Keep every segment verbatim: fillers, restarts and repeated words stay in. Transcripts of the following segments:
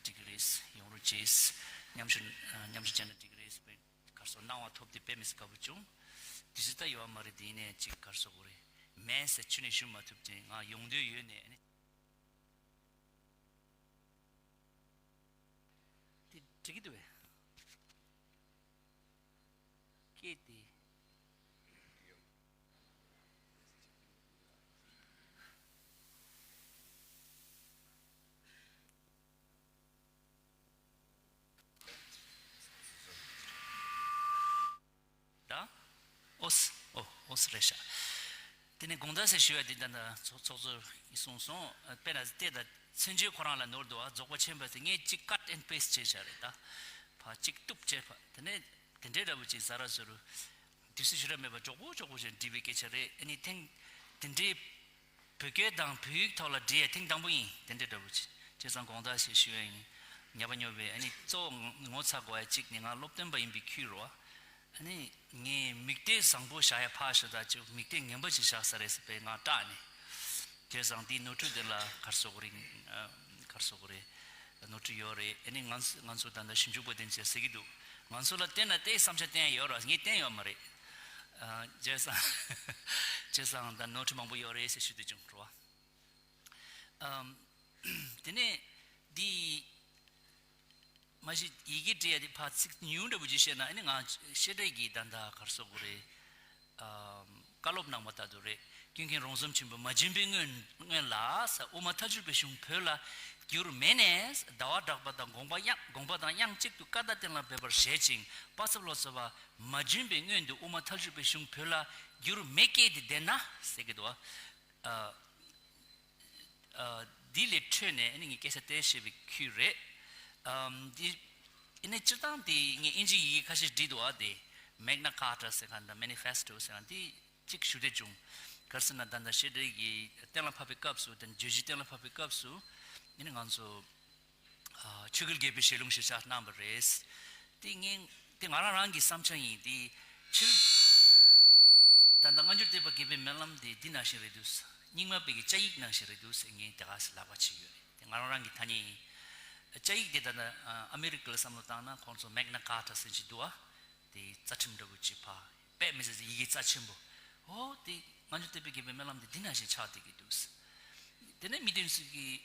འགྲིག་གི་རེད། ཡོང་རོགས་བྱེད། མཉམ་ཞུགས་མཉམ་ཞུགས་བྱས་ན་འགྲིག་གི་རེད་ཟེར་བའི་གར་སོགས་གནང་བ་ཐོབ་དུས་དཔེ་མི་སྲིད་དགའ་པོ་བྱུང་། དུས་ཚོད་ད་ཡོད་མ་རེད། དེ་ཡིན་ནའི་ཅིག་གར་སོགས་དགོས་རེད། མེད་ཟེར་ཁྱོན་ནས་ཞུ་མ་ཐུབ་ཅིང་ང་ཡོང་འདོད་ཡོད་ནས་ཨ་ནི། དེ་འགྲིག་གི་འདུག་བས། སྐད་དེ། ད། ཨོ་སི། ཨོ་ཨོ་སི་རེད་ཤག་དེ་ནས་དགོངས་དག་ཟེར་ཞུ་བ་འདི་ད་ད་ཚོགས་ཚོགས་གཙོས་གསུངས་སོང་། དཔེར་ན་དེ་ད་མཚན་བརྗོད་ཁོ་རང་ལ་ནོར་འདུག་ཨ། རྫོགས་པ་ཆེན་པོ་དེ་ངས་གཅིག་cut and paste བྱས་བཞག་རེད་ད། ཕ་གཅིག་གཏུབ་བྱས་ཕ་དེ་ནས་དེ་འདྲའི་འདྲ་པོ་ཅིག་ཟ་ར་ཟོ་རུ། དུས་ཚོད་ཞེ་དྲག་མེད་པ་མགྱོགས་པོ་མགྱོགས་པོ་བྱས་འབྲི་བའི་སྐད་ཆ་རེད། ཨ་ནི་ཐེངས་དེ་འདྲའི་བོད་སྐད་དང་བོད་ཡིག་ཐོག་ལ་འབྲི་ཡ་ཐེངས་དང་པོ་ཡིན། དེ་འདྲའི་འདྲ་པོ་ཅིག་བྱས་ཙང་དགོངས་དག་ཞེས་ཞུ་ཡ་ཡིན། ཉེས་པ་ཉོབ་པའི་ཨ་ནི་གཙོ་བོ་ངོ་ཚ་དགོས་ཡ་གཅིག་ནི་ང་སློབ་སྟོན་པ་ཡིན་པའི་ཁུལ་རོ། ཨ་ནི་ངས་མིག་ལྟས་བཟང་པོ་བཞག་ཡ་ཕར་ཞོག་ད་ཅིག་མིག་ལྟས་ངན་པ་ཅིག་བཞག་ས་རེད་ཟེར་བས་ང་སྐྲག་ནས། བྱས་ཙང་འདིའི་ནོར་འཁྲུལ་དེ་ལ་གར་སོག་རེད། གར་སོག་རེད། ནོར་འཁྲུལ་ཡོད་རེད། ཨ་ནི་ང་ཚོ་ང་ཚོ་ད་ལྟ་ཞིབ་འཇུག་པ་དེ་ཚོས་ཟེར་གྱི་འདུག་ང་ཚོ་ལ་བལྟས་ན་དེའི་བསམ་འཆར་བསྟན་ཡོད་ར། ངས་བསྟན་ཡོད་མ་རེད། བྱས་ཙང་བྱས་ཙང་ད་ནོར་འཁྲུལ་མང་པོ་ཡོད་རེད་ཟེར་ཞུ་འདོད་བྱུང་རོ། ཨམ། དེ་ནས་འདི་མ་གཞི་ཡི་གེ་འབྲི་ཡ་དེ་ཕར་ཚིག་ཉུང་འདྲ་པོ་ཅིག་བཤད་ན་ཨ་ནི་ང་བཤད་གྲྭའི་གི་ད་ལྟ་གར་སོག་དགོས་རེད། ཨམ། བཀའ་སློབ་གནང་བ་ལྟ་བུ་རེད། ཀུན་མཁྱེན་རོང་ཟོམ་ཆེན་པོས་མ་བྱོན་པའི་སྔོན་སྔོན་ལ་ས་དབུ་མ་ཐལ་འགྱུར་བའི་གཞུང་བོད་ལ་བསྒྱུར་མེད་ནས་ཟླ་བ་གྲགས་པ་དང་དགོངས་པ་དབྱངས་དགོངས་པ་དང་དབྱངས་གཅིག་ཏུ་བཀའ་བརྡ་གཏན་ལ་འབེབས་པར་བཞེད་ཅིང་དཔག་ཚབ་ལོ་ཙཱ་བ་མ་བྱོན་པའི་སྔོན་དུ་དབུ་མ་ཐལ་འགྱུར་བའི་གཞུང་བོད་ལ་བསྒྱུར་མེད་སྐད་དེ་བདེན་ན་ཟེར་གྱི་འདུག་བ། ཨ། ཨ། འདི་ལས་འཕྲོས་ནས་ཨ་ནི་ངས་སྐད་ཆ་དེ་བཤད་པའི་ཁུལ་རེད། ཨམ། འདི་ཨ་ནི་སྤྱིར་བཏང་འདི་ངས་ཨིན་ཇི་ཡི་གེ་ཁ་ཤས་བྲིས་འདུག་ཨ། དེ་Magna Carta ཟེར་མཁན་དང་Manifesto ཟེར་མཁན་འདི་གཅིག་ཞུ་འདོད་བྱུང་། ག་རེ་ཟེར་ན་ད་ལྟ་བཤད་གྲྭའི་གི་གཏན་ལ་ཕབ་པའི་སྐབས་སུ་དང་བརྗོད་གཞི་གཏན་ལ་ཕབ་པའི་སྐབས་སུ་ཨ་ནི་ང་ཚོ། ཨ། ཆོས་རྒྱལ་བརྒྱད་པའི་ཞལ་ལུང་གཞིར་བཞག་གནང་བ་རེད། དེ་ངས་དེ་ང་རང་རང་གི་བསམ་འཆར་ཡིན། དེ་ཕྱིར་ད་ལྟ་སྔ་འགྱུར་བསྟན་པ་རྒྱས་པའི་སྨོན་ལམ་དེ་འདི་ནང་བཞིན་རེད་འདུག་རྙིང་མ་པའི་གི་བཅའ་ཡིག་ནང་བཞིན་རེད་འདུག་ཟེར་ངས་དེ་ག་ཟེར་ལབ་པ་བྱེད་ཀྱི་ཡོད་རེད། དེ་ང་རང་རང་གི་ཐ་སྙད་ཡིན། བཅའ་ཡིག་དེ་ད་ལྟ་ཨ་མེ་རི་ཀ་ལ་བསམ་བློ་བཏང་ན་ཁོང་ཚོ་Magna Carta ཟེར་གྱི་འདུག་ཨ། དེ་རྩ་ཁྲིམས་འདྲ་པོ་ཅིག་ཕ་དཔེ་མི་སྲིད་ཡི་གེ་རྩ་ཆེན་པོ། ཨོ་དེ་སྔ་འགྱུར་བསྟན་པའི་རྒྱས་པའི་སྨོན་ལམ་དེ་འདི་ནང་བཞིན་ཆགས་བསྡད་ཀྱི་འདུག་དེ་ནས་མི་དེ་ཚོས་ཀྱིས་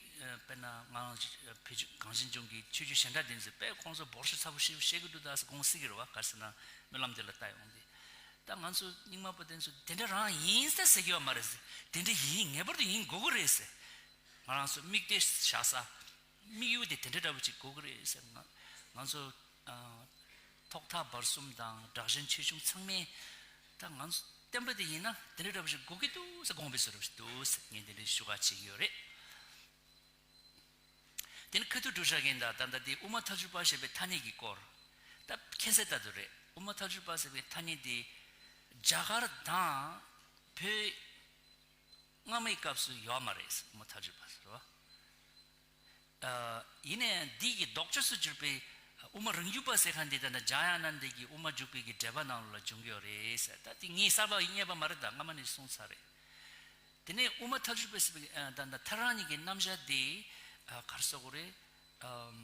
དཔེར་ན་ང་རང་བོད་ཆོས་གངས་ཅན་ལྗོངས་ཀྱི་ཆོས་བརྒྱུད་གཞན་དག་དེ་ཚོས་དཔེ་ཁོང་ཚོ་འབོར་ཤུགས་ཚ་པོ་ཞིག་བཤད་ཀྱི་འདུག་ད་ཟེར་དགོངས་སྲིད་ཀྱི་རེད་བ། ག་རེ་ཟེར་ན་སྨོན་ལམ་དེ་ལ་ལྟ་ཡོང་དེ། ད་ང་ཚོ་རྙིང་མ་པ་དེ་ཚོ་དེ་འདྲ་རང་ཡིན་ཟེར་ཟེར་གྱི་ཡོད་མ་རེད་ཟེར། དེ་འདྲ་ཡིན་ངེས་པར་དུ་ཡིན་དགོས་ཀྱི་རེད་ཟེར། ང་རང་ཚོ་མིག་དེ་བཞག་ས། དམིགས་ཡུལ་དེ་དེ་འདྲ་འདྲ་པོ་ཅིག་དགོས་ཀྱི་རེད་ཟེར། ང་ང་ཚོ་ཨ་ཐོག་མཐའ་བར་གསུམ་དང་གྲགས་ཅན་ཆོས་སྐྱོང་ཚང་མས་ད་ང་ཚོ་བསྟན་པ་དེ་ཡིན་ན་དེ་འདྲ་འདྲ་པོ་ཅིག་དགོས་ཀྱི་འདུག་ཟེར་དགོངས་པའི་བཟོ་འདྲ་པོ་ཅིག་འདུག་ཟེར་ངས་དེ་འདྲ་ཞུ་ག་བྱེད་ཀྱི་ཡོད་རེད། དེ་ནི་ཁ་ཐུག་འབྲུག་ཤ་རྒན་དང་ད་ལྟ་དེ་དབུ་མ་ཐལ་འགྱུར་པ་ཞེས་པའི་ཐ་སྙད་ཀྱི་སྐོར། ད་མཁྱེན་གསལ་ལྟར་དུ་རེད། དབུ་མ་ཐལ་འགྱུར་པ་ཟེར་བའི་ཐ་སྙད་དེ་རྒྱ་གར་དང་བོད་སྔ་མའི་སྐབས་སུ་ཡོད་མ་རེད། དབུ་མ་ཐལ་འགྱུར་པ་ཟེར་བ། ཨ། ཡིན་ནའི་འདི་ཡི་ལྡོག་ཕྱོགས་སུ་གྱུར་པའི་དབུ་མ་རང་རྒྱུད་པ་ཟེར་མཁན་འདི་ད་ནི་འཇམ་དབྱངས་ཨ་ནནྡའི་གི་དབུ་མ་འཇུག་པའི་གི་འགྲེལ་པ་ནང་ལ་འབྱུང་གི་ཡོད་རེད་ཟེར། ད་དེ་ངས་གསར་པ་རྙེད་པ་མ་རེད། ད་སྔ་མ་ནས་གསུངས་ཚར་རེད། དེ་ནས་དབུ་མ་ཐལ་འགྱུར་པ་ཟེར་བའི་ཨ་ད་ད་ཐལ་རང་ཉིད་ཀྱི་རྣམ་གཞག་འདི་ཨ་ག་རེ་ཟེར་དགོས་རེད། ཨམ།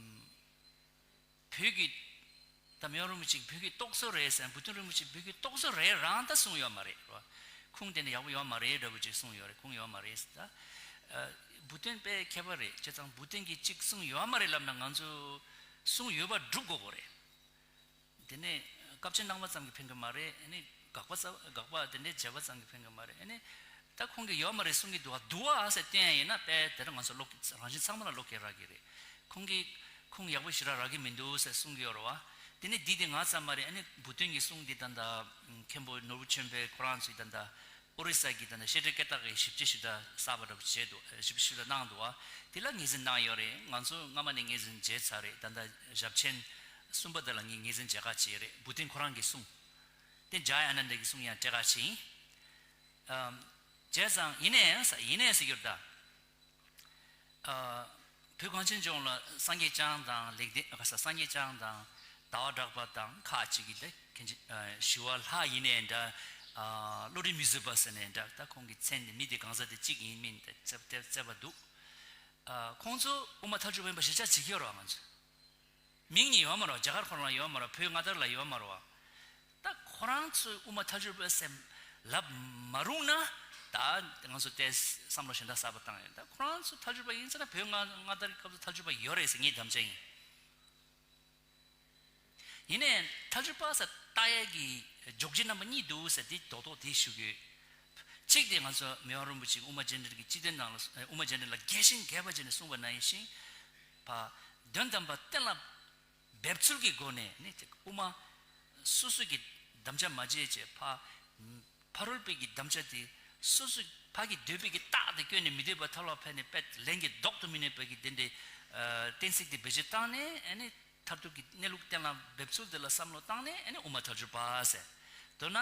བོད་ཀྱི་ད་མི་ཕམ་རིན་པོ་ཆེ་བོད་ཀྱི་རྟོག་བཟོ་རེད་ཟེར། བུ་སྟོན་རིན་པོ་ཆེ་བོད་ཀྱི་རྟོག་བཟོ་རེད་རང་ད་གསུངས་ཡོད་མ་རེད་རོ། ཁུངས་དེ་ནི་ཡག་པོ་ཡོད་མ་རེད་འདྲ་པོ་ཅིག་གསུངས་ཡོད་རེད། ཁུངས་ཡོད་མ་རེད་ཟེར། ད་བུ་སྟོན་དཔེ་མཁས་པ་རེད། བྱས་ཙང་བུ་སྟོན་གྱིས་གཅིག་གསུངས་ཡོད་མ་རེད་ལབ་ན་ང་ཚོ་གསུངས་ཡོད་པ་སྒྲུབ་དགོས་དགོས་རེད། དེ་ནས་སྐབས་ཆེན་གནང་བ་ཙམ་གྱིས་ཕན་གྱི་མ་རེད། ཨ་ནི་དགག་པ་རྩ་དགག་པ་དེ་འདྲའི་བྱས་པ་ཙམ་གྱིས་ཕན་གྱི་མ་རེད། ཨ་ནི་ད་ཁོང་གིས་ཡོད་མ་རེད་གསུང་གི་འདུག་བ་འདུག་བ་ཟེར་སྟོན་ཡ་ཡིན་ན་དཔེ་དེར་ང་ཚོ་བློ་རང་བཞིན་ཚང་མ་ལ་བློ་འགེལ་རག་གི་རེད། ཁོང་གིས་ཁུངས་ཡག་པོ་ཞེ་དྲག་རག་གི་མི་འདུག་ཟེར་གསུང་གི་ཡོད་རེད་བ། དེ་ནས་འདི་དེ་ང་ཙམ་མ་རེད། ཨ་ནི་བུ་སྟོན་གྱི་གསུང་འདི་ད་ལྟ་མཁན་པོ་ནོར་བུ་ཆོས་འཕེལ་ཁོ་རང་ཚོས་ད་ལྟ་ཨོ་རི་ས་གི་ད་ལྟ་བཤད་གྲྭའི་སྐད་གྲགས་ཀྱི་ཞིབ་དཔྱད་ཞིབ་ཕྲ་གསར་པ་འདྲ་པོ་བྱས་འདུག་ཞིབ་དཔྱད་ཞིབ་ཕྲ་གནང་འདུག་བ། དེ་ལ་ངོས་འཛིན་གནང་ཡོད་རེད། ང་ཚོ་སྔ་མ་ནས་ངོས་འཛིན་བྱས་ཚར་རེད། ད་ལྟ་ཞབས་ཆེན་གསུམ་པ་དེ་ལ་ངས་ངོས་འཛིན་བྱེད་ག་བྱས་རེད། བུ་སྟོན་ཁོ་རང་གི་གསུང་། དེ་འཇམ་དབྱངས་ཨ་ནནྡ་གི་གསུང་ཡང་སྤྲད་ག་བྱས་ཡིན། ཨམ། བྱས་ཙང་ཡིན་ནའང་ས་ཡིན་ནའང་ཟེར་རྒྱུར་ད། ཨ། བོད་གངས་ཅན་ལྗོངས་ལ་སངས་རྒྱས་བསྐྱངས་དང་ལེགས་ལྡན་ཨ་ས་སངས་རྒྱས་བསྐྱངས་དང་ཟླ་བ་གྲགས་པ་དང་ཁ་ཅིག་གིས་དེ་གན་ཅི་ཨ། ཞི་བ་ལྷ་ཡིན་ནའི་འདྲ། ཨ། བློ་གྲོས་མི་བཟོད་པ་ཟེར་ནའི་འདྲ། ད་ཁོང་གི་མཚན་དེ་མི་དེ་གང་ཟག་དེ་གཅིག་ཡིན་མིན་དེ་བརྩི་བརྩི་བརྩི་བ་འདུག་ཨ་ཁོང་ཚོ་དབུ་མ་ཐལ་འགྱུར་བ་ཡིན་པ་གཞིར་བཞག་བྱེད་ཀྱི་ཡོད་རེད་བ། ང་ཚོས་མིང་ནི་ཡོད་མ་རེད་བ། རྒྱ་གར་ཁོ་རང་ལ་ཡོད་མ་རེད་བ། བོད་མངའ་བདག་ལ་ཡོད་མ་རེད་བ། ད་ཁོ་རང་ཚོས་དབུ་མ་ཐལ་འགྱུར་བ་ཟེར་ལབ་མ་རུང་ན། ད་ང་ཚོ་དེ་བསམ་བློ་གཞན་དག་གསར་པ་བཏང་ཡོད། ད་ཁོ་རང་ཚོ་ཐལ་འགྱུར་བ་ཡིན་ཟེར་ན། བོད་མངའ་མངའ་བདག་གི་སྐབས་སུ་ཐལ་འགྱུར་བ་ཡོད་རེད་ཟེར་ངའི་དམ་བཅའ་ཡིན། ཡིན་ནའི་ཐལ་འགྱུར་བ་ཟེར་ལྟ་ཡས་ཀྱི་འཇོག་བྱེད་རྣམ་པ་གཉིས་འདུག་ཟེར་དེ་རྡོག་རྡོག་དེ་ཞུ་གི་ཡོད། གཅིག་དེ་ང་ཚོ་མི་དབང་རིན་པོ་ཆེ་དབུ་མ་རྒྱན་འདྲེན་གྱི་སྤྱི་དོན་ནང་ལ། དབུ་མ་རྒྱན་འདྲེན་ལ་རྒྱས་ཤིང་རྒྱས་པ་བྱས་ནས་གསུངས་པ་ནང་བཞིན། ཕ་དོན་དམ་པ་གཏན་ལ་འབེབས་ཚུལ་གྱི་སྒོ་ནས་ནི་དབུ་མ་སོ་སོ་གི་དམ་བཅའ་མ་བརྗེད་བྱས། ཕ་ཕ་རོལ་པོའི་གི་དམ་བཅའ་དེ་སོ་སོ་ཕ་གི་འདོད་པའི་གི་རྟགས་དེ་བཀོད་ནས་མི་འདོད་པ་ཐལ་བ་འཕེན་ནས་དཔེ་ལན་གྱི་ལྡོག་ཏུ་མི་གནས་པའི་གི་དེ་འདྲའི་ཨ་གཏན་ཚིགས་དེ་བེད་སྤྱོད་བཏང་ནས། ཨ་ནི་མཐར་ཐུག་གི་གནས་ལུགས་གཏན་ལ་འབེབས་ཚུལ་དེ་ལ་བསམ་བློ་བཏང་ནས། ཨ་ནི་དབུ་མ་ཐལ་འགྱུར་བ་ཟེར། མདོར་ན་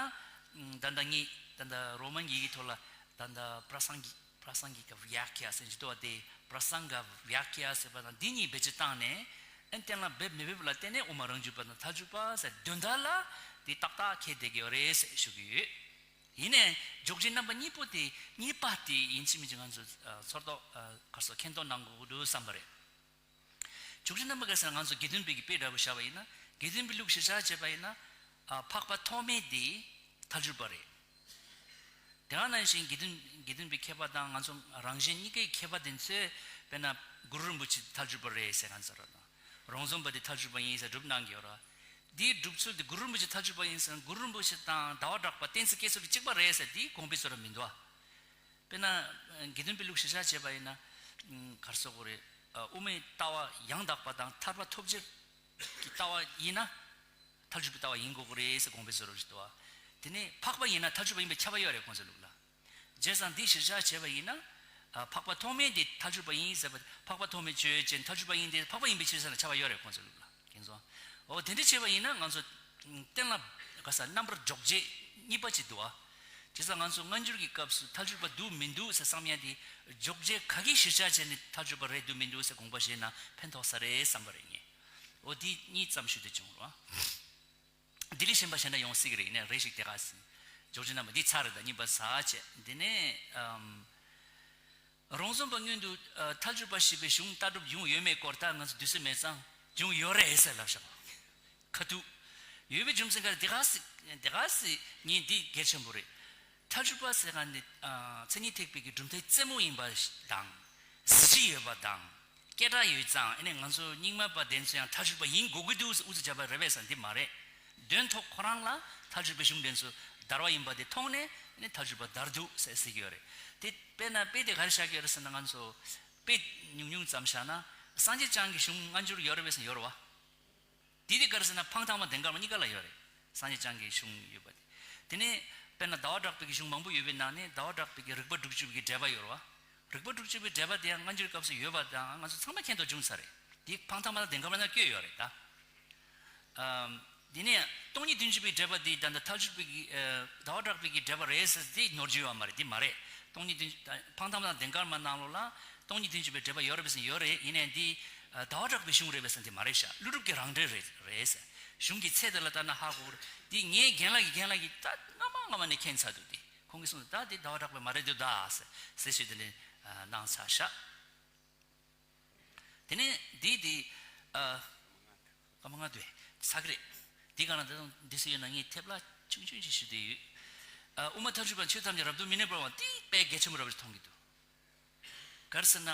ད་ལྟ་ངས་ད་ལྟ་རོ་མན་ཡི་གེའི་ཐོག་ལ་ད་ལྟ་པྲ་སང་གི་པྲ་སང་གི་ཀ་བྱ་ཀྱ་ཟེར་གྱི་འདུག་བ། དེ་པྲ་སང་ག་བྱ་ཀྱ་ཟེར་བ་དང་འདི་གཉིས་བེད་སྤྱོད་བཏང་ནས། ཨ་ནི་གཏན་ལ་འབེབས་མི་འབེབས་ལ་བརྟེན་ནས་དབུ་མ་རང་རྒྱུད་པ་དང་ཐལ་འགྱུར་བ་ཟེར་དོན་དག་ལ་དེ་ཏག་ཏག་ཁེལ་བསྡད་ཀྱི་ཡོད་རེད་ཟེར་ཞུ་གི་ཡོད། ཡིན་ནའི་འཇོག་བྱེད་རྣམ་པ་གཉིས་པོ་དེ། གཉིས་པ་དེ་ཡིན་གཅིག་མིན་གཅིག་ང་ཚོས་ཨ་ཚོར་རྟོག་ཨ་ག་རེ་ཟེར། མཁྱེན་རྟོགས་གནང་དགོས་ཀྱི་འདུག་བསམ་པ་རེད། འཇོག་བྱེད་རྣམ་པ་ག་རེ་ཟེར་ན། ང་ཚོ་དགེ་འདུན་པའི་གི་དཔེ་འདྲ་པོ་བཞག་པ་ཡིན་ན། དགེ་འདུན་པའི་ལུགས་གཞིར་བཞག་བྱས་པ་ཡིན་ན། ཨ་འཕགས་པ་ཐོགས་མེད་དེ་ཐལ་འགྱུར་བ་རེད། དེ་ག་ནང་བཞིན་དགེ་འདུན་དགེ་འདུན་པའི་མཁས་པ་དང་ང་ཚོ་རང་གཞན་གཉིས་ཀའི་མཁས་པ་དེ་ཚོས་དཔེར་ན་གུ་རུ་རིན་པོ་ཆེ་ཐལ་འགྱུར་བ་རེད་ཟེར་མཁན་ཚོ་རེད་དང་། རོང་ཟོམ་པ་དེ་ཐལ་འགྱུར་བ་ཡིན་ཟེར་སྒྲུབ་གནང་གི་ཡོད་རེད། འདིའི་སྒྲུབ་ཚུལ་དེ་གུ་རུ་རིན་པོ་ཆེ་ཐལ་འགྱུར་བ་ཡིན་ཟེར་ན། གུ་རུ་རིན་པོ་ཆེ་དང་ཟླ་བ་གྲགས་པ་གཏན་ཚིགས་བཀོད་ཚུལ་དེ་གཅིག་པ་རེད་ཟེར་དེ་དགོངས་པའི་བཟོ་འདྲ་མི་འདུག་ཨ། དཔེར་ན་དགེ་འདུན་པའི་ལུགས་གཞིར་བཞག་བྱས་པ་ཡིན་ན། ག་རེ་ཟེར་དགོས་རེད། དབུ་མའི་ལྟ་བ་ཡང་དག་པ་དང་ཐར་པ་ཐོབ་བྱེད་ཀྱི་ལྟ་བ་ཡིན་ན། ཐལ་འགྱུར་བའི་ལྟ་བ་ཡིན་དགོས་ཀྱི་རེད་ཟེར་དགོངས་པའི་བཟོ་འདྲ་ཞིག་འདུག་བ། དེ་ནས་འཕགས་པ་ཡིན་ན་ཐལ་འགྱུར་བ་ཡིན་པའི་ཁྱབ་པ་ཡོད་རེད། ཁོང་ཚོའི་ལུགས་ལ། བྱས་ཙང་འདི་གཞིར་བཞག་བྱས་པ་ཡིན་ན། ཨ་འཕགས་པ་ཐོགས་མེད་འདི་ཐལ་འགྱུར་བ་ཡིན་ཟེར་བ། འཕགས་པ་ཐོགས་མེད་ཆོས་ཅན། ཐལ་འགྱུར་བ་ཡིན་ཏེ། འཕགས་པ་ཡིན་པའི་ཕྱིར་ཟེར་ན་ཁྱབ་པ་ཡོད་རེད། ཁོང་ཚོའི་ལུགས་ལ། མཁྱེན་སོང་། འོ་དེ་འདྲ་བྱས་པ་ཡིན་ན་ང་ཚོ་གཏན་ལ་ག་རེ་ཟེར། རྣམ་པར་འཇོག་བྱེད་གཉིས་པ་ཅིག་འདུག་བ། བྱས་ཙང་ང་ཚོ་སྔ་འགྱུར་གྱི་སྐབས་སུ་ཐལ་འགྱུར་བ་འདུག་མི་འདུག་ཟེར་བསམ་ཡ་དེ། འཇོག་བྱེད་ག་གི་གཞིར་བཞག་བྱས་ནས་ཐལ་འགྱུར་བ་རེད་འདུག་མི་འདུག་ཟེར་དགོངས་པ་བཞེས་ན་ཕན་ཐོགས་ས་རེད་བསམ་པ་རེད་ངས། འོ་དེ་གཉིས་ཙམ་ཞུ་འདོད་བྱུང་རོགས། ལྡི་ལི་གཞན་པ་གཞན་འདྲ་ཡོང་སྲིད་ཀྱི་རེད། ཡིན་ནའི་རེ་ཞིག་དེ་ག་ཟིན། འཇོག་བྱེད་རྣམ་པ་འདི་ཚར་རེད། ད་གཉིས་པ་ཟ་བྱས། འདི་ནས་ཨམ། རོང་ཟོམ་པ་སྔོན་དུ་ཨ་ཐལ་འགྱུར་བ་ཞེས་པའི་གཞུང་ལྟ་གྲུབ་བྱུང་ཡོད་མེད་སྐོར་ད་ང་ཚོ་དུས་ཚོད་མེད་ཙང་བྱུང་ཡོད་རེད་ཟེར་ལབ་བཞག་ཁ་ཐུག་ཡོད་པའི་རྒྱུ་མཚན་ག་རེ། དེ་ག་ཟིག་དེ་ག་ཟིག་ངས་འདི་གལ་ཆེན་པོ་རེད། ཐལ་འགྱུར་བ་ཟེར་མཁན་འདི་ཨ་མཚན་ཉིད་ཐེག་པའི་གི་གྲུབ་མཐའི་རྩེ་མོ་ཡིན་པ་དང་། གཟི་བརྗིད་ཡོད་པ་དང་། སྐད་གྲགས་ཡོད་ཙང་། ཨ་ནི་ང་ཚོ་རྙིང་མ་པ་དེ་ཚོ་ཡང་ཐལ་འགྱུར་བ་ཡིན་དགོས་ཀྱི་འདུག་ཟེར་ཨུ་ཚུགས་བརྒྱབ་པ་རེད་པས་ཟེར་འདི་མ་རེད། དོན་ཐོག་ཁོ་རང་ལ་ཐལ་འགྱུར་བའི་གཞུང་དེ་ཚོ་དར་བ་ཡིན་པ་དེ་མཐོང་ནས། ཨ་ནི་ཐལ་འགྱུར་བ་དར་འདུག་ཟེར་ཟེར་གྱི་ཡོད་རེད། དེ་དཔེར་ན་དཔེ་དེ་ག་རེ་བཞག་གི་ཡོད་རེད་ཟེར་ན། ང་ཚོ་དཔེ་ཉུང་ཉུང་ཙམ་བཞག་ན། སངས་རྒྱས་བསྐྱངས་ཀྱི་གཞུང་སྔ་འགྱུར་ཡོད་རེད་པས་ཟེར་ཡོད་རེད་བ། དེ་དེ་ག་རེ་ཟེར་ན། འཕང་ཐང་པ་དན་བཀར་མ་གཉིས་ཀ་ལ་ཡོད་རེད། སངས་རྒྱས་བསྐྱངས་ཀྱི་གཞུང་ཡོད་པ་དེ། དེ་ནས་དཔེར་ན་ཟླ་བ་གྲགས་པའི་གི་གཞུང་མང་པོ་ཡོད་པའི་ནང་ནས་ཟླ་བ་གྲགས་པའི་གི་རིགས་པ་དྲུག་ཅུ་པའི་གི་འགྲེལ་པ་ཡོད་རེད་བ། རིགས་པ་དྲུག་ཅུ་པའི་འགྲེལ་པ་དེ་ཡང་སྔ་འགྱུར་སྐབས་སུ་ཡོད་པ་དང་ང་ཚོ་ཚང་མ་མཁྱེན་རྟོགས་བྱུང་ཚར་རེད། དེ་འཕང་ཐང་པ་དང་དན་བཀར་མ་ནང་བཀོད་ཡོད་རེད་ད། ཨམ། དེ་ནས་སྟོང་ཉིད་བདུན་ཅུ་པའི་འགྲེལ་པ་འདི་ད་ལྟ་ཐལ་འགྱུར་བའི་གི་ཨ་ཟླ་བ་གྲགས་པའི་གི་འགྲེལ་པ་རེད་ཟེར་དེ་ནོར་འཁྲུལ་ཡོད་མ་རེད། དེ་མ་རེད། སྟོང་ཉིད་བདུན་ཅུ། ད་འཕང་ཐང་པ་དང་དན་བཀར་མ་ནང་ལོགས་ལ་སྟོང་ཉིད་བདུན་ཅུ་པའི་འགྲེལ་པ་ཡོད་རེད་པས་ཟེར་ཡོད་རེད། ཡིན་ནའི་འདི་ཨ་ཟླ་བ་གྲགས་པའི་གཞུང་རེད་པས་ཟེར་འདི་མ་རེད་ཤག་ཀླུ་སྒྲུབ་ཀྱི་རང་འགྲེལ་རེད་རེད་ཟེར། གཞུང་གི་ཚད་དེ་ལ་ལྟ་ན་ཧ་གོ་གི་རེད། འདི་ངའི་རྒན་ལགས་ཀྱི་རྒན་ལགས་ཀྱིས་ད་སྔ་མ་སྔ་མ་ནས་མཁྱེན་ཚར་འདུག་དེ་ཁོང་གིས་གསུངས། ད་འདི་ཟླ་བ་གྲགས་པའི་མ་རེད་འདུག་ད་ཟེར་ཟེར་ཞེས་དེ་ནས་ཨ་གནང་ཚར་ཤག་དེ་ནས་འདི་འདི་ཨ་སྐར་མ་ལྔ་དུ་ཚར་གི་རེད། འདི་ག་ན་ད་དུང་འདི་སུ་ཡོད་ན་ངས་ཐེབས་ལ་ཆུང་ཆུང་ཅིག་ཞུ་བསྡད་ཡོད། ཨ་དབུ་མ་ཐལ་འགྱུར་བ་ཆོས་ཐམས་ཅད་རབ་ཏུ་མི་གནས་པར་བ་འདི་དཔེ་གལ་ཆེན་པོ་རབ་ཅིག་མཐོང་གི་འདུག་ག་རེ་ཟེར་ན།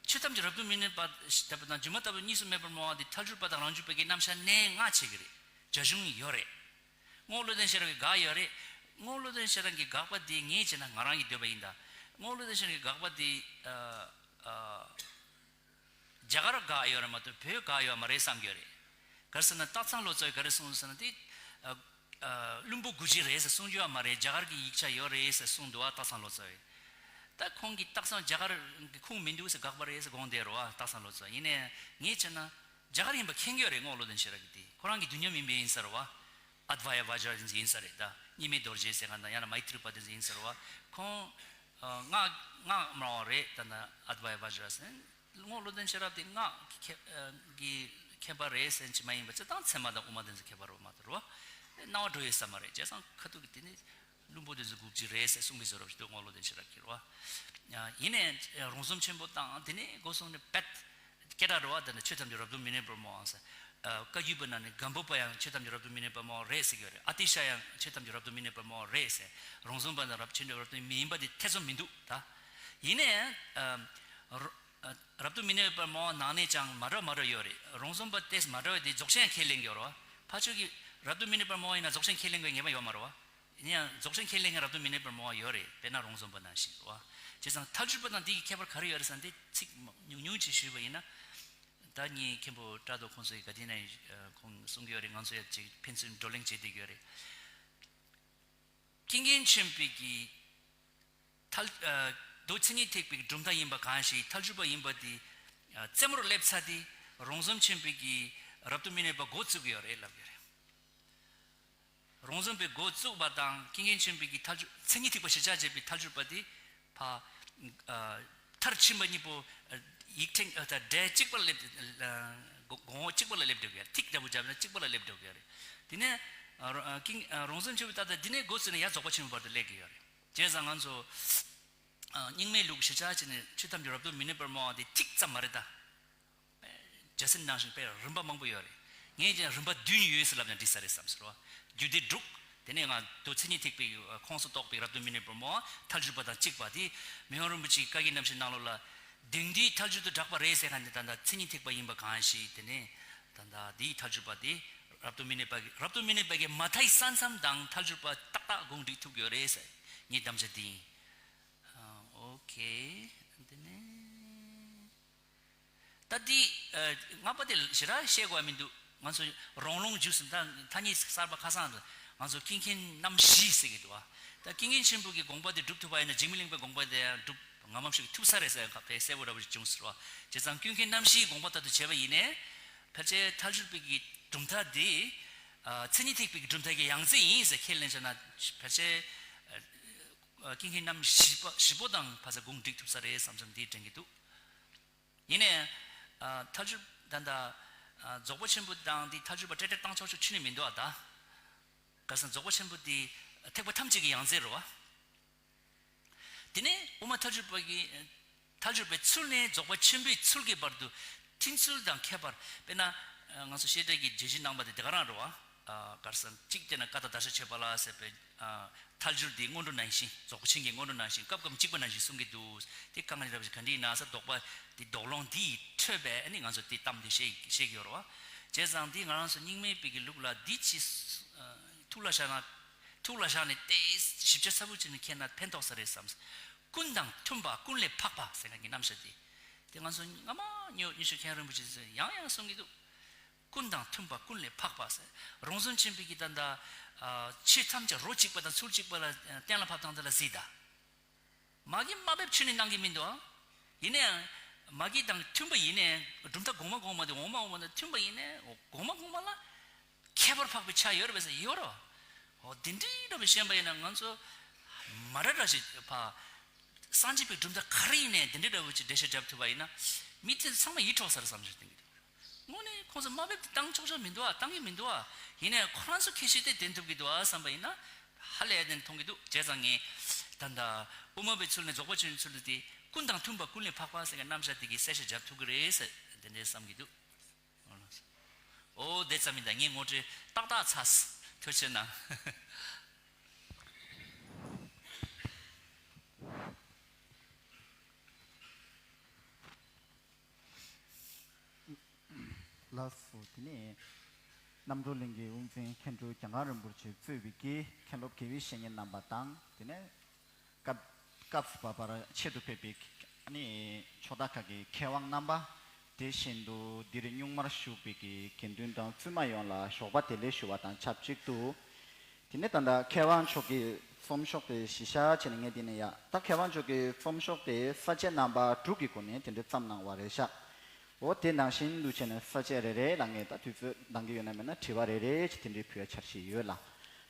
ཆོས་ཐམས་ཅད་རབ་ཏུ་མི་གནས་པ་ཞེས་བྱ་བ་དང་སྒྱུ་མ་ལྟ་བུ་གཉིས་སུ་མེད་པར་སྨྲ་བ་འདི་ཐལ་འགྱུར་བ་དང་རང་རྒྱུད་པ་གི་རྣམ་གཞག་ནས་ང་བྱེད་ཀྱི་རེད། རྒྱ་གཞུང་ཡོད་རེད། རྔོག་བློ་ལྡན་ཤེས་རབ་ཀྱིས་དགག་ཡོད་རེད། རྔོག་བློ་ལྡན་ཤེས་རབ་ཀྱིས་དགག་པ་འདི་ངས་བྱས་ན་ང་རང་གི་འདོད་པ་ཡིན་ད། རྔོག་བློ་ལྡན་ཤེས་རབ་ཀྱིས་དགག་པ་འདི་ཨ་ཨ་རྒྱ་གར་དགག་ཡོད་རེད་མ་གཏོགས་བོད་དགག་ཡོད་མ་རེད་བསམ་གྱི་ཡོད་རེད། ག་རེ་ཟེར་ན་སྟག་ཚང་ལོ་ཙཱ་བས་ག་རེ་གསུངས་ཟེར་ན་དེ། ཨ་ཨ་བླུན་པོ་དགུ་བཅུ་རེད་ཟེར་གསུང་རྒྱུ་ཡོད་མ་རེད། རྒྱ་གར་གྱི་ཡིག་ཆ་ཡོད་རེད་ཟེར་གསུངས་འདུག་བ། སྟག་ཚང་ལོ་ཙཱ་བས། ད་ཁོང་གིས་སྟག་ཚང་རྒྱ་གར་གྱི་ཁུངས་མི་འདུག་ཟེར་དགག་པ་རེད་ཟེར་དགོངས་བསྡད་རེད་བ། སྟག་ཚང་ལོ་ཙཱ་བས། ཡིན་ནའི་ངས་བྱས་ན་རྒྱ་གར་ཡིན་པ་མཁྱེན་གྱི་ཡོད་རེད། རྔོག་བློ་ལྡན་ཤེས་རབ་ཀྱིས་དེ་ཁོ་རང་གི་དུས་མཉམ་ཡིན་པ་ཡིན་ས་རེད་བ། ཨད་བྷ་ཡ་བཛྲ་དེ་ཚོ་ཡིན་ས་རེད་ད། གཉིས་མེད་རྡོ་རྗེ་ཟེར་མཁན་དང་ཡང་ན་མཻ་ཏྲི་པ་དེ་ཚོ་ཡིན་ས་རེད་བ། ཁོང་ཨ་སྔགས་སྔགས་སྨྲ་བ་རེད། ད་ནི་ཨད་བྷ་ཡ་བཛྲ་ཟེར། རྔོག་བློ་ལྡན་ཤེས་རབ་དེ་སྔགས་ཀྱི་མཁས་ཨ་གི་མཁས་པ་རེད་ཟེར་གྱི་མ་ཡིན་པ། སྤྱིར་བཏང་ཚད་མ་དང་དབུ་མ་དེ་ཚོ་མཁས་པ་རེད་མ་གཏོགས་རེད་བ། སྣང་བ་འགྲོ་ཡོད་ས་མ་རེད། བྱས་ཙང་ཁ་ཐུག་གི་དེ་ནི་ བླུན་པོ་དེ་ཚོ་སྒུག་ཅི་རེད་ཟེར་གསུང་གི་བཟོ་འདྲ་ཞིག་འདུག་སྔོན་ལོག་དེ་ཞེ་དྲག་གི་རེད་བ། ཡིན་ནའི་རོང་ཟོམ་ཆེན་པོ་དང་དེ་ནས་སྒོ་སོང་ནས་པད་སྐད་གྲགས་རེད་བ། དེ་ནས་ཆོས་ཐམས་ཅད་རབ་ཏུ་མི་གནས་པར་སྨྲ་བ་ཟེར། བཀའ་བརྒྱུད་པ་ནང་ནས་སྒམ་པོ་པ་ཡང་ཆོས་ཐམས་ཅད་རབ་ཏུ་མི་གནས་པར་སྨྲ་བ་རེད་ཟེར་གྱི་ཡོད་རེད། ཨ་ཏི་ཤ་ཡང་ཆོས་ཐམས་ཅད་རབ་ཏུ་མི་གནས་པར་སྨྲ་བ་རེད་ཟེར། རོང་ཟོམ་པ་དང་རབ་ཆོས་འབྲེལ་རབ་ཏུ་མི་ཡིན་པ་དེ་ཐེ་ཚོམ་མི་འདུག་ད། ཡིན་ནའི་རོ- རབ་ཏུ་མི་གནས་པར་སྨྲ་བ་ནང་ནས་ཀྱང་མ་འདྲ་མ་འདྲ་ཡོད་རེད། རོང་ཟོམ་པ་དེ་མ་འདྲ་བ་དེ་རྫོགས་ཆེན་ཁས་ལེན་གྱི་ཡོད་རེད་བ། ཕར་ཕྱོགས་ཀྱི་རབ་ཏུ་མི་གནས་པར་སྨྲ་བ་ཡིན་ན་རྫོགས་ཆེན་ཁས་ལེན་དགོས་ངེས་པ་ཡོད་མ་རེད་བ། ཡིན་ཡང་རྫོགས་ཆེན་ཁས་ལེན་མཁན་རབ་ཏུ་མི་གནས་པར་སྨྲ་བ་ཡོད་རེད། དཔེར་ན་རོང་ཟོམ་པ་ནང་བཞིན་རེད་བ། བྱས་ཙང་ཐལ་འགྱུར་བ་དང་འདི་གི་ཁྱད་པར་ག་རེ་ཡོད་རེད་ཟེར་ན། འདི་ཚིག་ཉུང་ཉུང་ཅིག་ཞུས་པ་ཡིན་ན། ད་ངའི་མཁན་པོ་བཀྲ་རྡོ་ཁོང་ཚོ་ཡི་ག་དེ་ན་ཁོང་གསུང་གི་ཡོད་རེད། ང་ཚོ་ཡང་ཅིག་ཕན་ཚུན་བགྲོ་གླེང་བྱེད་བསྡད་ཀྱི་ཡོད་རེད། ཀུན་མཁྱེན་ཆེན་པོའི་གི་ཐལ- ཨ། མདོ་མཚན་ཉིད་ཐེག་པའི་གྲུབ་མཐའ་ཡིན་པ་གང་ཞིག་ཐལ་འགྱུར་བ་ཡིན་པ་དེ་རྩེ་མོར་སླེབས་ཚར་དུས་རོང་ཟོམ་ཆེན་པོའི་གི་རབ་ཏུ་མི་གནས་པ་འགོ་བཙུགས་ཀྱི་ཡོད་རེད་ལབ་ཀྱི་རེད། རོང་ཟོམ་པས་འགོ་བཙུགས་པ་དང་ཀུན་མཁྱེན་ཆེན་པོའི་གི་ཐལ་འགྱུར་མཚན་ཉིད་ཐེག་པ་གཞིར་བཞག་བྱས་པའི་ཐལ་འགྱུར་བ་དེ་ཕར་ཨ། མཐར་ཕྱིན་པ་གཉིས་པོ་ཨ། ཡིག་ཕྲེང་ཨ། ད་སྒྲ་གཅིག་པ་ལ་སླེབས། ཨ། གོ- གོང་འོག་གཅིག་པ་ལ་སླེབས་འགྲོ་གི་ཡ་རེད། ཐིག་འདྲ་པོ་བརྒྱབ་ན་གཅིག་པ་ལ་སླེབས་འགྲོ་གི་ཡ་རེད། དེ་ནས་ཨ། རོ- ཨ། ཀིང་། ཨ། རོང་ཟོམ་ཆེན་པོ་ད་ལྟ་འདི་ནས་འགོ་བཙུགས་ནས་ཡར་རྫོགས་པ་ཆེན་པོ་བར་དུ་སླེབས་ཀྱི་ཡོད་རེད། བྱས་ཙང་ང་ཚོ་ཨ། རྙིང་མའི་ལུགས་གཞིར་བཞག་བྱས་ནས་ཆོས་ཐམས་ཅད་རབ་ཏུ་མི་གནས་པར་སྨྲ་བ་འདི་ཐིག་ཙམ་མ་རེད་ད། རྒྱལ་སྲས་ནང་བཞིན་དཔེ་རིམ་པ་མང་པོ་ཡོད་རེད། ངས་ཀྱང་རིམ་པ་བདུན་ཡོད་ཟེར་ལབ་ན་འགྲིག་ས་རེད་བསམ་ཟེར་བ། རྒྱུད་སྡེ་དྲུག་དེ་ནས་ང་མདོ་མཚན་ཉིད་ཐེག་པའི་ཁོངས་སུ་གཏོགས་པའི་རབ་ཏུ་མི་གནས་པར་སྨྲ་བ་ཐལ་འགྱུར་བ་དང་གཅིག་པ་དེ། མི་ཕམ་རིན་པོ་ཆེའི་བཀའ་བརྒྱད་རྣམ་བཤད་ནང་ལོགས་ལ། དེང་འདིའི་ཐལ་འགྱུར་དུ་གྲགས་པ་རེད་ཟེར་མཁན་དེ་ད་ལྟ་མཚན་ཉིད་ཐེག་པ་ཡིན་པ་གང་ཞིག་དེ་ནས་ད་ལྟ་འདིའི་ཐལ་འགྱུར་བ་དེ་རབ་ཏུ་མི་གནས་པ་གི་རབ་ཏུ་མི་གནས་པ་གི་མ་མཐའི་ས་མཚམས་དང་ཐལ་འགྱུར་བ་ཏག་ཏག་དགོངས་འགྲིག་ཐུབ་ཡོད་རེད་ཟེར། ངའི་དམ་བཅའ་འདི་ཡིན། ཨ། ཨོ་ཁེ། འདི་ནས། ད་འདི་ཨ། སྔ་པོ་དེ་ཞེ་དྲག་བཤད་དགོས་མི་འདུག་ང་ཚོ་རོང་ལུང་བརྒྱུད་ཟིན་ད་ཐ་སྙད་གསར་པ་ཁ་སང་དུ་ང་ཚོ་ཀུན་མཁྱེན་རྣམ་བཞི་ཟེར་གྱི་འདུག་བ། ད་ཀུན་མཁྱེན་ཆེན་པོ་གི་དགོངས་པ་དེ་སྒྲུབ་ཐུབ་པ་ཡིན་ན་འཇིགས་མེད་གླིང་པའི་དགོངས་པ་དེ་ཡང་སྒྲུབ་ངམ་ངམ་ཞིག་ཐུབ་ས་རེད་ཟེར་ཡང་ཁ་ཕལ་གསལ་པོ་འདྲ་པོ་ཞིག་བྱུང་ཟེར་བ། བྱས་ཙང་ཀུན་མཁྱེན་རྣམ་བཞིའི་དགོངས་པ་ལྟར་དུ་བྱས་པ་ཡིན་ནའི། ཕལ་ཆེར་ཐལ་འགྱུར་བའི་གི་གྲུབ་མཐའ་དེ་ཨ། མཚན་ཉིད་ཐེག་པའི་གི་གྲུབ་མཐའ་གི་ཡང་རྩེ་ཡིན་ཟེར་ཁས་ལེན་བྱས་ན་ཕལ་ཆེར་ཨ། ཀུན་མཁྱེན་རྣམ་བཞི་པ་བཞི་པོ་དང་ཕ་ས་དགོངས་འགྲིག་ཐུབ་ས་རེད་བསམ་བསམ་འདི་དྲན་གྱི་འདུག་ཡིན་ནའི་ཨ། ཐལ་འགྱུར་ད་ལྟ་ཨ། རྫོགས་པ་ཆེན་པོ་དང་འདི་ཐལ་འགྱུར་བ་ཏྲེ་ཏྲེ་བཏང་ཆོག་ཆོག་ཁྱོན་ནས་མི་འདུག་ཨ། ད་ག་ས་རྫོགས་པ་ཆེན་པོ་འདི་ཐེག་པ་ཐམས་ཅད་ཀྱི་ཡང་རྩེ་རེད་བ། དེ་ནས་དབུ་མ་ཐལ་འགྱུར་བ་གི་ཐལ་འགྱུར་བའི་ཚུལ་ནས་རྫོགས་པ་ཆེན་པོའི་ཚུལ་གྱི་བར་དུ་ཐུན་ཚོད་དང་ཁྱད་པར། དཔེར་ན་ང་ཚོ་བཤད་གྲྭ་གི་རྒྱས་བཤད་གནང་བ་དེ་དེ་ག་རང་རེད་བ། ཨ། ག་རེ་ཟེར་ན་གཅིག་བལྟས་ན་ཀ་དག་བརྡ་གཞག་བྱེད་པ་ལ་ཟེར་བའི་ཨ། ཐལ་འགྱུར་འདི་སྔོན་འགྲོ་ནང་བཞིན་རྫོགས་པ་ཆེན་གྱི་སྔོན་འགྲོ་ནང་བཞིན་སྐབས་སྐབས་གཅིག་པ་ནང་བཞིན་གསུང་གི་འདུག་དེ་དཀའ་ངལ་འདྲ་བ་ཞིག་ག་འདྲ་ཡིན་ན་ཟེར། དོགས་པ་དེ་དོགས་སློང་འདི་ཡིས་འཕྲོས་པས་ཨ་ནི་ང་ཚོ་དེ་གཏམ་དེ་བཤད་བཤད་ཀྱི་ཡོད་རེད་བ། བྱས་ཙང་འདི་ང་རང་ཚོ་རྙིང་མའི་བོད་ཀྱི་ལུགས་ལ་འདི་ཅིག་ཨ། ཐུགས་ལ་བཞག་ན། ཐུགས་ལ་བཞག་ནས་དེ་ཞིབ་ཆ་ཚ་པོ་བྱས་ནས་མཁྱེན་ན་ཕན་ཐོགས་ས་རེད་བསམ། ཀུན་དང་མཐུན་པ་ཀུན་ལས་འཕགས་པ་ཟེར་མཁན་གྱི་རྣམ་གཞག་དེ། དེ་ང་ཚོ་སྔ་མ་ཉོ་ཉི་ཤུ་མཁན་རིན་པོ་ཆེ་ཚོས་ཡང་ཡང་གསུང་གི་འདུག་ཀུན་དང་མཐུན་པ་ཀུན་ལས་འཕགས་པ་ཟེར། རོང་ཟོམ་ཆེན་པོའི་གི་ད་ལྟ་ཨ། ཆོས་ཐམས་ཅད་རོ་གཅིག་པ་དང་ཚུལ་གཅིག་པ་ལ་གཏན་ལ་ཕབ་སྟངས་དེ་ལ་གཟིགས་དང་། མ་གི་མ་འབེབས་ཆོས་ནི་གནང་གི་མི་འདུག་ཨ། ཡིན་ནའང་མ་གི་དང་མཐུན་པ་ཡིན་ནའི་གྲུབ་མཐའ་གོང་མ་གོང་མ་དེ་འོག་མ་འོག་མ་དང་མཐུན་པ་ཡིན་ནའི་གོང་མ་གོང་མ་ལ་ཁྱད་པར་འཕགས་པའི་ཆ་ཡོད་རེད་པས་ཟེར་ཡོད་རེད་བ། འོ་དེ་འདྲའི་འདྲ་བའི་ཤེས་པ་ཡིན་ན་ང་ཚོ་མ་ར་ར་ཞིག་ཕ་སངས་རྒྱས་པའི་གྲུབ་མཐའ་ག་རེ་ཡིན་ནའི་དེ་འདྲའི་འདྲ་བོ་ཅིག་འགྲེལ་བཤད་རྒྱབ་ཐུབ་པ་ཡིན་ན་མི་དེ་ཚང་མ་ཡིད་འཕྲོག་ས་རེད་བསམ་ཞིག་གཏན་གྱི་འདུག་དངོས་གནས་ཁོང་ཚོ་དམའ་འབེབས་དེ་བཏང་ཆོག་ཆོག་མི་འདུག་ཨ། བཏང་གི་མི་འདུག་ཨ། ཡིན་ནའི་ཁོ་རང་ཚོ་ཁྱད་ཆོས་དེ་འདོན་ཐུབ་ཀྱི་འདུག་ཨ་བསམ་པ་ཡིན་ན་ཧ་ལས་དེ་མཐོང་གི་འདུག་བྱས་ཙང་ངས་ད་ལྟ་དབུ་མ་པའི་ཚུལ་ནས་རྫོགས་པ་ཆེན་པོའི་ཚུལ་དུ་དེ་ཀུན་དང་མཐུན་པ་ཀུན་ལས་འཕགས་པ་ཟེར་མཁན་རྣམ་གཞག་དེ་གི་གསལ་བཤད་རྒྱབ་ཐུབ་ཀྱི་རེད་ཟེར་དེ་འདྲའི་བསམ་གྱི་འདུག་འོ་དེ་ཙམ་ཡིན། ད་ངས་ངོ་སྤྲོད་ཏག་ཏག་ཚར། ཐུགས་རྗེ་གནང་། ལགས་སོ། དེ་ནས་རྣམ་གྲོལ་གླིང་གི་དབུ་འཛིན་མཁན་སྤྲུལ་གྱང་ཁ་རིན་པོ་ཆེ་གཙོས་པའི་གི་མཁན་སློབ་དགེ་བའི་བཤེས་གཉེན་རྣམ་པ་དང་། དེ་ནས་སྐབས་སྐབས་སུ་བབས་པར་ཆེད་དུ་ཕེབས་པའི་ཨ་ནི་ཕྱོགས་མཐའ་ཁག་གི་མཁས་དབང་རྣམ་པ། དེ་བཞིན་དུ་འདིར་གཉུག་མར་བཞུགས་པའི་གི་དགེ་འདུན་དང་བཙུན་མ་ཡོངས་ལ་ཞོགས་པ་བདེ་ལེགས་ཞུ་བ་དང་ཆབས་ཅིག་ཏུ། དེ་ནས་ད་ལྟ་མཁས་དབང་མཆོག་གི་རྩོམ་ཤོག་དེ་གཞི་བཞག་བྱས་ནས་ངས་འདི་ནས་ཡ། ད་མཁས་དབང་མཆོག་གི་རྩོམ་ཤོག་དེ་ས་བཅད་རྣམ་པ་དྲུག་གི་སྒོ་ནས་དེ་འདྲ་བརྩམས་གནང་བ་རེད་ཤག་འོ་དེ་ནང་བཞིན་དུ་བྱས་ནས་ས་བཅད་རེ་རེ་ལ་ངས་ད་དུས་ཚོད་འདང་གི་ཡོད་ན་མེད་ན་དྲི་བ་རེ་རེ་ཅིག་དེ་འདྲའི་ཕུལ་ཡ་འཆར་གཞི་ཡོད་ལ།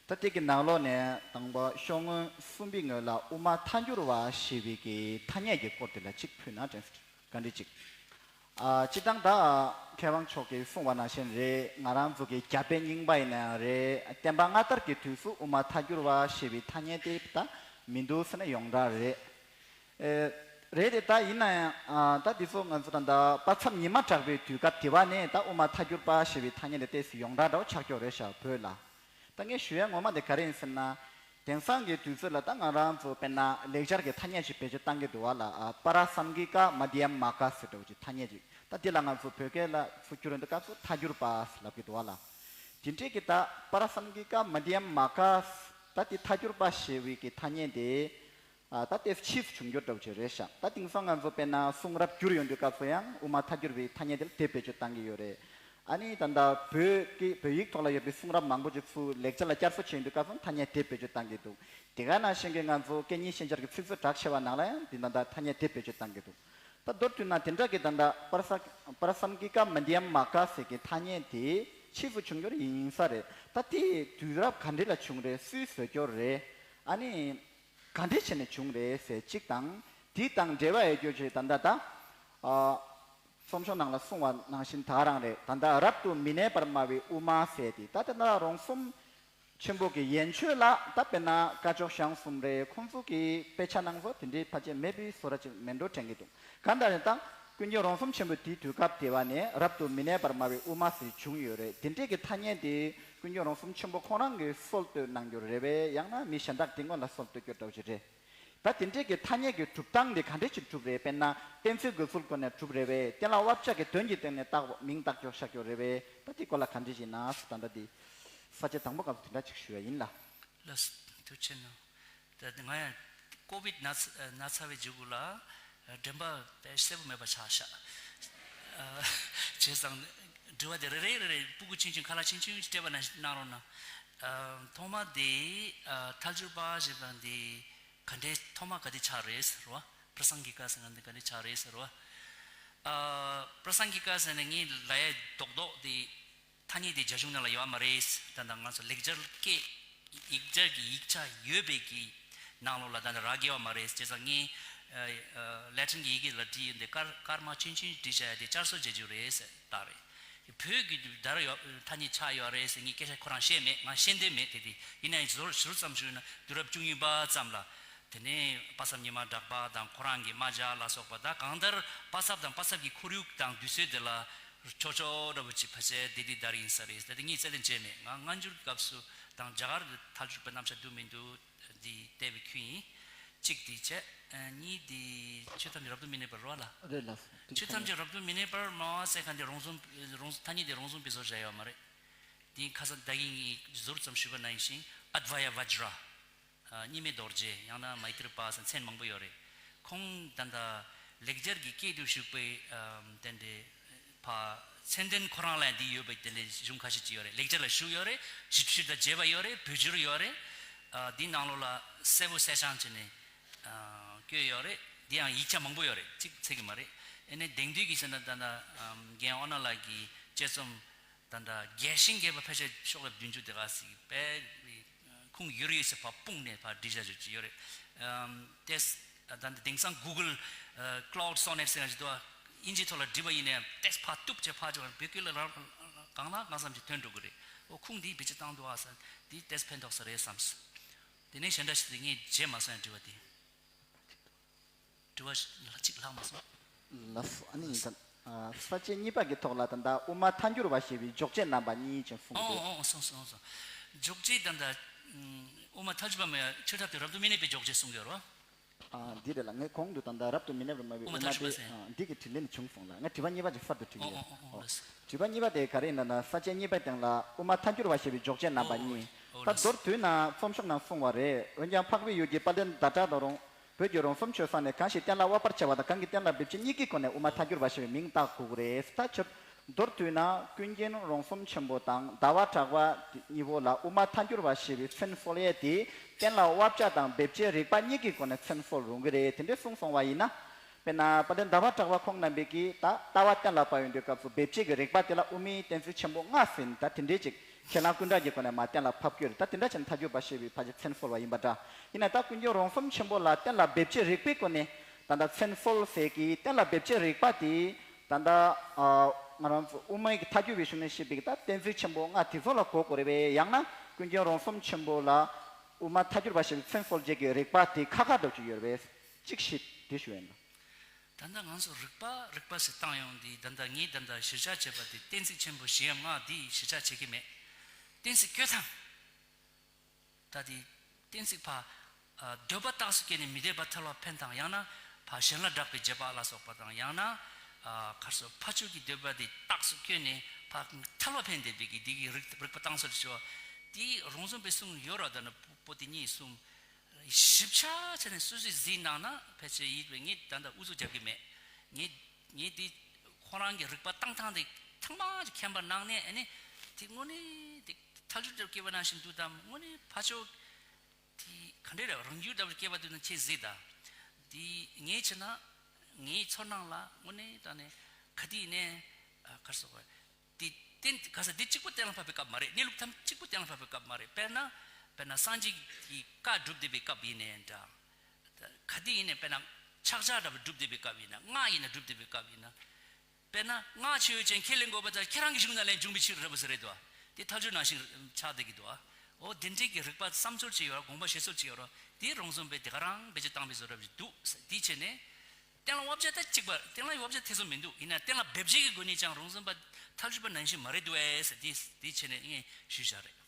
ད་དེ་གི་ནང་ལོགས་ནས་དང་པོ་ཤོག་ངོས་གསུམ་པའི་ངོས་ལ་དབུ་མ་ཐལ་འགྱུར་བ་ཞེས་པའི་གི་ཐ་སྙད་ཀྱི་སྐོར་དེ་ལ་ཅིག་ཕུལ་ན་དྲན། བཀའ་འདྲི་གཅིག་ཨ། སྤྱིར་བཏང་ད་མཁས་དབང་མཆོག་གིས་གསུངས་པ་ནང་བཞིན་རེད། ང་རང་ཚོ་གི་རྒྱ་དཔེ་རྙིང་པ་ཡིན་ན་ཡང་རེད། བསྟན་པ་སྔ་དར་གྱི་དུས་སུ་དབུ་མ་ཐལ་འགྱུར་བ་ཞེས་པའི་ཐ་སྙད་དེ་ད་མི་འདུག་ཟེར་ན་ཡོངས་གྲགས་རེད། ཨེ། རེད་དེ། ད་ཡིན་ན་ཡང་། ཨ། ད་འདི་ཚོ་ང་ཚོ་ད་ལྟ་དཔག་བསམ་ཉི་མ་གྲགས་པའི་དུས་སྐབས་དེ་བ་ནས་ད་དབུ་མ་ཐལ་འགྱུར་བ་ཞེས་པའི་ཐ་སྙད་དེ་ཏོག་ཙམ་ཡོངས་གྲགས་འདྲ་བོ་ཆགས་ཀྱོག་རེད་ཤག་བོད་ལ། ད་ངས་ཞུ་ཡ་ངོ་མ་དེ་ག་རེ་ཡིན་ཟེར་ན། དེང་སང་གི་དུས་ཚོད་ལ་ད་ང་རང་ཚོ་དཔེར་ན་ལེགས་སྦྱར་གྱི་ཐ་སྙད་ཅིག་བེད་སྤྱོད་བཏང་གི་འདུག་བ་ལ། ཨ། པ་ར་སཾ་གི་ཀ་མ་དྷྱ་མ་ཀ་ཟེར་འདྲ་བོ་ཅིག་ཐ་སྙད་ཅིག་ད་འདི་ལ་ང་ཚོ་བོད་སྐད་ལ་ཚུར་བསྒྱུར་ཡོང་དུས་སྐབས་སུ་ཐལ་འགྱུར་བ་ལབ་ཀྱི་འདུག་བ་ལ། དེ་འདྲས་ཀྱི་ད་པ་ར་སཾ་གི་ཀ་མ་དྷྱ་མ་ཀ། ད་འདི་ཐལ་འགྱུར་བ་ཞེས་པའི་གི་ཐ་སྙད་དེ། ཨ། ད་ལྟའི་ཕྱིས་སུ་བྱུང་རྒྱུ་འདྲ་བོ་ཅིག་རེད་ཤག་ད་དེང་སང་ང་ཚོ་དཔེར་ན་གསུང་རབ་བསྒྱུར་ཡོང་དུས་སྐབས་སུ་ཡང་དབུ་མ་ཐལ་འགྱུར་བའི་ཐ་སྙད་དེ་ལ་དེ་བེད་སྤྱོད་བཏང་གི་ཡོད་རེད། ཨ་ནི་ད་ལྟ་བོད་ཀྱི་བོད་ཡིག་ཐོག་ལ་ཡོད་པའི་གསུང་རབ་མང་པོ་ཅིག་ཚུར་ལེགས་སྦྱར་ལ་བསྐྱར་གསོ་བྱེད་ཡོང་དུས་སྐབས་སུ་ཐ་སྙད་དེ་བེད་སྤྱོད་བཏང་གི་འདུག་དེ་ག་ནང་བཞིན་གྱི་ང་ཚོ་སྐད་གཉིས་ཤན་སྦྱར་གྱི་ཚིག་མཛོད་གྲགས་ཆེ་བ་ནང་ལ་ཡང་འདི་ད་ལྟ་ཐ་སྙད་དེ་བེད་སྤྱོད་བཏང་གི་འདུག་ད་མདོར་བསྡུས་ན་དེ་འདྲ་གི་ད་ལྟ་པ་ར་ས་པ་ར་སཾ་གི་ཀ་མ་དྷྱ་མ་ཀ་ཟེར་གྱི་ཐ་སྙད་དེ་ཕྱིས་སུ་བྱུང་རྒྱུ་ཡིན་ས་རེད། ད་དེ་དུས་རབས་ག་འདྲ་ལ་བྱུང་རེད། སུས་བཟོས་རྒྱུ་རེད། ཨ་ནི། ག་འདྲས་བྱས་ནས་བྱུང་རེད་ཟེར་གཅིག་དང་། དེ་དང་འབྲེལ་བ་ཡོད་རྒྱུ་ཞིག་ད་ལྟ་ད། ཨ། གསུང་ཆོས་ནང་ལ་གསུངས་པ་ནང་བཞིན་ད་རང་རེད། ད་ལྟ་རབ་ཏུ་མི་གནས་པར་སྨྲ་བའི་དབུ་མ་ཟེར་དེ་ད་ལྟ་ན་རོང་ཟོམ་ཆེན་པོ་གི་ཡན་ཆོད་ལ་ད་དཔེར་ན་སྐ་ཅོག་ཞང་གསུམ་རེད། ཁོང་ཚོ་གི་དཔེ་ཆ་ནང་ཚོ་དེ་འདྲའི་ཕལ་ཆེར་མེད་པའི་བཟོ་འདྲ་ཅིག་མེད་འགྲོ་དྲན་གྱི་འདུག་གང་ལྟར་ད་ཀུན་མཁྱེན་རོང་ཟོམ་ཆེན་པོ་དེའི་དུས་སྐབས་དེ་བ་ནས་རབ་ཏུ་མི་གནས་པར་སྨྲ་བའི་དབུ་མ་ཟེར་བྱུང་ཡོད་རེད། དེ་འདྲས་ཀྱི་ཐ་སྙད་དེ། ཀུན་མཁྱེན་རོང་ཟོམ་ཆེན་པོ་ཁོང་རང་གིས་སྲོལ་གཏོད་གནང་རྒྱུ་རེད་པས། ཡང་ན་མི་གཞན་དག་དེ་སྔོན་ལ་སྲོལ་གཏོད་རྒྱུ་འདྲ་བོ་ཞིག་རེད། ད་དེ་འདྲས་ཀྱི་ཐ་སྙད་ཀྱི་གྲུབ་སྟངས་དེ་ག་འདྲས་ཅིག་གྲུབ་རེད། དཔེར་ན་གཏན་ཚིགས་དགོས་ཚུལ་སྐོར་ནས་གྲུབ་རེད་པས། གཏན་ལ་དབབ་བྱ་གི་དོན་གྱི་སྟེང་ནས་བཏགས་མིང་བཏགས་རྒྱུ་བཞག་རྒྱུ་རེད་པས། ད་དེ་སྐོར་ལ་ག་འདྲས་ཞིག་ན་ད་ལྟ་དེ་ས་བཅད་དང་པོ་སྐབས་སུ་དེ་འདྲ་ཅིག་ཞུ་ཡ་ཡིན་ལ། ལགས་སོ། ཐུགས་རྗེ་ཆེ་གནང་། ད་ང་ཡང་ཀོ་བིད་ན་ཚ་ན་ཚ་བའི་མཇུག་གུ་ལ་དྲན་པ་དཔེ་གསལ་པོ་མེད་པ་ཆགས་ཤག་བྱས་ཙང་དྲི་བ་དེ་རེ་རེ་རེ་རེ་སྤུ་གུ་ཆུང་ཆུང་ཁ་ལག་ཆུང་ཆུང་ཞིག་སྤྲད་པ་ན་གནང་རོགས་གནང་། ཐོག་མ་དེ་ཐལ་འགྱུར་བ་ཞེས་པ་འདི་ག་འདྲའི་ཐོག་མ་ག་དེ་ཆགས་རེད་ཟེར་བ། པྲ་སང་གི་ཀ་ཟེར་ན་འདི་ག་འདྲའི་ཆགས་རེད་ཟེར་བ། པྲ་སང་གི་ཀ་ཟེར་ན་ངའི་ལ་ཡ་རྡོག་རྡོག་དེ། ཐ་སྙད་དེ་རྒྱ་གཞུང་ནང་ལ་ཡོད་མ་རེད། ད་ལྟ་ང་ཚོ་ལེགས་སྦྱར་སྐད་ཡིག་སྦྱར་གྱི་ཡིག་ཆ་ཡོད་པའི་གི་ནང་ལོགས་ལ་ད་ལྟ་རག་གི་ཡོད་མ་རེད། བྱས་ཙང་ངས་ལེ་ཊིན་གྱི་ཡི་གེ་ལ་བྲིས་ཡོད་འདི་སྐར་སྐར་མ་ཆུང་ཆུང་བྲིས་བྱས་དེ་བསྐྱར་གསོ་བྱེད་རྒྱུ་རེད་ཟེར་ད་རེད། བོད་ཀྱི་དུས་ད་ར་ཡོད་ཐ་སྙད་ཆགས་ཡོད་རེད་ཟེར་ངས་སྐད་ཆ་ཁོ་རང་བཤད་མེད། ང་ཤེས་འདོད་མེད་དེ་དེ་ཡིན་ན་ཡང་ཟུར་ཟུར་ཙམ་ཞུས་ན་དུས་རབས་བཅུ་གཉིས་པ་ཙམ་ལ། དེ་ནས་པ་སབ་ཉི་མ་གྲགས་པ་དང་ཁོ་རང་གི་རྨ་བྱ་ལ་སོགས་པ་ད་གང་ལྟར་པ་སབ་དང་པ་སབ་ཀྱི་ཁོར་ཡུག་དང་དུས་ཚོད་དེ་ལ་ཆོག་ཆོག་འདྲ་བོ་ཅིག་ཕལ་ཆེར་དེ་དེ་ལྟར་ཡིན་ས་རེད། ད་དེ་ངས་རྩ་དོན་བྱས་མེད། ང་སྔ་འགྱུར་གྱི་སྐབས་སུ་དང་རྒྱ་གར་གྱི་ཐལ་འགྱུར་བའི་རྣམ་གཞག་འདུག་མི་འདུག་འདི་བལྟས་པའི་ཁུལ་ཡིན། གཅིག་དེ་བྱས། གཉིས་དེ་ཆོས་ཐམས་ཅད་རབ་ཏུ་མི་གནས་པར་རོ་ལ། རེད་ལགས་སོ། ཆོས་ཐམས་ཅད་རབ་ཏུ་མི་གནས་པར་སྨྲ་བ་ཟེར་མཁན་དེ་རོང་ཟོམ་རོང་ཐ་སྙད་དེ་རོང་ཟོམ་པའི་བཟོ་བྱས་ཡོད་མ་རེད། དེ་ཁ་སང་ད་གིན་ངས་ཟུར་ཙམ་ཞུས་པ་ནང་བཞིན་ཨ་དྷ་ཝཱ་ཡ་བཛྲ། གཉིས་མེད་རྡོ་རྗེ་ཡང་ན་མཻ་ཏྲི་པ་ཟེར་མཚན་མང་པོ་ཡོད་རེད། ཁོང་ད་ལྟ་ལེགས་སྦྱར་གྱི་སྐད་དུ་བཞུགས་པའི་དེ་འདྲའི་ཕ་མཚན་ལྡན་ཁོ་རང་ལ་འདི་ཡོད་པའི་དེ་ལས་གཞུང་ཁ་ཤས་ཅིག་ཡོད་རེད། ལེགས་སྦྱར་ལ་བཞུགས་ཡོད་རེད། ཞིབ་བཤེར་དང་མཇལ་བ་ཡོད་རེད། བོད་བསྒྱུར་ཡོད་རེད། འདི་ནང་ལོགས་ལ་གསལ་པོ་གསལ་རྐྱང་བྱས་ནས་བཀོད་ཡོད་རེད། འདི་ཡང་ཡིག་ཆ་མང་པོ་ཡོད་རེད། གཅིག་ཚད་ཀྱི་མ་རེད། ཨ་ནི་དེང་དུས་ཀྱི་ཟེར་ན་ད་ལྟ་རྒན་ཨོ་ན་ལགས་ཀྱི་དཔྱད་རྩོམ། ད་ལྟ་རྒྱས་ཤིང་རྒྱས་པ་ཕལ་ཆེར་ཤོག་ལེབ་བདུན་ཅུ་དེ་ག་ཟིག་པས་ཁུངས་ཡོད་རེད་ཟེར་ཕར་སྤུངས་ནས་ཕར་འབྲི་བྱ་བྱེད་ཀྱི་ཡོད་རེད། ཨམ་ཏེས་ད་ལྟ་དེང་སང་Google Cloud Sonnet ཟེར་ཡ་ཞིག་འདུག་ཨིན་ཇིའི་ཐོག་ལ་བྲིས་པ་ཡིན་ནའི་ཏེས་ཕར་གཏུབ་བྱས་ཕར་བྱས་པ་བོད་སྐད་ལ་རང་གང་ལ་གང་འཚམ་ཞིག་ཐོན་འགྲོ་གི་རེད། ཨོ་ཁུངས་འདི་བེད་སྤྱོད་བཏང་འདུག་ཨ་ཟེར་འདི་ཏེས་ཕན་ཐོགས་ས་རེད་བསམས། དེ་ནས་གཞན་འདྲ་ཞིག་དེ་ངས་བརྗེད་མ་སོང་ཡང་དྲི་བ་དེ། དྲི་བ་ལ་གཅིག་ལྷག་མ་སོང་། ལགས་སོ། ཨ་ནི་ཡིན་ཙང་། ས་བཅད་གཉིས་པ་གི་ཐོག་ལ་ད་ལྟ་དབུ་མ་ཐལ་འགྱུར་བ་ཞེས་པའི་འཇོག་བྱེད་རྣམ་པ་གཉིས་ཅན་གསུངས་ཏེ། ཨོ་ཨོ་སོང་སོང་སོང་། འཇོག་བྱེད་ད་ལྟ་དབུ་མ་ཐལ་འགྱུར་བ་མ་ཡ་ཆོས་ཐབས་དེ་རབ་ཏུ་མི་གནས་པའི་འཇོག་བྱེད་གསུང་གི་ཡོད་རེད་བ། ཨ་འདི་རེད་ལ། ངས་གོང་དུ་ད་ལྟ་རབ་ཏུ་མི་གནས་པར་སྨྲ་བའི་དབུ་མ་དབུ་མ་ཐལ་འགྱུར་བ་དེ་ཟེར། ཨ་འདི་གི་དྲིས་ལན་བྱུང་སོང་ལ། ངས་དྲི་བ་གཉིས་པ་ཅིག་གསར་དུ་དྲིས་ཡོད། ཨོ་ཨོ་ཨོ་ལགས་སོ། དྲི་བ་གཉིས་པ་དེ་ག་རེ་ཡིན་ན་ན། ས་བཅད་གཉིས་པའི་སྟེང་ལ་དབུ་མ་ཐལ་འགྱུར་བ་ཞེས་པའི་འཇོག་བྱེད་རྣམ་པ་གཉིས། ད་མདོར་བསྡུས་ན་རྩོམ་ཤོག་ནང་གསུངས་པ་རེད། འོན་ཀྱང་འཕགས་པའི་ཡུལ་གྱི་དཔལ་ལྡན་ཟླ་གྲགས་དང་རོང་། བོད་ཀྱི་རོང་ཟོམ་ཆོས་བཟང་ནས་གང་ཞིག་གཏན་ལ་དབབ་པར་བྱ་བ་དང་། གང་གིས་གཏན་ལ་འབེབས་བྱེད་གཉིས་ཀྱི་སྒོ་ནས་དབུ་མ་ཐལ་འགྱུར་བ་ཞེས་པའི་མིང་བཏགས་དགོས་ཀྱི་རེད། ད་ཆོས་མདོར་བསྡུས་ན་ཀུན་མཁྱེན་རོང་ཟོམ་ཆེན་པོ་དང་ཟླ་བ་གྲགས་པ་གཉིས་པོ་ལ་དབུ་མ་ཐལ་འགྱུར་བ་ཞེས་པའི་མཚན་གསོལ་ཡས་དེ་གཏན་ལ་དབབ་བྱ་དང་འབེབས་བྱེད་རིགས་པ་གཉིས་ཀྱི་སྒོ་ནས་མཚན་གསོལ་རུང་གི་རེད། དེ་འདྲས་གསུངས་སོང་བ་ཡིན་ན། དཔེར་ན་དཔལ་ལྡན་ཟླ་བ་གྲགས་པ་ཁོང་རྣམ་པས་ཀྱིས་ད་ལྟ་བ་གཏན་ལ་ཕབ་ཡོང་དུས་སྐབས་སུ་འབེབས་བྱེད་ཀྱི་རིགས་པ་དེ་ལ་དབུ་མའི་གཏན་ཚིགས་ཆེན་པོ་ལྔ་ཟེར་ད་དེ་འདྲས་ཅིག་ཁས་བླངས་ཀུན་བཏགས་ཀྱི་སྒོ་ནས་མར་གཏན་ལ་ཕབ་ཀྱི་ཡོད་རེད། ད་དེ་འདྲ་བྱས་ན་ཐལ་འགྱུར་བ་ཞེས་པའི་ཕལ་ཆེར་མཚན་གསོལ་བ་ཡིན་པ་འདྲ། ཡིན་ན་ད་ཀུན་མཁྱེན་རོང་ཟོམ་ཆེན་པོ་ལ་གཏན་ལ་འབེབས་བྱེད་རིགས་པའི་སྒོ་ནས་ད་ལྟ་མཚན་གསོལ་ཟེར་གྱི་གཏན་ལ་འབེབས་བྱེད་རིགས་པ་དེ་ ད་ལྟ་ཨ་ང་རང་ཚོ་དབུ་མའི་མཐའ་འཁྱོལ་བའི་གཞུང་ནས་བཤད་པའི་ད་གཏན་ཚིགས་ཆེན་པོ་ལྔ་དེ་ཚོ་ལ་གོ་དགོས་རེད་པས། ཡང་ན་ཀུན་མཁྱེན་རོང་ཟོམ་ཆེན་པོ་ལ་དབུ་མ་མཐའ་འཁྱོལ་བ་ཞེས་པའི་མཚན་གསོལ་བྱེད་ཀྱི་རིགས་པ་དེ་ཁ་ཁ་འདྲ་ཅིག་ཡོད་རེད་པས། གཅིག་ཞིབ་དེ་ཞུ་ཡིན། ད་ལྟ་ང་ཚོ་རིགས་པ་རིགས་པ་ཟེར་བཏང་ཡོང་དུས། ད་ལྟ་ངས་ད་ལྟ་གཞིར་བཞག་བྱས་པ་དེ་གཏན་ཚིགས་ཆེན་པོ་བཞི་ཡ་ལྔ་དེ་གཞིར་བཞག་བྱེད་ཀྱི་མེད། གཏན་ཚིགས་བཀོད་སྟངས། ད་དེ་གཏན་ཚིགས་ཕ་ཨ་འདོད་པ་རྟགས་སུ་བཀོད་ནས་མི་འདོད་པ་ཐལ་བ་འཕེན་སྟངས། ཡང་ན་ཕ་གཞན་ལ་གྲགས་པའི་བྱེད་པ་ལ་སོགས་པ་དང་། ཡང་ན་ཨ་ག་རེ་ཟེར། ཕ་ཕྱོགས་ཀྱི་འདོད་པ་དེ་རྟགས་སུ་བཀོད་ནས་ཕ་ཐལ་བ་འཕེན་བསྡད་པའི་གི་དེ་གི་རིགས་རིགས་པ་བཏང་སྲོལ་ཞེས་པ་དེ་རོང་ཟོམ་པའི་གསུང་ཡོད་ར། ད་ནི་པོ་ཏི་གཉིས་གསུམ་ཞིབ་ཆ་བྱས་ནས་སོ་སོས་གཟིགས་གནང་ན་ཕལ་ཆེར་ཡིད་བས། ངས་ད་ལྟ་ཨུ་ཚུགས་རྒྱབ་ཀྱི་མེད། ངས་ངས་དེ་ཁོ་རང་གི་རིགས་པ་བཏང་སྟངས་དེ་ཚང་མ་མཁྱེན་པ་གནང་ནས། ཨ་ནི་དེ་དངོས་གནས་དེ་ཐལ་འགྱུར་དེ་སྐྱེས་པ་ནང་བཞིན་འདུག་དམ། དངོས་གནས་ཕ་ཕྱོགས་དེ་ག་འདྲས་རེད། རང་རྒྱུད་ལྟ་བུ་སྐྱེས་པ་འདུག་ན་ཁྱེད་གཟིགས་དང་། དེ་ངས་བྱས་ན་ངའི་ཚོར་སྣང་ལ་དངོས་གནས་ད་ནས་ག་དུས་ཡིན་ནའི་ཨ་ག་རེ་ཟེར་དགོས། དེ་གཏན་ག་ས་དེ་གཅིག་པུ་གཏན་ལ་ཕབ་པའི་སྐབས་མ་རེད། གནས་ལུགས་ཐམས་གཅིག་པུ་གཏན་ལ་ཕབ་པའི་སྐབས་མ་རེད། དཔེར་ན་དཔེར་ན་སངས་རྒྱས་ཀྱི་བཀའ་སྒྲུབ་བསྡད་པའི་སྐབས་ཡིན་ནའི་འདྲ། ག་དུས་ཡིན་ནའི་དཔེར་ན་ཕྱག་རྒྱ་འདྲ་བོ་སྒྲུབ་བསྡད་པའི་སྐབས་ཡིན་ན། སྔགས་ཡིན་ན་སྒྲུབ་བསྡད་པའི་སྐབས་ཡིན་ན། དཔེར་ན་སྔགས་ཆེ་ཡོད་ཅན་ཁས་ལེན་དགོས་པ་དང་། ཁྱེད་རང་གི་གཞུང་ནང་ལས་འབྱུང་བའི་ཕྱིར་རེད་པ་ཟེར་རེད་དོ། དེ་ཐལ་འགྱུར་ནང་བཞིན་ཆགས་བསྡད་ཀྱི་འདུག་ཨ། འོ་དེ་འདྲའི་གི་རིགས་པ་བསམ་ཚུལ་ཅིག་ཡོད་ར། དགོངས་པ་བཞེས་ཚུལ་ཅིག་ཡོད་ར། དེ་རོང་ཟོམ་པས་དེ་ག་རང་བེད་སྤྱོད་བཏང་བའི་བཟོ་འདྲ་ཅིག་འདུག་ཟེར། དེ་བྱས་ནས་གཏན་ལ་དབབ་བྱ་ད་གཅིག་པ། གཏན་ལ་དབབ་བྱ་ཐེ་ཚོམ་མི་འདུག་ཡིན་ན་གཏན་ལ་འབེབས་བྱེད་ཀྱི་སྒོ་ནས་ཀྱང་རོང་ཟོམ་པ་ཐལ་འགྱུར་པ་ནང་བཞིན་མ་རེད་འདུག་ཨེ་ཟེར། དེ་དེ་བྱས་ནས་ངས་ཞུས་བཞག་རེད།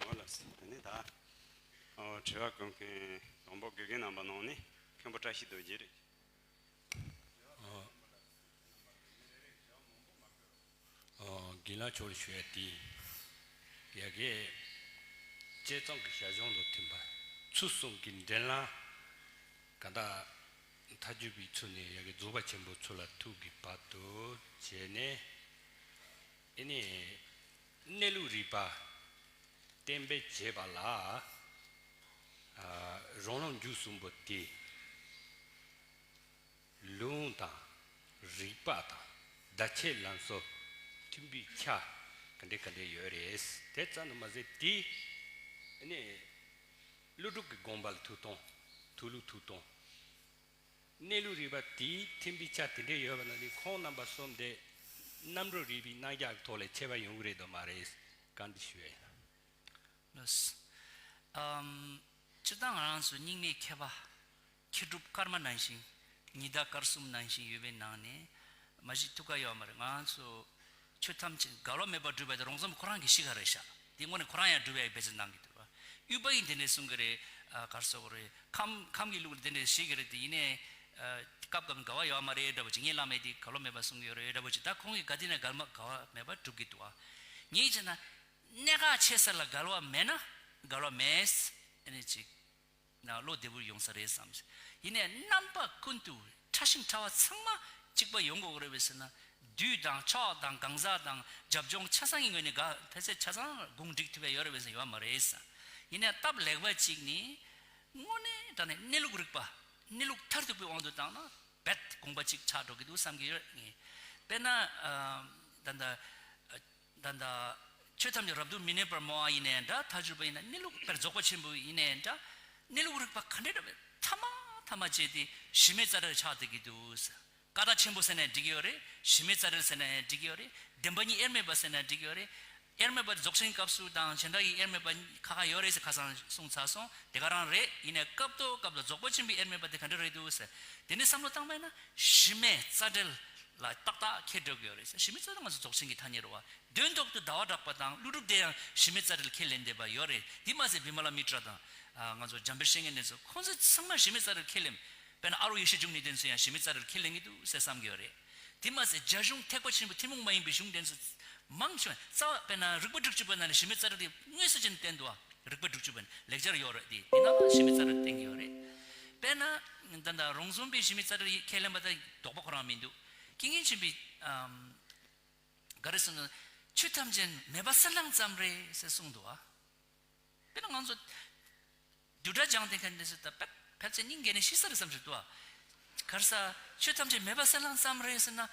འོ་ལགས་སོ། དེ་ནས་ད་ཨོ་དྲི་བ་བཀོད་མཁན་དང་པོ་དགེ་རྒན་རྣམ་པ་ནང་ནས་མཁན་པོ་བཀྲ་ཤིས་རྡོ་རྗེ་རེད། ཨོ། ཨོ། རྒན་ལགས་མཆོག་ལ་ཞུ་ཡ་དེ། ཡ་གི་བྱས་ཙང་གི་བྱ་གཞག་དང་མཐུན་པ། ཚུལ་གསུམ་གྱི་འབྲེལ་ལམ་ག་ད་མཐའ་གཅོད་པའི་ཚུལ་ནས་ཡ་གི་རྫོགས་པ་ཆེན་པོའི་ཚུལ་ལ་ཐུག་གི་བར་དུ་བྱས་ནས། ཨེ་ནས་གནས་ལུགས་རིག་པ་གཏན་འབེབས་བྱེད་པ་ལ། ཨ་རང་ལམ་འཇུག་གསུམ་པོ་དེ། ལུང་དང་། རིགས་པ་དང་། བརྡ་ཆད་ལམ་སྲོལ་མཐུན་པའི་ཆ་ག་འདྲ་ག་འདྲ་ཡོད་རེད། དེ་ཙམ་དུ་མ་ཟད་དེ་ནས་ཀླུ་སྒྲུབ་ཀྱི་དགོངས་པ་ལ་ཐུག་སྟངས། ཐུགས་ལུགས་ཐུག་སྟངས། གནས་ལུགས་རིག་པ་དེའི་མཐུན་པའི་ཆ་དེ་འདྲ་ཡོད་པ་ན་ནི་ཁོང་རྣམ་པ་གསུམ་དེ་རྣམ་གྲོལ་རིག་པའི་རྣམ་གཞག་གི་ཐོག་ལས་ཁྱད་པར་ཡོང་གི་རེད་དམ་མ་རེད། བཀའ་འདྲི་ཞུ་ཡ་ཡིན། ལགས། ཨམ། སྤྱིར་བཏང་ང་རང་ཚོ་རྙིང་མའི་མཁས་པ་མཁས་གྲུབ་ཀརྨ་ནང་བཞིན། ཉི་ཟླ་སྐར་གསུམ་ནང་བཞིན་ཡོད་པའི་ནང་ནས། མ་གཞི་ཐུག་ག་ཡོད་མ་རེད། ང་རང་ཚོ་ཆོས་ཐམས་ཅད་འགལ་བ་མེད་པར་སྒྲུབ་པ་དེ་རོང་ཟོམ་ཁོ་རང་གིས་ཤེས་ག་རེད་ཤག་དེ་དངོས་གནས་ཁོ་རང་ཡང་སྒྲུབ་ཡ་འབད་བརྩོན་གནང་གི་འདུག་ར། དབུས་པ་ཡིན་དེ་འདྲས་གསུང་གི་རེད། ཨ་ག་རེ་ཟེར་དགོས་རེད། ཁམས་ཁམས་ཀྱི་ལུགས་ལ་དེ་འདྲས་བཤད་ཀྱི་རེད། དེ་ཡིན་ནའི་ཨ་སྐབས་སྐབས་འགལ་བ་ཡོད་མ་རེད་འདྲ་པོ་ཅིག་ངའི་བླ་མས་དེ་འགལ་བ་མེད་པ་གསུང་གི་ཡོད་རེད་འདྲ་པོ་ཅིག་ད་ཁོང་གིས་ག་དུས་ནས་འགལ་མ་འགལ་བ་མེད་པ་སྒྲུབ་ཀྱི་འདུག་ཨ། ངས་བྱས་ན། གནད་འགག་ཆེ་ས་ལ་འགལ་བ་མེད་ན་འགལ་བ་མེད། ཨ་ནི་ཅིག་ན་བློ་བདེ་པོ་ཡོང་ས་རེད་བསམ། ཡིན་ནའི་རྣམ་པ་ཀུན་ཏུ་ཕྲ་ཞིང་ཕྲ་བ་ཚང་མ་གཅིག་པ་ཡོང་དགོས་རེད་པས་ཟེར་ན། དུས་དང་ཕྱོགས་དང་གང་ཟག་དང་རྒྱབ་ལྗོངས་ཆ་ཚང་གི་ངོས་ནས་ག་ཕལ་ཆེར་ཆ་ཚང་གུང་བསྒྲིགས་ཐུབ་ཡ་ཡོད་རེད་པས་ཟེར་ཡོད་མ་རེད་ཟེར། ཡིན་ནའི་སྟབས་ལེགས་པ་གཅིག་ནི། དངོས་གནས་དྲང་གནས་གནས་ལུགས་རིག་པ། གནས་ལུགས་མཐར་ཐུག་པའི་དབང་དུ་བཏང་ན། རྦད་དགོངས་པ་གཅིག་ཆགས་འགྲོ་གི་འདུག་བསམ་གྱི་ཡོད་ངས། དཔེར་ན། ཨ་ད་ལྟ་ཨ་ད་ལྟ་ཆོས་ཐམས་ཅད་རབ་ཏུ་མི་གནས་པར་སྨྲ་བ་ཡིན་ནའི་འདྲ། མཐར་གྱུར་པ་ཡིན་ན། གནས་ལུགས་དཔེར་རྫོགས་པ་ཆེན་པོ་ཡིན་ནའི་འདྲ། གནས་ལུགས་རིག་པ་ག་འདྲ་འདྲ་བའི་ཐ་མ་ཐ་མ་བྱས་ཏེ་གཞི་མེད་རྩ་བྲལ་ཆགས་བསྡད་ཀྱི་འདུག་ཟེར། ཀ་དག་ཆེན་པོ་ཟེར་ནའི་འགྲིག་གི་ཡོད་རེད། གཞི་མེད་རྩ་བྲལ་ཟེར་ནའི་འགྲིག་གི་ཡོད་རེད། བདེན་པ་གཉིས་དབྱེར་མེད་པ་ཟེར་ནའི་འགྲིག་གི་ཡོད་རེད། དབྱེར་མེད་པ་རྫོགས་ཆེན་སྐབས་སུ་དང་བྱེ་བྲག་གི་དབྱེར་མེད་པ་ཁ་ཁ་ཡོད་རེད་ཟེར་ཁ་སང་གསུངས་ཚར་སོང་། དེ་ག་རང་རེད། ཡིན་ནའི་སྐབས་ཐོག་སྐབས་ལ་རྫོགས་པ་ཆེན་པོའི་དབྱེར་མེད་པ་དེ་ག་འདྲ་རེད་འདུག་ཟེར། དེ་ནས་བསམ་བློ་བཏང་པ་ཡིན་ན་གཞི་མེད་རྩ་བྲལ་ལ་ཏག་ཏག་འཁེལ་འགྲོ་གི་ཡོད་རེད་ཟེར། གཞི་མེད་རྩ་བྲལ་ང་ཚོ་རྫོགས་ཆེན་གྱི་ཐ་སྙད་རེད་བ། དོན་ཐོག་ཏུ་ཟླ་བ་གྲགས་པ་དང་ཀླུ་སྒྲུབ་དེ་ཡང་གཞི་མེད་རྩ་བྲལ་ཁས་ལེན་བསྡད་པ་ཡོད་རེད། དེ་མ་ཟད་བི་མ་ལ་མི་ཏྲ་དང་ང་ཚོ་འཇམ་དཔལ་བཤེས་གཉེན་དེ་ཚོ་ཁོང་ཚོ་ཚང་མ་གཞི་མེད་རྩ་བྲལ་ཁས་ལེན། དཔེར་ན་ཨ་རོ་ཡེ་ཤེས་འབྱུང་གནས་དེ་ཚོ་ཡང་གཞི་མེད་རྩ་བྲལ་ཁས་ལེན་གྱི་འདུག་ཟེར་བསམ་གྱི་ཡོད་རེད། དེ་མ་ཟད་རྒྱ་གཞུང་ཐེག་པ་ཆེན་པོ་ཐུན་མོང་མ་ཡིན་པའི་གཞུང་དེ་ཚོ་མང་ཆེ་བ་རྩ་བ་དཔེར་ན་རིགས་པ་དྲུག་ཅུ་པ་ནང་ནས་གཞི་མེད་རྩ་བྲལ་དེ་དངོས་སུ་ཅན་བསྟན་འདུག་ཨ། རིགས་པ་དྲུག་ཅུ་པ་ནས་ལེགས་སྦྱར་ཡོད་རེད། དེ་དེ་ནང་ལ་གཞི་མེད་རྩ་བྲལ་བསྟན་གྱི་ཡོད་རེད། དཔེར་ན་ད་ལྟ་རོང་ཟོམ་པའི་གཞི་མེད་རྩ་བྲལ་ཁས་ལེན་པ་དང་དོགས་པ་ཁོ་རང་མི་འདུག་ཀུན་མཁྱེན་ཆེན་པོས་ཨམ། ག་རེ་གསུངས་ན། ཆོས་ཐམས་ཅད་མེད་པ་གསལ་སྣང་ཙམ་རེད་ཟེར་གསུངས་འདུག་ཨ། དཔེར་ན་ང་ཚོ་བསྡུས་གྲྭ་སྦྱངས་ཏེ་མཁན་དེ་ཚོ་ད་ཕལ་ཕལ་ཆེར་སྙིང་གི་ནས་ཤེས་ས་རེད་བསམ་གྱི་འདུག་ཨ། ག་རེ་ཟེར། ཆོས་ཐམས་ཅད་མེད་པ་གསལ་སྣང་ཙམ་རེད་ཟེར་ན།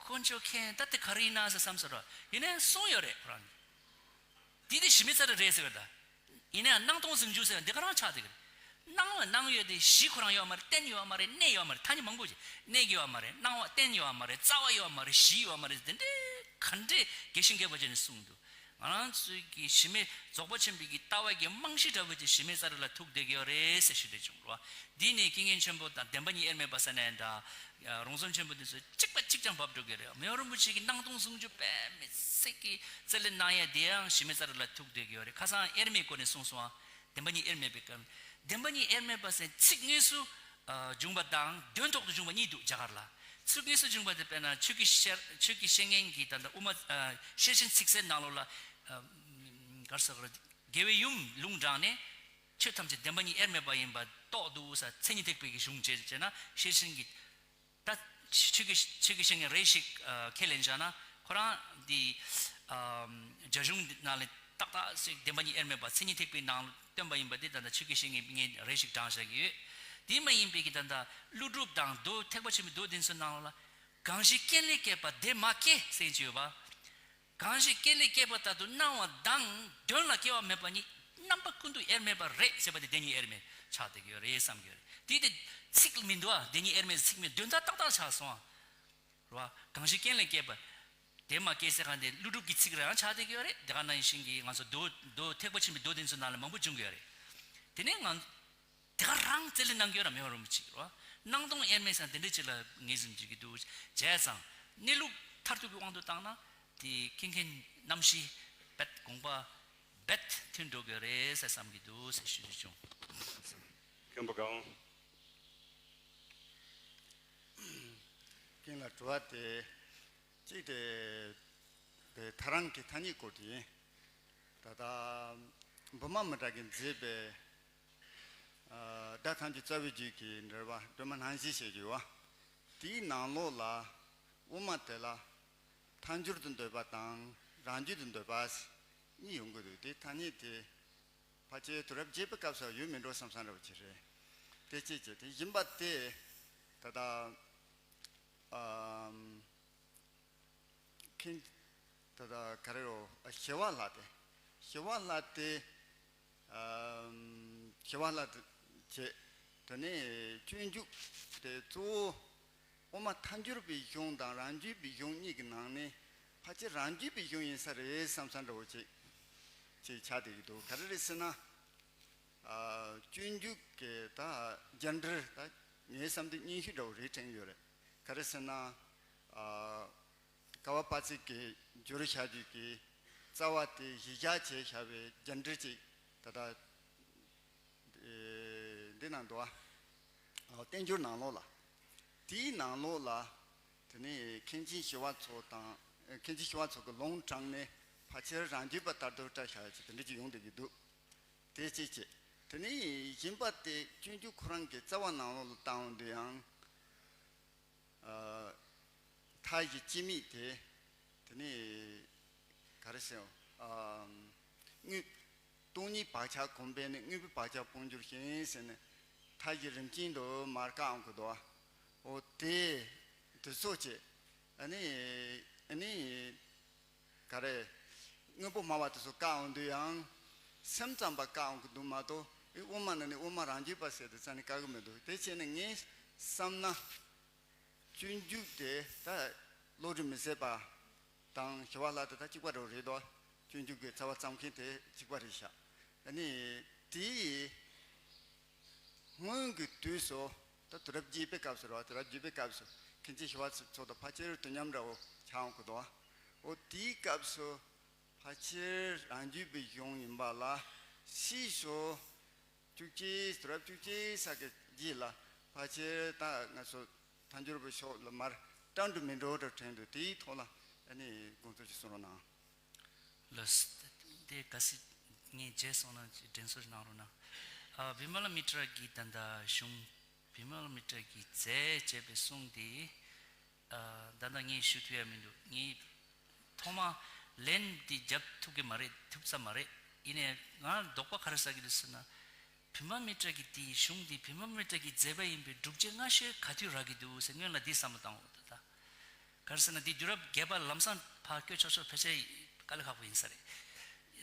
དཀོན་མཆོག་མཁྱེན། ད་དེ་ག་རེ་ཡིན་ན་ཟེར་བསམ་ས་རེད། ཡིན་ནའི་གསུངས་ཡོད་རེད་ཁོ་རང་གིས། འདི་དེ་གཞི་མེད་རྩ་བྲལ་རེད་ཟེར་བ་ད། ཡིན་ནའང་སྣང་སྟོང་ཟུང་འཇུག་ཟེར་བ་འདི་ག་རང་ཆགས་བསྡད་ཀྱི་རེད། སྣང་བ་སྣང་ཡོད་དེ་གཞི་ཁོ་རང་ཡོད་མ་རེད། རྟེན་ཡོད་མ་རེད། གནས་ཡོད་མ་རེད། ཐ་སྙད་མང་པོ་ཅིག། གནས་ཡོད་མ་རེད། སྣང་བ་རྟེན་ཡོད་མ་རེད། རྩ་བ་ཡོད་མ་རེད། གཞི་ཡོད་མ་རེད། དེ་འདྲའི་ག་འདྲའི་རྒྱས་ཤིང་རྒྱས་པ་བྱས་ནས་གསུངས་འདུག། ང་རང་ཚོའི་གི་གཞི་མེད་རྫོགས་པ་ཆེན་པོའི་གི་ལྟ་བ་གི་རྨང་གཞི་འདྲ་བོ་ཅིག་གཞི་མེད་རྩ་བྲལ་ལ་ཐུག་བསྡད་ཀྱི་ཡོད་རེད་ཟེར་ཞུ་འདོད་བྱུང་རོ། འདི་ནི་ཀུན་མཁྱེན་ཆེན་པོ་དང་བདེན་པ་གཉིས་དབྱེར་མེད་པ་ཟེར་ནའི་འདྲ། རོང་ཟོམ་ཆེན་པོ་འདི་ཚོ་གཅིག་པ་གཅིག་རྐྱང་བབས་འགྲོ་གི་རེད། མི་དབང་རིན་པོ་ཆེ་གི་སྣང་སྟོང་ཟུང་འཇུག་དཔེ་མི་སྲིད་ཀྱི་རྩལ་ལས་གནང་ཡ་དེ་ཡང་གཞི་མེད་རྩ་བྲལ་ལ་ཐུག་བསྡད་ཀྱི་ཡོད་རེད། ཁ་སང་དབྱེར་མེད་སྐོར་ནས་གསུངས་སོང་ཨ། བདེན་པ་གཉིས་དབྱེར་མེད་པའི་སྐབས། བདེན་པ་གཉིས་དབྱེར་མེད་པ་ཟེར་ཚིག་དངོས་སུ་ཨ་བྱུང་བ་དང་དོན་ཐོག་ཏུ་བྱུང་བ་གཉིས་འདུག་རྒྱ་གར་ལ། ཚིག་དངོས་སུ་བྱུང་བ་དེ་དཔེར་ན་ཆོས་ཀྱི་ཤེར་ཆོས་ཀྱི་བཤེས་གཉེན་གྱིས་ད་ལྟ་དབུ་མ་ཨ་ཤེར་ཕྱིན་ཚིག་གསལ་ནང་ལོགས་ལ་ཨ་ག་རེ་ཟེར་དགོས་རེད། དགེ་བའི་ཡུམ་ལུང་དྲངས་ནས་ཆོས་ཐམས་ཅད་བདེན་པ་གཉིས་དབྱེར་མེད་པ་ཡིན་པ་རྟོགས་འདུག་ས། མཚན་ཉིད་ཐེག་པའི་གི་གཞུང་བྱས་བྱས་ན་ཤེར་ཕྱིན་གྱི། ད་ཆོས་ཀྱི་ཆོས་ཀྱི་བཤེས་གཉེན་རེ་ཞིག་ཨ་ཁས་ལེན་བཞག་ན་ཁོ་རང་འདི་ཨ་རྒྱ་གཞུང་འདི་ནང་ལ་ཏག་ཏག་ཞིག་བདེན་པ་གཉིས་དབྱེར་མེད་པ་མཚན་ཉིད་ཐེག་པའི་ནང་ལ་སྟོན་པ་ཡིན་པ་འདི་ད་ལྟ་ཆོས་ཀྱི་བཤེས་གཉེན་རེ་ཞིག་དྲངས་བཞག་གི་ཡོད། དེ་མ་ཡིན་པའི་གི་ད་ལྟ་ཀླུ་སྒྲུབ་དང་མདོ་ཐེག་པ་ཆེན་པོའི་མདོ་སྡེ་ཚོའི་ནང་ལ། གང་ཞིག་རྐྱེན་ལས་སྐྱེས་པ་དེ་མ་སྐྱེས་ཟེར་གྱི་ཡོད་པ། གང་ཞིག་རྐྱེན་ལས་སྐྱེས་པ་ལྟར་དུ་སྣང་བ་དང་དོན་ལ་སྐྱེ་བ་མེད་པ་གཉིས་རྣམ་པ་ཀུན་ཏུ་དབྱེར་མེད་པ་རེད་ཟེར་བ་དེ་བདེན་གཉིས་དབྱེར་མེད་ཆགས་བསྡད་ཀྱི་ཡོད་རེད་བསམ་གྱི་ཡོད་རེད། དེ་དེ་ཚིག་མི་འདུག་ཨ། བདེན་གཉིས་དབྱེར་མེད་ཚིག་མི་འདུག། དོན་དག་ཏག་ཏག་ཆགས་སོང་ཨ། རེད་བ། གང་ཞིག་རྐྱེན་ལས་སྐྱེས་པ་དེ་མ་སྐྱེས་ཟེར་གང་དེ་ཀླུ་སྒྲུབ་ཀྱི་ཚིག་རང་ཆགས་བསྡད་ཀྱི་ཡོད་རེད། དེ་ག་ནང་བཞིན་གྱི་ང་ཚོ་མདོ་མདོ་ཐེག་པ་ཆེན་པོའི་མདོ་དེ་ཚོའི་ནང་ལ་མང་པོ་བྱུང་གི་ཡོད་རེད། དེ་ནས་ང་དེ་ག་རང་རྩལ་ལས་གནང་གི་ཡོད་ར། མི་དབང་རིན་པོ་ཆེ་གི་རོ། སྣང་སྟོང་དབྱེར་མེད་ཟེར་དེ་འདྲ་ཅིག་ལ་ངེས་ཟིན་བྱེད་ཀྱི་འདུག། བྱས་ཙང་གནས་ལུགས་མཐར་ཐུག་གི་དབང་དུ་བཏང་ན་དེ་ཀུན་མཁྱེན་རྣམ་བཞི་རྦད་དགོངས་པ་རྦད་མཐུན་འགྲོ་གི་རེད་ཟེར་བསམ་གྱི་འདུག་ཟེར་ཞུ་རྒྱུ་བྱུང་། མཁན་པོ་གང་། ཀུན་ལ་དྲི་བ་དེ་གཅིག་དེ་དེ་ཐལ་རང་གི་ཐ་སྙད་སྐོར་དེ་ཡིན། ད་ལྟ་བི་མ་མི་ཏྲ་གིས་མཛད་པའི་ཨ་བརྡ་ཐམས་ཅད་རྩ་བའི་རྒྱུད་ཀྱི་འགྲེལ་པ་སྒྲོན་མ་སྣང་བཞི་ཞེས་བརྗོད་པ། དེའི་ནང་ལོགས་ལ་དབུ་མ་དེ་ལ་ཐལ་འགྱུར་དུ་འདོད་པ་དང་རང་རྒྱུད་དུ་འདོད་པ་གཉིས་ཡོང་གི་འདུག། དེ་ཐ་སྙད་དེ་ཕལ་ཆེར་དུས་རབས་བརྒྱད་པའི་སྐབས་སུ་ཡོད་མིན་འགྲོ་བསམ་བསམ་འདྲ་བོ་ཅིག་རེད། དེ་གཅིག་བྱས། དེ་བཞི་པ་དེ་ད་ལྟ་ཨམ། མཁན། ད་ལྟ་ག་རེ་རོ། ཞི་བ་ལྷ་དེ། ཞི་བ་ལྷ་དེ། ཨམ། ཞི་བ་ལྷ་དེ་བྱས། དེ་ནས་སྤྱོད་འཇུག་དེ་གཙོ་བོ་དབུ་མ་ཐལ་འགྱུར་བའི་གཞུང་དང་རང་རྒྱུད་པའི་གཞུང་གཉིས་ཀྱི་ནང་ནས་ཕལ་ཆེར་རང་རྒྱུད་པའི་གཞུང་ཡིན་ས་རེད་བསམ་བསམ་འདྲ་བོ་ཅིག་ཅིག་ཆགས་བསྡད་ཀྱི་འདུག། ག་རེ་རེད་ཟེར་ན། ཨ། སྤྱོད་འཇུག་གི་ད་རྒྱས་འགྲེལ་ད་ངའི་བསམ་དུ་སྙན་ཞུ་འདྲ་བོ་རེ་དྲན་ཡོད་རེད། ག་རེ་ཟེར་ན། ཨ། ཀ་བ་པ་ཙི་གིས་བསྒྱུར་བཞག་རྒྱུ་གི་རྩ་བ་དེ་གཞི་བཞག་བྱས་བཞག་པའི་རྒྱས་འགྲེལ་ཅིག་ད་ལྟ་འདི་ནང་འདུག་ཨ། བསྟན་འགྱུར་ནང་ལོགས་ལ། དེའི་ནང་ལོགས་ལ་དེ་ནས་མཁན་ཆེན་ཞི་བ་འཚོ་དང་མཁན་ཆེན་ཞི་བ་འཚོ་གིས་ལུང་དྲངས་ནས་ཕལ་ཆེར་རང་རྒྱུད་པ་ལྟར་དུ་བཀྲལ་བཞག་ཡ་ཅིག་དེ་འདྲ་ཅིག་ཡོང་བསྡད་ཀྱི་འདུག། དེ་གཅིག་བྱས། དེ་ནས་གཞན་པ་དེ་སྤྱོད་འཇུག་ཁོ་རང་གི་རྩ་བ་ནང་ལོགས་ལ་བལྟ་འོང་དུས་ཡང་། ཨ། མཐའ་བཞི་སྤྱི་དམིགས་དེ། དེ་ནས་ག་རེ་ཟེར། ཨ། དངོས། སྟོང་ཉིད་བག་ཆགས་གོམས་པས་ནི། དངོས་པོའི་བག་ཆགས་སྤོང་འགྱུར་ཞིང་ཟེར་ནས། མཐའ་བཞི་རིམ་བྱོན་དུ་མར་བཀག་འོང་གི་འདུག། འོ་དེ་དེ་ཚོ་བྱས། ཨ་ནི་ཨ་ནི། ག་རེ། དངོས་པོ་སྨྲ་བ་དེ་ཚོ་བཀག་འོང་དུས་ཡང་། སེམས་ཙམ་པ་བཀག་འོང་གི་འདུག་མ་གཏོགས་ཨེ་དབུ་མ་ནང་ནས་དབུ་མ་རང་རྒྱུད་པ་ཟེར་དེ་རྩ་ནས་བཀག་གི་མི་འདུག། དེ་བྱས་ནས་ངས་བསམ་ན། སྤྱོད་འཇུག་དེ་ད་བློ་གྲོས་མི་ཟད་པ་དང་ཞི་བ་ལྷ་དེ་ད་གཅིག་པ་རེད་དོ། སྤྱོད་འཇུག་གི་རྩ་བ་བརྩམས་མཁན་དེ་གཅིག་པ་རེད་ཤག། ཨ་ནི་དེ་སྔོན་གྱི་དུས་སུ་ད་དུས་རབས་བརྒྱད་པའི་སྐབས་སུ་རེད་བ། དུས་རབས་བརྒྱད་པའི་སྐབས་སུ་མཁན་ཆེན་ཞི་བ་འཚོ་དང་ཕལ་ཆེར་དུས་མཉམ་འདྲ་བོ་ཆགས་འོང་གི་འདུག། འོ་དེའི་སྐབས་སུ་ཕལ་ཆེར་རང་རྒྱུད་པའི་གཞུང་ཡིན་པ་ལ་ཕྱིས་སུ་བཅུ་གཅིག། དུས་རབས་བཅུ་གཅིག་ཙམ་གྱི་རྗེས་ལ་ཕལ་ཆེར་ད་ང་ཚོ་ཐལ་འགྱུར་བའི་ཕྱོགས་ལ་མར་བཀྲལ་འགྲོ་མི་འགྲོ་འདྲ་དྲན་འདུག། དེའི་ཐོག་ལ་ཨ་ནི་དགོངས་ཚུལ་ཅིག་གསུང་རོགས་གནང་། ལགས། དེ་གལ་སྲིད་ངས་བརྗེད་སོང་ན་ཅིག་དྲན་གསོ་གནང་རོགས་གནང་། ཨ། བི་མ་ལ་མི་ཏྲ་གི་ད་ལྟ་གཞུང་། བི་མ་ལ་མི་ཏྲ་གིས་མཛད་ཅེས་པའི་གསུང་དེ། ཨ། ད་ལྟ་ངས་ཞུ་ཐུབ་ཡ་མི་འདུག། ངས་ཐོག་མ་ལན་འདི་རྒྱབ་ཐུབ་ཀྱི་མ་རེད། ཐུབ་ས་མ་རེད། ཡིན་ནའི་ང་དོགས་པ་ག་རེ་ཟ་གི་འདུག་ཟེར་ན། བི་མ་མི་ཏྲ་གི་དེའི་གཞུང་འདི་བི་མ་མི་ཏྲ་གིས་མཛད་པ་ཡིན་པའི་སྒྲུབ་བྱེད་སྔ་ཤོས་ག་དུས་རག་གི་འདུག་ཟེར་སྔོན་ལ་འདི་བསམ་བློ་བཏང་འོ་ད་ལྟ། ག་རེ་ཟེར་ན་འདི་དུས་རབས་བརྒྱད་པ་ལམ་སང་ཕར་བསྐྱོད་ཆོག་ཆོག་ཕལ་ཆེར་དཀའ་ལས་ཁག་པོ་ཡིན་ས་རེད།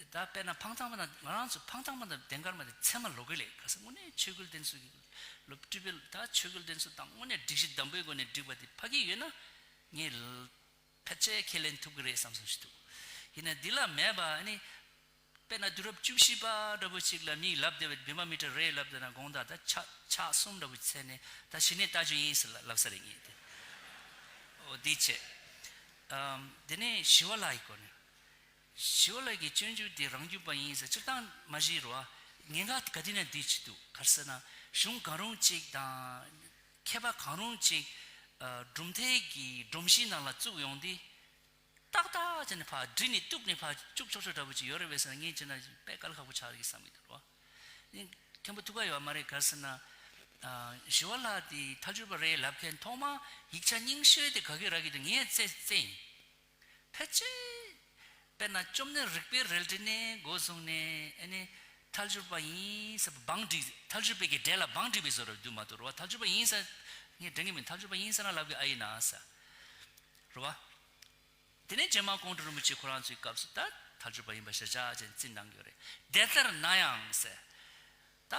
ད་དཔེར་ན་འཕང་ཐང་པ་དང་ང་རང་ཚོ་འཕང་ཐང་པ་དང་ལྡན་མཁར་མ་དེ་ཚད་མ་ལོ་རྒོད་ལས་ག་ས་དངོས་གནས་ཆོས་རྒྱལ་བསྟན་འཛིན་གྱི་ལོ་སྤྲུལ་པའི་ད་ཆོས་རྒྱལ་བསྟན་འཛིན་དང་དངོས་གནས་སྒྲིག་གཞི་དམ་པོའི་སྒོ་ནས་བསྒྲིགས་པ་དེ་ཕ་གི་ཡོད་ན་ངས་ཕལ་ཆེར་ཁས་ལེན་ཐུབ་ཀྱི་རེད་བསམ་བསམ་ཞིག་འདུག་ཡིན་ན་འདི་ལ་མེད་པ་ཨ་ནི། དཔེར་ན་དུས་རབས་བཅུ་བཞི་པ་འདྲ་པོ་ཅིག་ལ་མིས་ལབ་བསྡད་པའི་བི་མ་མི་ཏྲ་རེད་ལབ་བསྡད་ན་དགོངས་དག་ད་ཕྱག་ཕྱག་གསུམ་འདྲ་པོ་འཚལ་ནས་ད་ཞི་གནས་ལྟ་རྒྱུ་ཡིན་ཟེར་ལབ་ས་རེད་ངས་དེ། འོ་འདི་བྱས། ཨམ། དེ་ནས་ཞི་བ་ལྷ་ཡི་སྐོར་ནས། ཞི་བ་ལྷ་གི་སྤྱོད་འཇུག་དེ་རང་རྒྱུད་པ་ཡིན་ཟེར་སྤྱིར་བཏང་མ་གཞི་རུ་བ་ཉེན་ཁ་ག་དུས་ནས་འདི་ཅི་འདུག་ག་རེ་ཟེར་ན་གཞུང་གང་རུང་ཅིག་དང་མཁས་པ་གང་རུང་ཅིག་ཨ། གྲུབ་མཐའི་གི་སྒྲོམ་གཞི་ནང་ལ་བཙུགས་ཡོང་དུས། ཏག་ཏག་བྱས་ནས་ཕར་བསྒྲིལ་ནས་གཏུབ་ནས་ཕར་བཅུག་ཆོག་ཆོག་འདྲ་པོ་ཅིག་ཡོད་རེད་པས་ཟེར་ན་ངས་བྱས་ན་དཔེ་དཀའ་ལས་ཁག་པོ་ཆགས་རེད་བསམ་གྱི་འདུག་རོ། ནི་མཁན་པོ་ཐུགས་ཁག་ཡོད་མ་རེད་ག་རེ་ཟེར་ན། ཨ། ཞི་བ་ལྷ་དེ་ཐལ་འགྱུར་བ་རེད་ལབ་མཁན་ཐོག་མ་ཡིག་ཆ་རྙིང་ཤོས་དེ་ག་གི་རག་གི་འདུག་ངས་བཙལ་བཙལ་ཡིན། ཕལ་ཆེར། དཔེར་ན་བཅོམ་ལྡན་རིག་པའི་རལ་གྲི་ནས་འགོ་བཟུང་ནས་ཨ་ནི་ཐལ་འགྱུར་བ་ཡིན་ཟེར་བ་བང་བསྒྲིགས་ཐལ་འགྱུར་བའི་གི་གྲལ་ལ་བང་བསྒྲིགས་པའི་བཟོ་འདྲ་འདུག་མ་གཏོགས་རོ་ཐལ་འགྱུར་བ་ཡིན་ཟེར། ངས་དྲན་གྱི་མིན་ཐལ་འགྱུར་བ་ཡིན་ཟེར་ན་ལབ་གི་ཨ་ཡིན་ན་ཟེར། རེད་བ། དེ་ནས་རྗེ་མ་ཀོང་སྤྲུལ་རིན་པོ་ཆེ་ཁོ་རང་ཚོའི་སྐབས་སུ་ད་ཐལ་འགྱུར་བ་ཡིན་པ་ཞེ་དྲག་ཅན་རྩིས་གནང་གི་ཡོད་རེད། དེ་ལྟར་ན་ཡང་ཟེར། ད།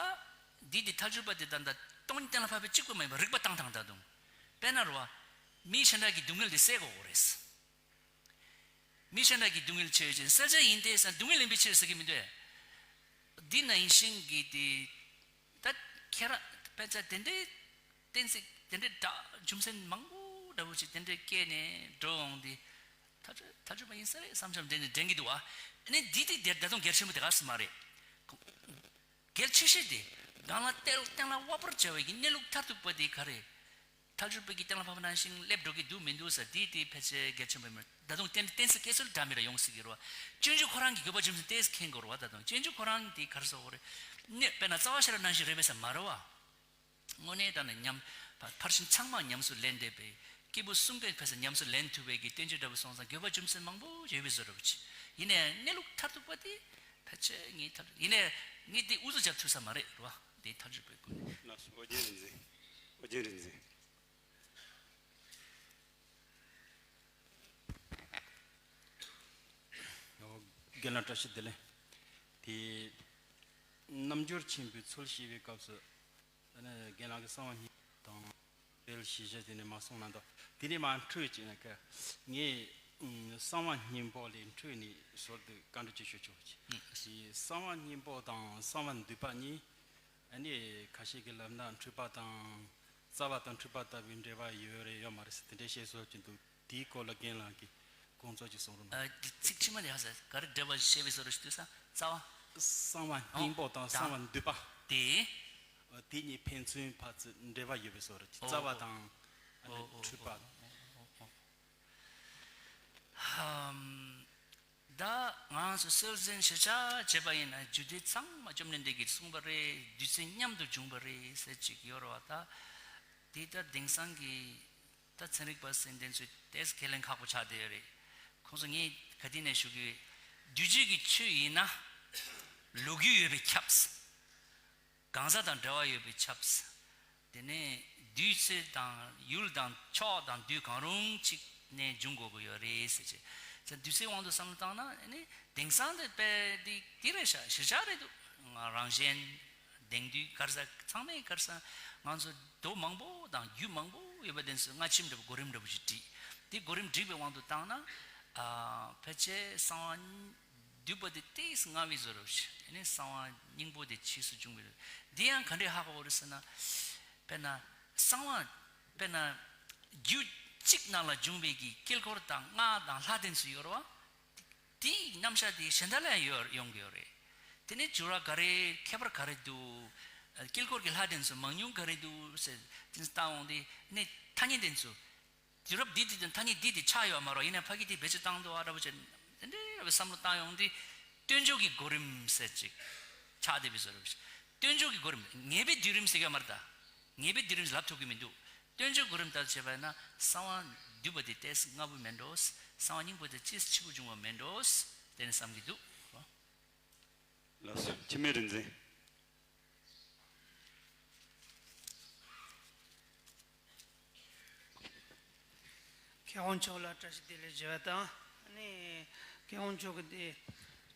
འདི་དེ་ཐལ་འགྱུར་བ་དེ་ད་ད་སྟོང་ཉིད་གཏན་ལ་ཕབ་པའི་གཅིག་པུ་མ་ཡིན་པར་རིགས་པ་བཏང་སྟངས་ད་དུང་། དཔེར་ན་རེད་བ། མི་གཞན་དག་གི་སྡུག་བསྔལ་དེ་སེལ་དགོས་རེད། མི་གཞན་དག་གི་སྡུག་བསྔལ་ཆེ་ཡོད་ཅན་བསལ་བྱ་ཡིན་ཏེ་ཟེར་སྡུག་བསྔལ་ཡིན་པའི་ཕྱིར་ཟེར་གྱི་མི་འདུག་འདི་ནང་བཞིན་གྱི་དེ། ད་ཁྱེད་རང་དཔེ་ཆ་དེ་འདྲའི་གཏན་ཚིགས་དེ་འདྲའི་འདྲ་རྒྱུ་མཚན་མང་པོ་འདྲ་བོ་ཞིག་དེ་འདྲའི་སྐྱེས་ནས་འགྲོ་འོང་དེ། ཐལ་འགྱུར་ཐལ་འགྱུར་བ་ཡིན་ས་རེད་བསམ་བསམ་དྲན་ནས་དྲན་གྱི་འདུག་བ། ཨ་ནི་འདི་དེ་དེར་ད་དུང་གལ་ཆེན་པོ་དེ་ག་སུ་མ་རེད། གལ་ཆེ་ཤོས་དེ། གང་ལ་གཏན་གཏན་ལ་དབབ་པར་བྱ་བའི་གི་གནས་ལུགས་མཐར་ཐུག་པ་དེ་ག་རེད། ཐལ་འགྱུར་བའི་གི་གཏན་ལ་ཕབ་པ་ནང་བཞིན་སླེབས་འགྲོ་གི་འདུག་མི་འདུག་ཟེར་དེ་དེ་ཕལ་ཆེར་གལ་ཆེན་པོ་མིན། ད་དུང་གཏན་གཏན་ཚིགས་སྐྱེ་ཚུལ་འདྲ་མི་འདྲ་ཡོང་སྲིད་ཀྱི་རེད་བ། སྤྱོད་འཇུག་ཁོ་རང་གི་དགོས་པ་རྒྱུ་མཚན་ཏོག་ཙམ་མཁྱེན་དགོས་རེད་བ། ད་དུང་སྤྱོད་འཇུག་ཁོ་རང་དེ་ག་རེ་ཟེར་དགོས་རེད། ནི་དཔེར་ན་རྩ་བ་ཤེས་རབ་ནང་བཞིན་རེད་པས་ཟེར་མ་རེད་བ། དངོས་གནས་ད་ནི་ཉམས། ཕར་ཕར་ཕྱིན་ཚང་མ་ཉམས་སུ་ལེན་བསྡད་པའི་སྐྱེས་བུ་གསུམ་ཀའི་ཕ་ས་ཉམས་སུ་ལེན་ཐུབ་པའི་གི་བསྟན་བཅོས་འདྲ་པོ་སོང་ཙང་དགོས་པ་རྒྱུ་མཚན་མང་པོ་ཡོད་པའི་བཟོ་འདྲ་པོ་ཅིག་ཡིན་ནའི་གནས་ལུགས་མཐར་ཐུག་པ་དེ་ཕལ་ཆེར་ངས་ཐལ་ཡིན་ནའི་ངས་དེ་ཨུ་ཚུགས་རྒྱབ་ཐུབ་ས་མ་རེད་རོ། དེ་ཐལ་འགྱུར་བའི་སྐོར་ནས། ལགས་སོ། ཨོ་རྒྱན་རིག་འཛིན། ཨོ་རྒྱན་རིག་འཛིན། ཨོ། རྒན་ལགས་བཀྲ་ཤིས་བདེ་ལེགས། དེ་རྣལ་འབྱོར་ཆེན་པོའི་ཚུལ་བཤད་པའི་སྐབས་སུ། ཨ་ནི་རྒན་ལགས་ཀྱིས་གསང་བ་སྙིང་པོ་དང་དེ་ལ་ཞིབ་ཆ་དེ་ནས་མ་གསུངས་ན་འདུག་དེ་ནས་མ་འཕྲོས་ཀྱི་ན་ཀ་ངས་ཨུམ་གསང་བ་སྙིང་པོ་ལས་འཕྲོས་ནས་ཟུར་དུ་བཀའ་འདྲི་ཅིག་ཞུ་ཆོག་ཅིག་ཨུམ། གསང་བ་སྙིང་པོ་དང་གསང་བ་འདུས་པ་གཉིས་ཨ་ནི་ཁ་ཤས་ཀྱིས་ལབ་ན་འཁྲུལ་པ་དང་རྩ་བ་དང་འཁྲུལ་པ་ལྟ་བུའི་འབྲེལ་བ་ཡོད་རེད་ཡོད་མ་རེད་ཟེར་དེ་འདྲའི་བཤད་སྲོལ་ཅིག་འདུག་དེའི་སྐོར་ལ་རྒན་ལགས་ཀྱིས་དགོངས་ཚུལ་ཅིག་གསུང་རོགས་གནང་། ཨ། འདི་ཚིག་ཕྱི་མ་དེ་ཧ་ས་ག་རེ་འབྲེལ་བ་བཤད་པའི་བཟོ་འདྲ་ཞིག་འདུག་ས་རྩ་བ། གསང་བ་སྙིང་པོ་དང་གསང་བ་འདུས་པ། དེ། དེ་གཉིས་ཕན་ཚུན་བར་གྱི་འབྲེལ་བ་ཡོད་པའི་བཟོ་འདྲ་ཅིག་ཨོ་རྩ་བ་ཨོ་དང་ཨ་ནི་ཨོ་ཨོ་འཁྲུལ་པ། ཨོ་ཨོ་ཨོ་ཨོ། ཧམ། ད་ང་ཚོ་སྲོལ་འཛིན་ཞེ་དྲག་བྱས་པ་ཡིན་ན་རྒྱུ་དེ་ཚང་མ་བཅོམ་ལྡན་འདས་ཀྱིས་གསུངས་པ་རེད། རྒྱུ་མཚན་མཉམ་དུ་བྱུང་བ་རེད་ཟེར་ཅིག་ཡོད་རེད་བ། ད་དེ་ལྟར་དེང་སང་གི་ད་ཚན་རིག་པ་ཟེར་མཁན་ཚོས་ཏོག་ཙམ་ཁས་ལེན་ཁག་པོ་ཆགས་བསྡད་ཡོད་རེད། ཁོང་ཚོ་ངས་ག་དུས་ནས་ཞུ་གི་ཡོད། རྒྱུད་སྤྱོད་ཀྱི་ཆོས་ཡིན་ན་ལོ་རྒྱུས་ཡོད་པས་ཁྱབ། གང་ཟག་དང་འབྲེལ་བ་ཡོད་པས་ཁྱབ། དེ་ནས་དུས་ཚོད་དང་ཡུལ་དང་ཕྱོགས་དང་དུས་གང་རུང་གཅིག་ནས་འབྱུང་དགོས་ཀྱི་ཡོད་རེད་ཟེར་བྱས། དུས་ཚོད་དབང་དུ་བསམ་བློ་བཏང་ན་ཨ་ནི་དེང་སང་དེ་དཔེ་འདི་འདི་རེད་ཤག་གཞིར་བཞག་རེད་འདུག་ང་རང་གཞན། དེང་དུས་ག་རེ་ཟ་ཚང་མས་ག་རེ་ཟ་ང་ཚོ་མདོ་མང་པོ་དང་རྒྱུད་མང་པོ་ཡོད་པ་དེ་ཚོ་སྔ་ཕྱི་འདྲ་པོ་གོ་རིམ་འདྲ་པོ་ཞིག་བྲིས། དེ་གོ་རིམ་བསྒྲིགས་པའི་དབང་དུ་བཏང་ན། ཨ། ཕལ་ཆེར་གསང་བ་འདུས་པ་དེ་ཏོག་ཙམ་སྔ་བའི་བཟོ་འདྲ་ཞིག་ཨ་ནི་གསང་བ་སྙིང་པོ་དེ་ཕྱིས་སུ་བྱུང་བའི། འདི་ཡང་ག་འདྲས་ཧ་གོ་བ་རེད་ཟེར་ན། དཔེར་ན། གསང་བ། དཔེར་ན། རྒྱུད་གཅིག་ནང་ལ་འབྱུང་བའི་གི་དཀྱིལ་འཁོར་དང་སྔགས་དང་ལྷ་དེ་ཚོ་ཡོད་རེད་བ། དེའི་རྣམ་གཞག་དེ་གཞན་དག་ལ་ཡང་ཡོད་ཡོང་གི་ཡོད་རེད། དེ་ནས་འགྱུར་བ་ག་རེ་ཁྱད་པར་ག་རེ་འདུག་དཀྱིལ་འཁོར་གྱི་ལྷ་དེ་ཚོ་མང་ཉུང་ག་རེ་འདུག་ཟེར་དེ་ཚོ་བལྟ་འོང་དུས་ནས་ཐ་སྙད་དེ་ཚོ། དུས་རབས་འདི་དེ་དང་ཐ་སྙད་འདི་དེ་ཆགས་ཡོད་མ་རེད། ཡིན་ན་ཕ་གི་དེ་བེད་སྤྱོད་བཏང་འདུག་ཨ་འདྲ་པོ་བྱས་དེ་འདྲའི་བསམ་བློ་བཏང་ཡོང་དུས་སྟོན་འཇུག་གི་གོ་རིམ་ཟེར་ཅིག་ཆགས་བསྡད་པའི་བཟོ་འདྲ་པོ་ཞིག་སྟོན་འཇུག་གི་གོ་རིམ་ངེས་པའི་དུས་རིམ་ཟེར་གྱི་ཡོད་མ་རེད་ད། ངེས་པའི་དུས་རིམ་ལབ་ཐུབ་ཀྱི་མི་འདུག་སྟོན་འཇུག་གོ་རིམ་ལྟར་བྱས་པ་ཡིན་ན་གསང་བ་འདུས་པ་དེ་ཏོག་ཙམ་སྔ་པོ་མེད་འགྲོ། གསང་བ་སྙིང་པོ་དེ་ཏོག་ཙམ་ཕྱི་པོ་བྱུང་བ་མེད་འགྲོ། དེ་ནས་བསམ་གྱི་འདུག་ལགས་སོ། འཆི་མེད་རིག་འཛིན། མཁས་དབང་མཆོག་ལ་བཀྲ་ཤིས་བདེ་ལེགས་ཞུ་བ་དང་། ཨ་ནི་མཁས་དབང་མཆོག་གི་དེ་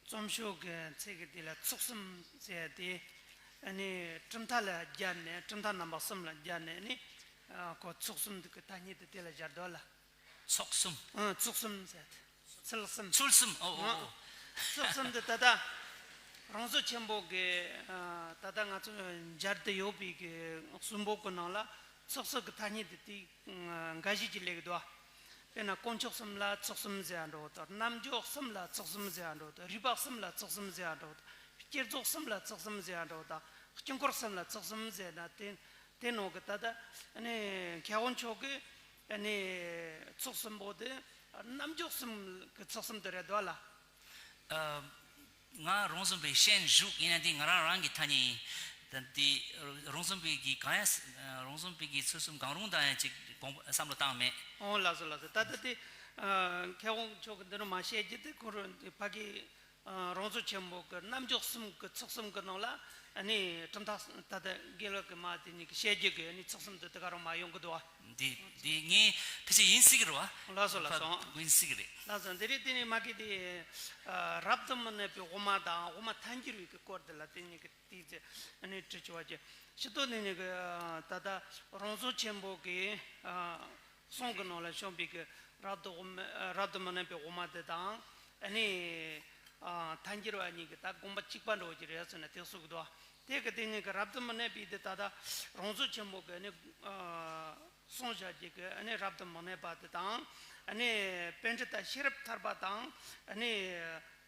རྩོམ་ཤོག་གི་ཚིག་གི་དེ་ལ་ཚུགས་གསུམ་ཟེར་ཏེ། ཨ་ནི་གྲུབ་མཐའ་ལ་སྦྱར་ནས། གྲུབ་མཐའ་རྣམ་པ་གསུམ་ལ་སྦྱར་ནས། ཨ་ནི་ཨ་ཁོ་ཚུགས་གསུམ་དེ་གི་ཐ་སྙད་དེ་དེ་ལ་སྦྱར་འདུག་ལ། ཚོགས་གསུམ། ཨ་ཚུགས་གསུམ་ཟེར་ཏེ། ཚུལ་གསུམ། ཚུལ་གསུམ། ཨོ་ཨོ་ཨོ། ཚུགས་གསུམ་དེ་ད་ལྟ་རང་བཟོ་ཆེན་པོ་གི་ཨ་ད་ལྟ་ང་ཚོ་སྦྱར་ཏེ་ཡོད་པའི་གི་གསུང་འབུམ་གི་ནང་ལ་ཚུགས་གསུམ་གི་ཐ་སྙད་དེ་དེ་འགའ་ཞིག་ཅིག་སླེབས་ཀྱི་འདུག་དཔེར་ན་དཀོན་མཆོག་གསུམ་ལ་ཚུགས་གསུམ་ཟེར་ཡ་འདྲ་བོ་དང་། རྣམ་འཇོག་གསུམ་ལ་ཚུགས་གསུམ་ཟེར་ཡ་འདྲ་བོ་དང་། རིགས་པ་གསུམ་ལ་ཚུགས་གསུམ་ཟེར་ཡ་འདྲ་བོ་དང་། བསྐྱེད་རྫོགས་གསུམ་ལ་ཚུགས་གསུམ་ཟེར་ཡ་འདྲ་བོ་དང་། དཀྱིལ་འཁོར་གསུམ་ལ་ཚུགས་གསུམ་ཟེར་ན། དེ་དེ་ནང་གི་ད་ལྟ་ཨ་ནི་མཁས་དབང་མཆོག་གི་ཨ་ནི་ཚུགས་གསུམ་པོ་དེ་རྣམ་འཇོག་གསུམ་གི་ཚུགས་གསུམ་དེ་རེད་འདུག་ལ། ཨ། ང་རོང་ཟོམ་པའི་ཤན་ཞུགས་ཡིན་ན་འདི་ང་རང་རང་གི་ཐ་སྙད་ཡིན། ད་འདི་རོང་ཟོམ་པའི་གི་གང་ཡང་། རོང་ཟོམ་པའི་གི་ཚུལ་གསུམ་གང་རུང་དང་ཡང་ཅིག་དགོངས་པ་བསམ་བློ་བཏང་མེད། ཨོ་ལགས་སོ་ལགས་སོ། ད་ལྟ་དེ་ཨ་མཁས་དབང་མཆོག་གི་འདི་ནས་མར་བཤད་རྒྱུ་དེ་ཁོ་རང་ཕ་གི་ཨ་རོང་ཟོམ་ཆེན་པོ་གི་རྣམ་འཇོག་གསུམ་གི་ཚུགས་གསུམ་གི་ནང་ལ་ཨ་ནི་གྲུབ་མཐའ་ད་ལྟ་དགེ་ལུགས་ཀྱི་མ་དེ་གཉིས་ཀྱི་བཤད་རྒྱུ་གི་ཨ་ནི་ཚུགས་གསུམ་དེ་དེ་ག་རང་མར་ཡོང་གི་འདུག་བ། འདི་འདི་ངའི་ཕལ་ཆེར་ཡིན་སྲིད་ཀྱི་རེད་བ། ལགས་སོ་ལགས་སོ། ཡིན་སྲིད་ཀྱི་རེད། ལགས་སོ། འདི་རེད། དེ་ནས་མ་གི་དེ་ཨ་རབ་ཏུ་མི་གནས་པའི་དབུ་མ་དང་དབུ་མ་ཐལ་འགྱུར་བའི་གི་སྐོར་དེ་ལ་དེ་གཉིས་ཀྱི་དེ་ཚེ་ཨ་ནི་དྲི་ཆུ་བ་ཅན་ཞུ་དོ། དེ་ནས་གི་ཨ་ད་ལྟ་རོང་ཟོམ་ཆེན་པོ་གི་ཨ་གསུང་གི་ནང་ལ་བྱོན་པའི་གི་རབ་ཏུ་དབུ་མ། ཨ་རབ་ཏུ་མི་གནས་པའི་དབུ་མ་དེ་དང་ཨ་ནི་ཨ་ཐལ་འགྱུར་བ་གཉིས་ཀྱི་ད་དགོངས་པ་གཅིག་པ་འདྲ་བོ་ཅིག་རེད་ཟེར་ན་དེ་གསུང་གི་འདུག་དེ་གི་དེ་གཉིས་ཀྱི་རབ་ཏུ་མི་གནས་པའི་དེ་ད་ལྟ་རོང་ཟོམ་ཆེན་པོ་གི་ཨ་ནི་ཨ་གསུང་བྱ་རྒྱུ་གི་ཨ་ནི་རབ་ཏུ་མི་གནས་པ་དེ་དང་། ཨ་ནི་པཎྜི་ཏ་ཤེས་རབ་ཐར་པ་དང་། ཨ་ནི་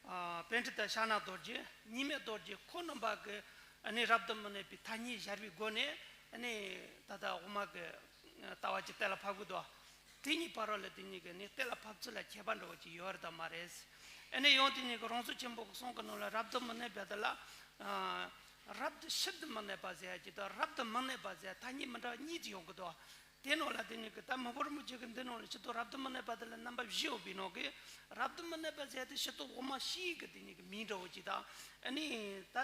ཨ་པཎྜི་ཏ་ཕྱག་ན་རྡོ་རྗེ། གཉིས་མེད་རྡོ་རྗེ་ཁོང་རྣམ་པ་གི་ཨ་ནི་རབ་ཏུ་མི་གནས་པའི་ཐ་སྙད་སྦྱར་བའི་སྒོ་ནས་ཨ་ནི་ད་ལྟ་དབུ་མ་གི་ལྟ་བ་ཅིག་གཏན་ལ་ཕབ་གི་འདུག་དེ་གཉིས་བར་ལ་དེ་གཉིས་ཀྱི་ནི་གཏན་ལ་ཕབ་ཚུལ་ལ་ཁྱད་པར་འདྲ་བོ་ཅིག་ཡོད་རེད་དམ་མ་རེད། ཨ་ནི་ཡང་དེ་གཉིས་ཀྱི་རོང་ཟོམ་ཆེན་པོ་གི་གསུང་གི་ནང་ལ་རབ་ཏུ་མི་གནས་པ་དེ་ལ་ཨ་རབ་ཏུ་ཕྱིར་དུ་མི་གནས་པ་ཟེར་ཡ་ཅིག་དང་། རབ་ཏུ་མི་གནས་པ་ཟེར་ཐ་སྙད་མི་འདྲ་བ་གཉིས་ཅིག་ཡོང་གི་འདུག་དེ་ནང་ལ་དེ་གཉིས་ཀྱི་ད་མི་འབོར་མི་བརྗོད་ཀྱི་འདི་ནང་ལ་ཕྱི་དོ་རབ་ཏུ་མི་གནས་པ་དེ་ལ་རྣམ་པ་བཞི་ཡོད་པའི་ནང་གི་རབ་ཏུ་མི་གནས་པ་ཟེར་ཏེ་ཕྱི་དོ་དབུ་མ་བཞི་གི་དེ་གཉིས་ཀྱི་མིང་འདྲ་བོ་ཅིག་དང་། ཨ་ནི་ད་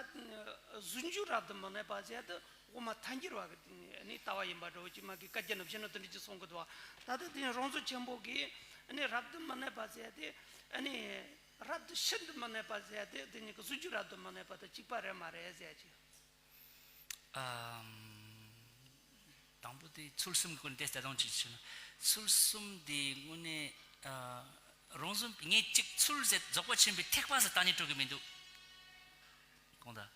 ཟུང་འཇུག་རབ་ཏུ་མི་གནས་པ་ཟེར་ཏེ་དབུ་མ་ཐལ་འགྱུར་བ་གི་དེ་ནི་ཨ་ནི་ལྟ་བ་ཡིན་པ་འདྲ་བོ་ཅིག་མ་གི་བཀའ་རྒྱ་ནི་བཞི་ནི་དེ་འདྲ་ཅིག་གསུང་གི་འདུག་ད་ལྟ་དེ་རོང་ཟོམ་ཆེན་པོ་གི་ཨ་ནི་རབ་ཏུ་མི་གནས་པ་ཟེར་ཏེ་ཨ་ནི་རབ་ཏུ་ཕྱིར་དུ་མི་གནས་པ་ཟེར་ཏེ་དེ་གཉིས་ཀྱི་ཟུང་འཇུག་རབ་ཏུ་མི་གནས་པ་དང་གཅིག་པ་རེད་མ་རེད་ཟེར་ཅིག་ཨམ། དང་པོ་དེ་ཚུལ་གསུམ་གྱི་སྐོར་ནས་ཏོག་ཙམ་ཅིག་ཞུ་ན། ཚུལ་གསུམ་དེ་དངོས་གནས་ཨ་རོང་ཟོམ་ངས་གཅིག་ཚུལ་ཟེར་རྫོགས་པ་ཆེན་པོའི་ཐེག་པ་ཟེར་བཏགས་ནས་འགྲོ་གི་མི་འདུག་དགོངས་དག་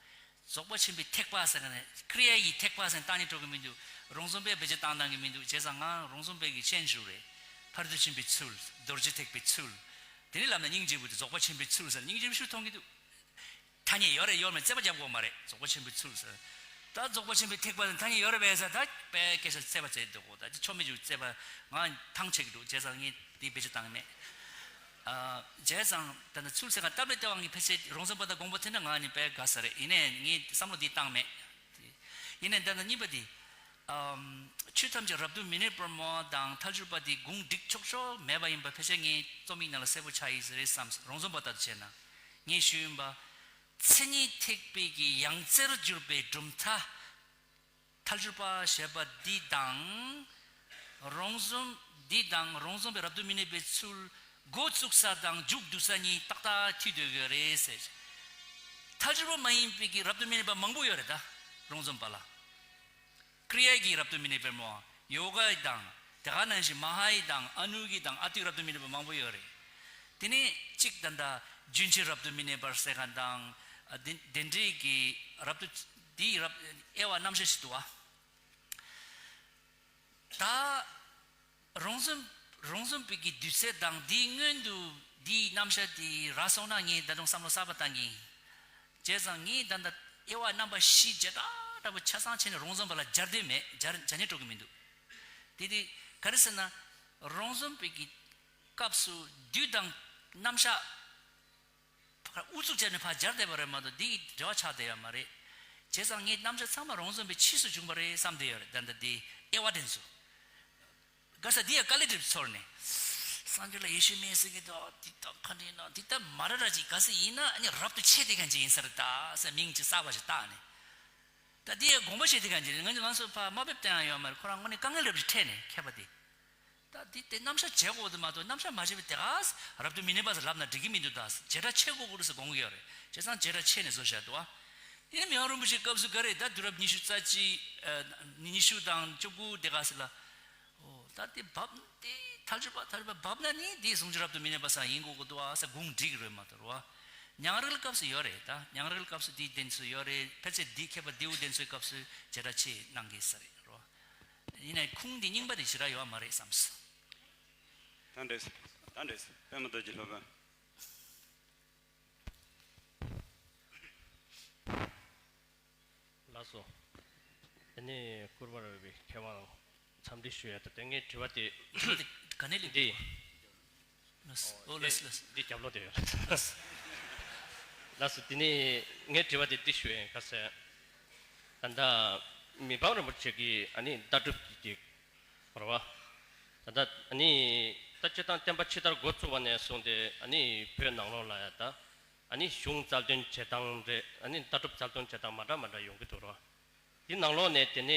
རྫོགས་པ་ཆེན་པོའི་ཐེག་པ་ཟེར་ག་ནས་ཀྲི་ཡ་ཡི་ཐེག་པ་ཟེར་བཏགས་ནས་འགྲོ་གི་མི་འདུག་རོང་ཟོམ་པས་བེད་སྤྱོད་བཏང་བཏང་གི་མི་འདུག་བྱས་ཙང་ང་རོང་ཟོམ་པའི་གི་ཤན་ཞུགས་རེད། ཕ་རོལ་ཏུ་ཕྱིན་པའི་ཚུལ། རྡོ་རྗེ་ཐེག་པའི་ཚུལ། དེ་ནས་ལབ་ན་སྙིང་རྗེ་བོ་དེ་རྫོགས་པ་ཆེན་པོའི་ཚུལ་ཟེར་སྙིང་རྗེ་བོ་ཞིག་མཐོང་གི་འདུག་ཐ་སྙད་ཡོད་རེད་ཡོད་མེད་རྩོད་པ་རྒྱབ་དགོས་མ་རེད། རྫོགས་པ་ཆེན་པོའི་ཚུལ་ཟེར། ད་རྫོགས་པ་ཆེན་པོའི་ཐེག་པ་ཟེར་ཐ་སྙད་ཡོད་རེད་པས་ཟེར། ད་དཔེ་སྐད་ཆ་རྩོད་པ་རྩོད་འདུག་གོ་ད་ཅི་ཆོ་མེད་ཅིག་རྩོད་པ་ང་ཐང་ཆད་ཀྱི་འདུག་བྱས་ཙང་ངས་དེ་བེད་སྤྱོད་བཏང་མེད། ཨ། བྱས་ཙང་ད་ནི་ཚུལ་ཟེར་ག་སྟབས་ལེགས་ལྟེ་བ་ངས་ཕལ་ཆེར་རོང་ཟོམ་པ་དང་དགོངས་པ་མཐུན་ན་ང་ནི་དཔེ་དགའ་ས་རེད། ཡིན་ནའི་ངས་བསམ་བློ་འདི་བཏང་མེད། ཡིན་ནའི་ད་ནི་གཉིས་པ་འདི། ཨམ། ཆོས་ཐམས་ཅད་རབ་ཏུ་མི་གནས་པར་སྨྲ་བ་དང་ཐལ་འགྱུར་བ་འདི་དགོངས་འགྲིག་ཆོག་ཆོག་མེད་པ་ཡིན་པ་ཕལ་ཆེར་ངའི་རྩོམ་ཡིག་ནང་ལ་གསལ་པོ་ཆགས་ཡིན་ས་རེད་བསམ། རོང་ཟོམ་པ་དག་ཏུ་བྱས་ན། ངས་ཞུས་ཡིན་པ། མཚན་ཉིད་ཐེག་པའི་གི་ཡང་རྩེར་གྱུར་པའི་གྲུབ་མཐའ། ཐལ་འགྱུར་བ་ཞེས་པ་འདི་དང་། རོང་ཟོམ། འདི་དང་རོང་ཟོམ་པའི་རབ་ཏུ་མི་གནས་པའི་ཚུལ་འགོ་བཙུགས་ས་དང་མཇུག་བསྡུ་ས་གཉིས་ཏག་ཏག་མཐུད་སྡོད་ཀྱི་རེད་ཟེར། ཐལ་འགྱུར་བ་མ་ཡིན་པའི་གི་རབ་ཏུ་མི་གནས་པ་མང་པོ་ཡོད་རེད་ད། རོང་ཟོམ་པ་ལ། ཀྲི་ཡ་གི་རབ་ཏུ་མི་གནས་པའི་སྨྲ་བ། ཡོ་ག་དང་། དེ་ག་ནང་བཞིན་མ་ཧཱ་ཡིག་དང་ཨ་ནུ་ཡིག་དང་ཨ་ཏིག་རབ་ཏུ་མི་གནས་པ་མང་པོ་ཡོད་རེད། དེ་ནས་གཅིག་ད་ལྟ་རྒྱུན་ཆད་རབ་ཏུ་མི་གནས་པར་ཟེར་མཁན་དང་། ཨ་དེ་དེ་འདྲའི་གི་རབ་ཏུ་དེའི་རབ་དབྱེ་བ་རྣམ་གཞག་ཞིག་འདུག་བ། ད་རོང་ཟོམ་རོང་ཟོམ་པའི་གི་དུས་ཚོད་དང་དེའི་སྔོན་དུ་དེའི་རྣམ་གཞག་དེ་རག་སོང་ན་ངས་ད་དུང་བསམ་བློ་གསར་པ་བཏང་གི་ཡིན། བྱས་ཙང་ངས་ད་ལྟ་དབྱེ་བ་རྣམ་པ་བཞི་བརྒྱ་ཕྲག་ཕྲག་པོ་ཆ་ཚང་བྱས་ནས་རོང་ཟོམ་པ་ལ་སྦྱར་འདོད་མེད། སྦྱར་སྦྱར་ནས་འགྲོ་གི་མི་འདུག་དེ་དེ་ག་རེ་ཟེར་ན། རོང་ཟོམ་པའི་གི་སྐབས་སུ་དུས་དང་རྣམ་གཞག་ཕར་ཨུ་ཚུགས་བྱས་ནས་ཕར་སྦྱར་བསྡད་པ་རེད་མ་གཏོགས་འདི་གི་འབྲེལ་བ་ཆགས་བསྡད་ཡོད་མ་རེད། བྱས་ཙང་ངའི་རྣམ་གཞག་ཚང་མ་རོང་ཟོམ་པའི་ཕྱིས་སུ་བྱུང་བ་རེད་བསམ་བསྡད་ཡོད་རེད། ད་ལྟ་འདི་དབྱེ་བ་དེ་ཚོ། ག་ས་འདི་ཡ་དཀའ་ལས་འགྲིག་ཚོར་ནས། སངས་རྒྱས་ལ་ཡེ་ཤུ་མེད་ཟེར་གི་འདུག་འདི་ད་ག་འདྲ་ཡིན་ན་འདི་ད་མ་ར་ར་ཅིག་ག་ས་ཡིན་ན་ཨ་ནི་རབ་ཏུ་ཆད་དེ་ག་འཇི་ཡིན་ས་རེད་ད་ཟེར་མིང་ཅིག་གསར་པ་ཞིག་བཏགས་ནས། ད་འདི་ཡ་དགོངས་པ་བཞེས་དེ་ག་འཇི་རེད། ང་ཚོ་ང་ཚོ་ཕ་དམའ་འབེབས་བསྟན་ཡ་ཡོད་མ་རེད། ཁོ་རང་དངོས་གནས་དཀའ་ངལ་རབ་ཅིག་འཕྲད་ནས་མཁས་པ་དེ། ད་འདི་དེ་རྣམ་གཞག་བྱེད་དགོས་དེ་མ་གཏོགས། རྣམ་གཞག་མ་བྱས་པའི་དེ་ག་རབ་ཏུ་མི་གནས་པ་ཟེར་ལབ་ན་འགྲིག་གི་མི་འདུག་ད་བྱེ་བྲག་ཕྱེ་དགོས་དགོས་རེད་ཟེར་དགོངས་ཀྱི་ཡོད་རེད། བྱས་ཙང་བྱེ་བྲག་ཕྱེ་ནས་བཟོ་བཞག་འདུག་ཨ། དེ་ནས་མི་དབང་རིན་པོ་ཆེའི་སྐབས་སུ་ག་རེ། ད་དུས་རབས་ཉི་ཤུ་རྩ་གཅིག་ཨ། ཉི་ཤུ་དང་བཅུ་དགུ་དེ་ག་ཟེར་ལ། ཨོ་ད་དེ་བབ། དེ་ཐལ་འགྱུར་བ་ཐལ་འགྱུར་བ་བབ་ན་ནི་དེ་ཟུང་འཇུག་རབ་ཏུ་མི་གནས་པ་ཟེར་ཡིན་དགོས་ཀྱི་འདུག་ཨ་ཟེར་དགོངས་འགྲིག་གི་རེད་མ་གཏོགས་རེད་བ། ཉང་རལ་སྐབས་སུ་ཡོད་རེད། ད་ཉང་རལ་སྐབས་སུ་དེའི་བདེན་ཚུལ་ཡོད་རེད། ཕལ་ཆེར་དེའི་མཁས་པ་ལྡེའུ་བདེན་ཚུལ་སྐབས་སུ་བྱེ་བྲག་ཕྱེ་གནང་གི་ས་རེད་རོ། ཡིན་ནའི་ཁུངས་འདི་རྙིང་པ་དེ་ཞེ་དྲག་ཡོད་མ་རེད་བསམས། ད་འདྲས། ད་འདྲས། པད་མ་རྡོ་རྗེ་སློབ་དཔོན། ལགས་སོ། དེ་ནས་སྐུ་པར་བའི་མཁས་དབང་འཚམས་འདྲི་ཞུ་ཡ་ད། དེ་ངའི་དྲི་བ་དེ། དྲི་བ་དེ་ག་ནས་སླེབས་འདི། འདུག་ལགས། ཨོ་ལགས་ལགས། འདི་རྒྱབ་ལོགས་དེ་ཡོད་ལགས། ལགས་སོ། དེ་ནས་ངའི་དྲི་བ་དེ་འདི་ཞུ་ཡ་ཡིན། ག་ཟེར། ད་ལྟ་མི་ཕམ་རིན་པོ་ཆེ་གིས་ཨ་ནི་ལྟ་གྲུབ་ཀྱི་རེད་བ། ད་ལྟ་ཨ་ནི་ད་སྤྱིར་བཏང་བསྟན་པ་ཕྱི་དར་འགོ་བཙུགས་པ་ནས་བཟུང་སྟེ་ཨ་ནི་བོད་ནང་ལོགས་ལ་ཡ་ད་ཨ་ནི་གཞུང་རྩ་དོན་བྱེད་སྟངས་རེད། ཨ་ནི་ལྟ་གྲུབ་རྩ་དོན་བྱེད་སྟངས་མ་འདྲ་མ་འདྲ་ཡོང་གི་འདུག་རོ། དེ་ནང་ལོགས་ནས་དེ་ནས་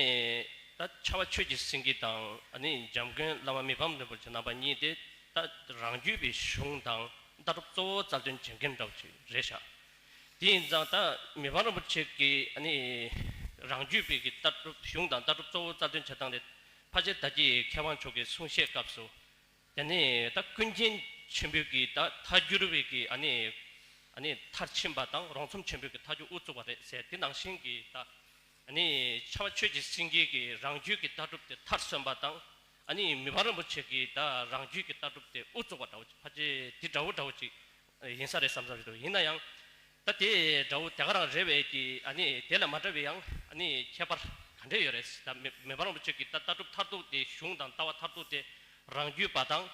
ད་ཕྱྭ་པ་ཆོས་ཀྱི་སེང་གེ་དང་ཨ་ནི་འཇམ་མགོན་བླ་མ་མི་ཕམ་རིན་པོ་ཆེ་རྣམ་པ་གཉིས་དེ་ད་རང་རྒྱུད་པའི་གཞུང་དང་ལྟ་གྲུབ་གཙོ་བོ་རྩ་དོན་བྱེད་མཁན་འདྲ་བོ་ཅིག་རེད་ཤག་དེ་ཡིན་ཙང་ད་མི་ཕམ་རིན་པོ་ཆེ་གིས་ཨ་ནི་རང་རྒྱུད་པའི་གི་ལྟ་གྲུབ་གཞུང་དང་ལྟ་གྲུབ་གཙོ་བོ་རྩ་དོན་བྱེད་སྟངས་དེ། ཕལ་ཆེར་ད་ལྟའི་མཁས་དབང་མཆོག་གི་གསུང་བཤད་སྐབས་སུ། དེ་ནས་ད་ཀུན་མཁྱེན་ཆེན་པོའི་གི་ད་ཐལ་འགྱུར་བའི་གི་ཨ་ནི་ཨ་ནི་མཐར་ཕྱིན་པ་དང་རོང་ཚོམས་ཆེན་པོའི་གི་ཐལ་འགྱུར་དབུ་བཙུགས་པ་རེད་ཟེར། དེ་ནང་བཞིན་གྱི་ད་ཨ་ནི་ཕྱྭ་པ་ཆོས་ཀྱི་སེང་གེ་གི་རང་རྒྱུད་ཀྱི་ལྟ་གྲུབ་དེ་མཐར་སོན་པ་དང་། ཨ་ནི་མི་ཕམ་རིན་པོ་ཆེ་གི་ད་རང་རྒྱུད་ཀྱི་ལྟ་གྲུབ་དེ་དབུ་བཙུགས་པ་འདྲ་བོ་ཅིག་ཕལ་ཆེར་དེ་འདྲ་བོ་འདྲ་བོ་ཅིག་ཡིན་ས་རེད་བསམ་བསམ་ཞིག་འདུག་ཡིན་ན་ཡང་། ད་དེ་འདྲ་བོ་དེ་ག་རང་རེད་པས་ཀྱི། ཨ་ནི་དེ་ལ་མ་འདྲ་བའི་ཡང་ཨ་ནི་ཁྱད་པར་ག་འདྲས་ཡོད་རེད། ད་མི་མི་ཕམ་རིན་པོ་ཆེ་གི་ད་ལྟ་གྲུབ་མཐར་ཐུག་དེ་གཞུང་དང་ལྟ་བ་མཐར་ཐུག་དེ་རང་རྒྱུད་པ་དང་།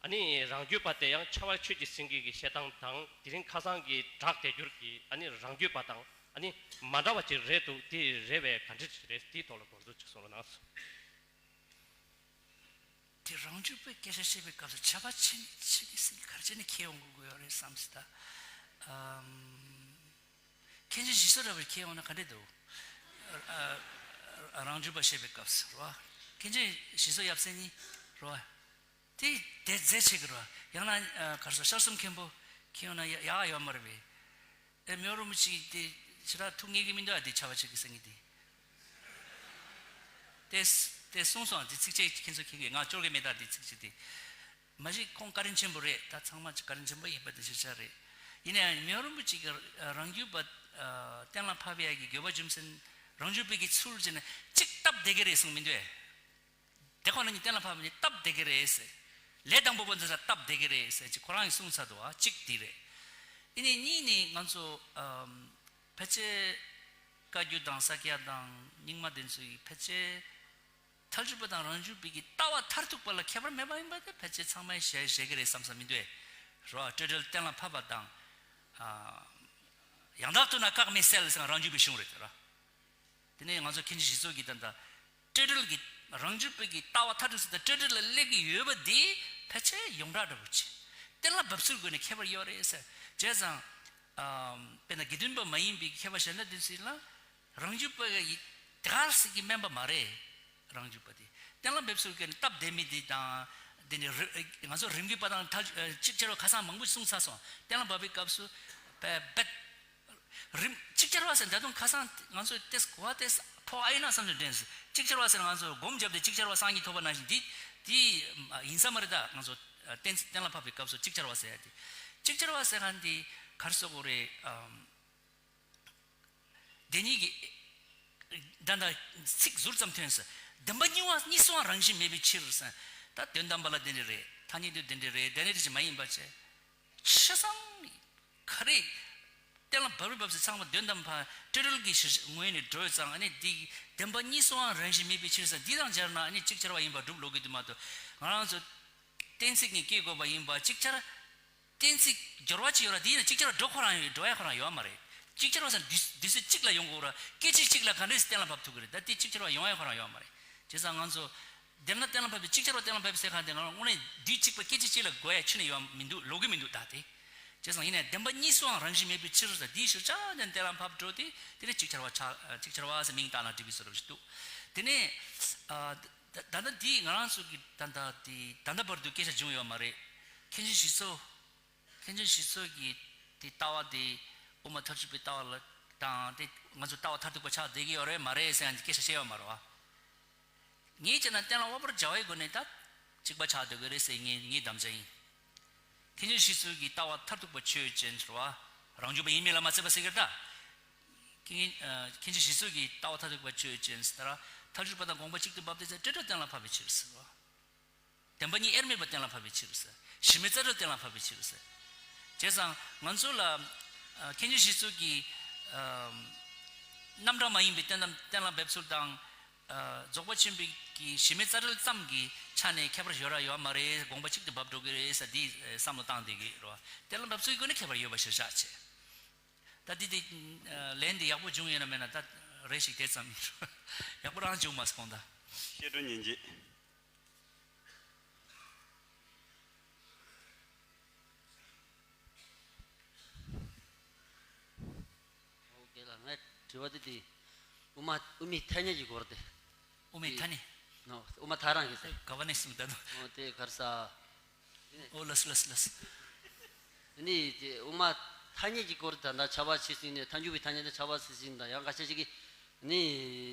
ཨ་ནི་རང་རྒྱུད་པ་དེ་ཡང་ཕྱྭ་པ་ཆོས་ཀྱི་སེང་གེ་གི་བཤད་སྟངས་དང་དེ་རིང་ཁ་སང་གི་གྲགས་དེ་གྱུར་གྱི་ཨ་ནི་རང་རྒྱུད་པ་དང་ཨ་ནི་མ་འདྲ་བ་ཅིག་རེད་འདུག་དེ་རེད་པས་ག་འདྲས་ཅིག་རེད། དེའི་ཐོག་ལ་དགོངས་ཚུལ་ཅིག་གསུང་རོགས་གནང་། དེ་རང་རྒྱུད་པའི་སྐད་ཆ་བཤད་པའི་སྐབས་སུ་ཕྱྭ་པ་ཆོས་ཀྱི་སེང་གེ་ག་རེ་བྱས་ནས་ཁྱེར་ཡོང་དགོས་ཀྱི་ཡོད་རེད་བསམ་སྲིད་ད། ཨམ། མཁན་ཆེན་ཞི་སོ་ར་བར་ཁྱེར་ཡོང་ན་ག་འདྲས་འདུག་ཨ། ཨ། རང་རྒྱུད་པ་བཤད་པའི་སྐབས་སུ་རེད་བ། མཁན་ཆེན་ཞི་སོ་ཡབ་སྲས་གཉིས་རེད་བ། དེ་དེ་མཛད་བྱེད་ཀྱི་རེད་བ། ཡང་ན་ཨ། ག་རེ་ཟེར། ཤར་གསུམ་མཁན་པོ་ཁྱེར་ཡོང་ན་ཡག་ཡག་ཡོད་མ་རེད་པས། ཨེ། མི་ཕམ་རིན་པོ་ཆེ་དེ་ཞེ་དྲག་ཐུགས་མཉེས་ཀྱི་མི་འདུག་ཨ། དེ་ཕྱྭ་པ་ཆོས་ཀྱི་སེང་གེ་དེ། དེ་དེ་གསུངས་སོང་། དེ་ཚིགས་བཅད་ཁྱེད་ཚོ་མཁྱེན་གྱི། ང་སྐྱོར་གྱི་མེད་ད་དེ་ཚིགས་བཅད་དེ། མ་གཞི་ཁོང་བཀའ་དྲིན་ཆེན་པོ་རེད། ད་ཚང་མ་བཀའ་དྲིན་ཆེན་པོ་ཡིན་པ་དེ་ཤེས་བྱ་རེད། ཡིན་ན་ཡང་མི་ཕམ་རིན་པོ་ཆེ་གི་རང་རྒྱུད་པ་གཏན་ལ་ཕབ་ཡ་གི་དགོས་པ་རྒྱུ་མཚན། རང་རྒྱུད་པའི་གི་ཚུལ་བྱས་ན་གཅིག་སྟབས་བདེ་གི་རེད་གསུངས་མི་འདུག་ཨེ། དེ་ཁོ་ན་ཉིད་གཏན་ལ་ཕབ་ནས་སྟབས་བདེ་གི་རེད་ཟེར། ལས་དང་པོ་པོ་འདི་ཚོ་སྟབས་བདེ་གི་རེད་ཟེར་ཅིག་ཁོ་རང་གིས་གསུངས་ཚར་འདུག་ཨ། གཅིག་འདི་རེད། ཨ་ནི་གཉིས་ནི་ང་ཚོ་ཨམ། ཕལ་ཆེར་བཀའ་བརྒྱུད་དང་ས་སྐྱ་དང་རྙིང་མ་དེ་ཚོ་ཡིས་ཕལ་ཆེར་ཐལ་འགྱུར་བ་དང་རང་རྒྱུད་པའི་གི་ལྟ་བ་མཐར་ཐུག་པ་ལ་ཁྱད་པར་མེད་པ་ཡིན་པ་དེ་ཕལ་ཆེར་ཚང་མས་བཞེད་བཞེད་གི་རེད་བསམ་བསམ་མི་འདུག་ཨེ། རེད་བ། སྤྲོས་བྲལ་གཏན་ལ་ཕབ་པ་དང་། ཨ། ཡང་དག་ལྟ་ན་བཀག་མེད་གསལ་ཟེར་རང་རྒྱུད་པའི་གཞུང་རེད་ར། དེ་ནས་ང་ཚོ་མཁན་ཆེན་ཞི་སོ་གིས་ད་ལྟ་སྤྲོས་བྲལ་གྱི་རང་རྒྱུད་པའི་གི་ལྟ་བ་མཐར་ཐུག་ཟེར་ད་སྤྲོས་བྲལ་ལ་སླེབས་ཀྱི་ཡོད་པ་འདི་ཕལ་ཆེར་ཡོངས་གྲགས་འདྲ་པོ་ཆེ། གཏན་ལ་ཕབ་ཚུལ་སྒོ་ནས་ཁྱད་པར་ཡོད་རེད་ཟེར། བྱས་ཙང་། ཨམ། དཔེར་ན་དགེ་འདུན་པ་མ་ཡིན་པའི་མཁས་པ་གཞན་དག་དེ་ཚོ་ལ་རང་རྒྱུད་པ་ཡི་དེ་ག་ཟིག་གི་དམན་པ་མ་རེད། རང་རྒྱུད་པ་དེ་གཏན་ལ་ཕབ་ཚུལ་སྒོ་ནས་སྟབས་བདེ་མི་དེ་དང་། དེ་ནས་རི། ང་ཚོ་རིམ་གྱིས་པ་དང་ཐལ། ཅིག་ཅར་བ་ཁ་སང་མང་པོ་གསུངས་ཚར་སོང་། གཏན་ལ་ཕབ་པའི་སྐབས་སུ་བེད་རིམ། ཅིག་ཅར་བ་ཟེར་ད་དུང་ཁ་སང་ང་ཚོས་ཏེས་གོ་བ་ཏེས་ཕོ་ཨ་ཡིན་ན་བསམ་ཚུལ་འདྲེན་ཟེར། ཅིག་ཅར་བ་ཟེར་ང་ཚོས་སྒོམ་བརྒྱབ་སྟེ་ཅིག་ཅར་བ་སངས་རྒྱས་ཐོབ་པ་ནང་བཞིན་འདི་འདི་ཡིན་ས་མ་རེད། ད་ང་ཚོ་གཏན་གཏན་ལ་ཕབ་པའི་སྐབས་སུ་ཅིག་ཅར་བ་ཟེར་ཡ་དེ། ཅིག་ཅར་བ་ཟེར་མཁན་འདི་ག་རེ་ཟེར་དགོས་རེད། ཨམ། དེ་གཉིས་ཀྱི། ད་ད་ཚིག་ཟུར་ཙམ་ཐོན་ཟེར། བདེན་པ་གཉིས་པ་གཉིས་སུའང་རང་བཞིན་མེད་པའི་ཕྱིར་ཟེར། ད་དོན་དམ་པ་ལ་དེ་འདྲ་རེད། ཐ་སྙད་དུ་དེ་འདྲ་རེད། དེ་འདྲ་ཞིག་མ་ཡིན་པ་བྱས། ཆ་ཚང་ག་རེ། གཏན་ལ་ཕབ་རེ་ཕབ་ཚེ་ཚང་མ་དོན་དམ་པ་སྤྲོས་བྲལ་གྱི་གཞི་ངོས་ནས་འགྲོ་ཡོད་ཙང་། ཨ་ནི་འདི་བདེན་པ་གཉིས་སུའང་རང་བཞིན་མེད་པའི་ཕྱིར་ཟེར་འདི་དང་སྦྱར་ན་ཨ་ནི་ཅིག་ཅར་བ་ཡིན་པ་སྒྲུབ་ལོག་གི་འདུག་མ་གཏོགས། ང་རང་ཚོ་གཏན་ཚིགས་གཉིས་སྐྱེ་དགོས་པ་ཡིན་པ་ཅིག་ཅར། གཏན་ཚིགས་སྦྱོར་བ་ཅིག་ཡོད་ར། དེ་ཡིན་ན་ཅིག་ཅར་བ་འགྲོ་ཁོ་རང་ཡོད། འགྲོ་ཡ་ཁོ་རང་ཡོད་མ་རེད། ཅིག་ཅར་བ་ཟེར་ན་དུས་དུས་ཚོད་གཅིག་ལ་ཡོང་དགོས་ར། སྐད་ཅིག་གཅིག་ལ་ག་འདྲས་གཏན་ལ་ཕབ་ཐུབ་ཀྱི་རེད། ད་དེ་ཅིག་ཅར་བ་ཡོང་ཡ་ཁོ་རང་ཡོད་མ་རེད། བྱས་ཙང་ང་ཚོ་བདེན་པ་གཏན་ལ་ཕབ་པའི་ཅིག་ཅར་བ་གཏན་ལ་ཕབ་པའི་ཟེར་ག་དེ་ང་རང་དངོས་གནས་དུས་གཅིག་པ་སྐད་ཅིག་གཅིག་ལ་དགོས་ཡ་ཁྱོན་ནས་ཡོད་མི་འདུག་ལོག་གི་མི་འདུག་ད་དེ། བྱས་ཙང་ཡིན་ནའི་བདེན་པ་གཉིས་སུའང་རང་བཞིན་མེད་པའི་ཕྱིར་ཟེར་དེའི་ཕྱིར་ཆ་ནས་གཏན་ལ་ཕབ་འགྲོ་དེ། དེ་ནས་ཅིག་ཅར་བ་ཆ་ཅིག་ཅར་བ་ཟེར་མིང་བཏགས་ན་འགྲིག་པའི་བཟོ་འདྲ་ཞིག་འདུག་དེ་ནས། ཨ། ད་ད་ལྟ་འདི་ང་རང་ཚོ་གི་ད་ལྟ་དེ་ད་ལྟ་བར་དུ་སྐད་ཆ་བྱུང་ཡོད་མ་རེད། མཁན་ཆེན་ཞི་འཚོ། མཁན་ཆེན་ཞི་འཚོ་གི་དེ་ལྟ་བ་དེ་དབུ་མ་ཐལ་འགྱུར་བའི་ལྟ་བ་ལ་དང་དེ་ང་ཚོ་ལྟ་བ་མཐར་ཐུག་པ་ཆགས་བསྡད་ཀྱི་ཡོད་རེད་མ་རེད་ཟེར་ཡང་སྐད་ཆ་བཤད་ཡོད་མ་རེད་བ། ངས་བྱས་ན་གཏན་ལ་དབབ་པར་བྱ་བའི་སྒོ་ནས་ད་གཅིག་པ་ཆགས་སྡོད་ཀྱི་རེད་ཟེར་ངའི་ངའི་དམ་བཅའ་ཡིན། མཁན་ཆེན་ཞི་འཚོ་གི་ལྟ་བ་མཐར་ཐུག་པ་ཆོས་ཅན་ཟེར་བ། རང་རྒྱུད་པ་ཡིན་མིན་ལ་མ་ཚད་པ་ཟེར་གྱི་རེད་ད། མཁན་ཨ་མཁན་ཆེན་ཞི་འཚོ་གི་ལྟ་བ་མཐར་ཐུག་པ་ཆོས་ཅན་ཟེར་ད་ར། ཐལ་འགྱུར་བ་དང་དགོངས་པ་གཅིག་ཏུ་འབབ་སྟེ་ཚེ་སྤྲོས་བྲལ་གཏན་ལ་ཕབ་པའི་ཕྱིར་ཟེར་བ། བདེན་པ་གཉིས་དབྱེར་མེད་པ་གཏན་ལ་ཕབ་པའི་ཕྱིར་ཟེར། གཞི་མེད་རྩ་བྲལ་གཏན་ལ་ཕབ་པའི་ཕྱིར་ཟེར། བྱས་ཙང་ང་ཚོ་ལ་ཨ་མཁན་ཆེན་ཞི་འཚོ་གི་ཨ་རྣམ་གྲངས་མ་ཡིན་པའི་གཏན་ལ་གཏན་ལ་འབེབས་ཚུལ་དང་། ཨ་རྫོགས་པ་ཆེན་པོའི་གི་གཞི་མེད་རྩ་བྲལ་ཙམ་གྱི་ཆ་ནས་ཁྱད་པར་ཡོད་ར་ཡོད་མ་རེད། དགོངས་པ་གཅིག་ཏུ་འབབ་འགྲོ་གི་རེད་ཟེར་འདི་བསམ་བློ་བཏང་བསྡད་ཀྱི་རེད་བ། གཏན་ལ་འབེབས་ཚུལ་གྱི་སྒོ་ནས་ཁྱད་པར་ཡོད་པ་གཞིར་བཞག་བྱས། ད་འདི་དེ་ཨ་ལན་འདི་ཡག་པོ་བྱུང་ཡོད་ན་མེད་ན་ད་རེ་ཞིག་དེ་ཙམ་ཡིན། ཡག་པོ་རང་བྱུང་མ་སོང་ད། ཤེས་སྒྲོན་ཉིན་བྱེད། ཨོ་ཁེ་ལ། ངས་དྲི་བ་འདི་དེ་དབུ་མ་དབུ་མའི་ཐ་སྙད་ཀྱི་སྐོར་དེ། དབུ་མའི་ཐ་སྙད། ནོ། དབུ་མ་ཐལ་རང་གི་ཟེར། ག་བ་ནས་གསུངས་ད་ནོ། ཨོ་དེ་གར་ས། ཨོ་ལགས་ལགས་ལགས། ནི་དེ་དབུ་མ་ཐ་སྙད་ཀྱི་སྐོར་ད་ལྟ་ཆ་བ་ཆེ་ཟིན་ནས་ཐལ་འགྱུར་བའི་ཐ་སྙད་དེ་ཆ་བ་ཆེ་ཟིན་དང་ཡང་འགའ་ཤས་ཅིག་གིས་ནི་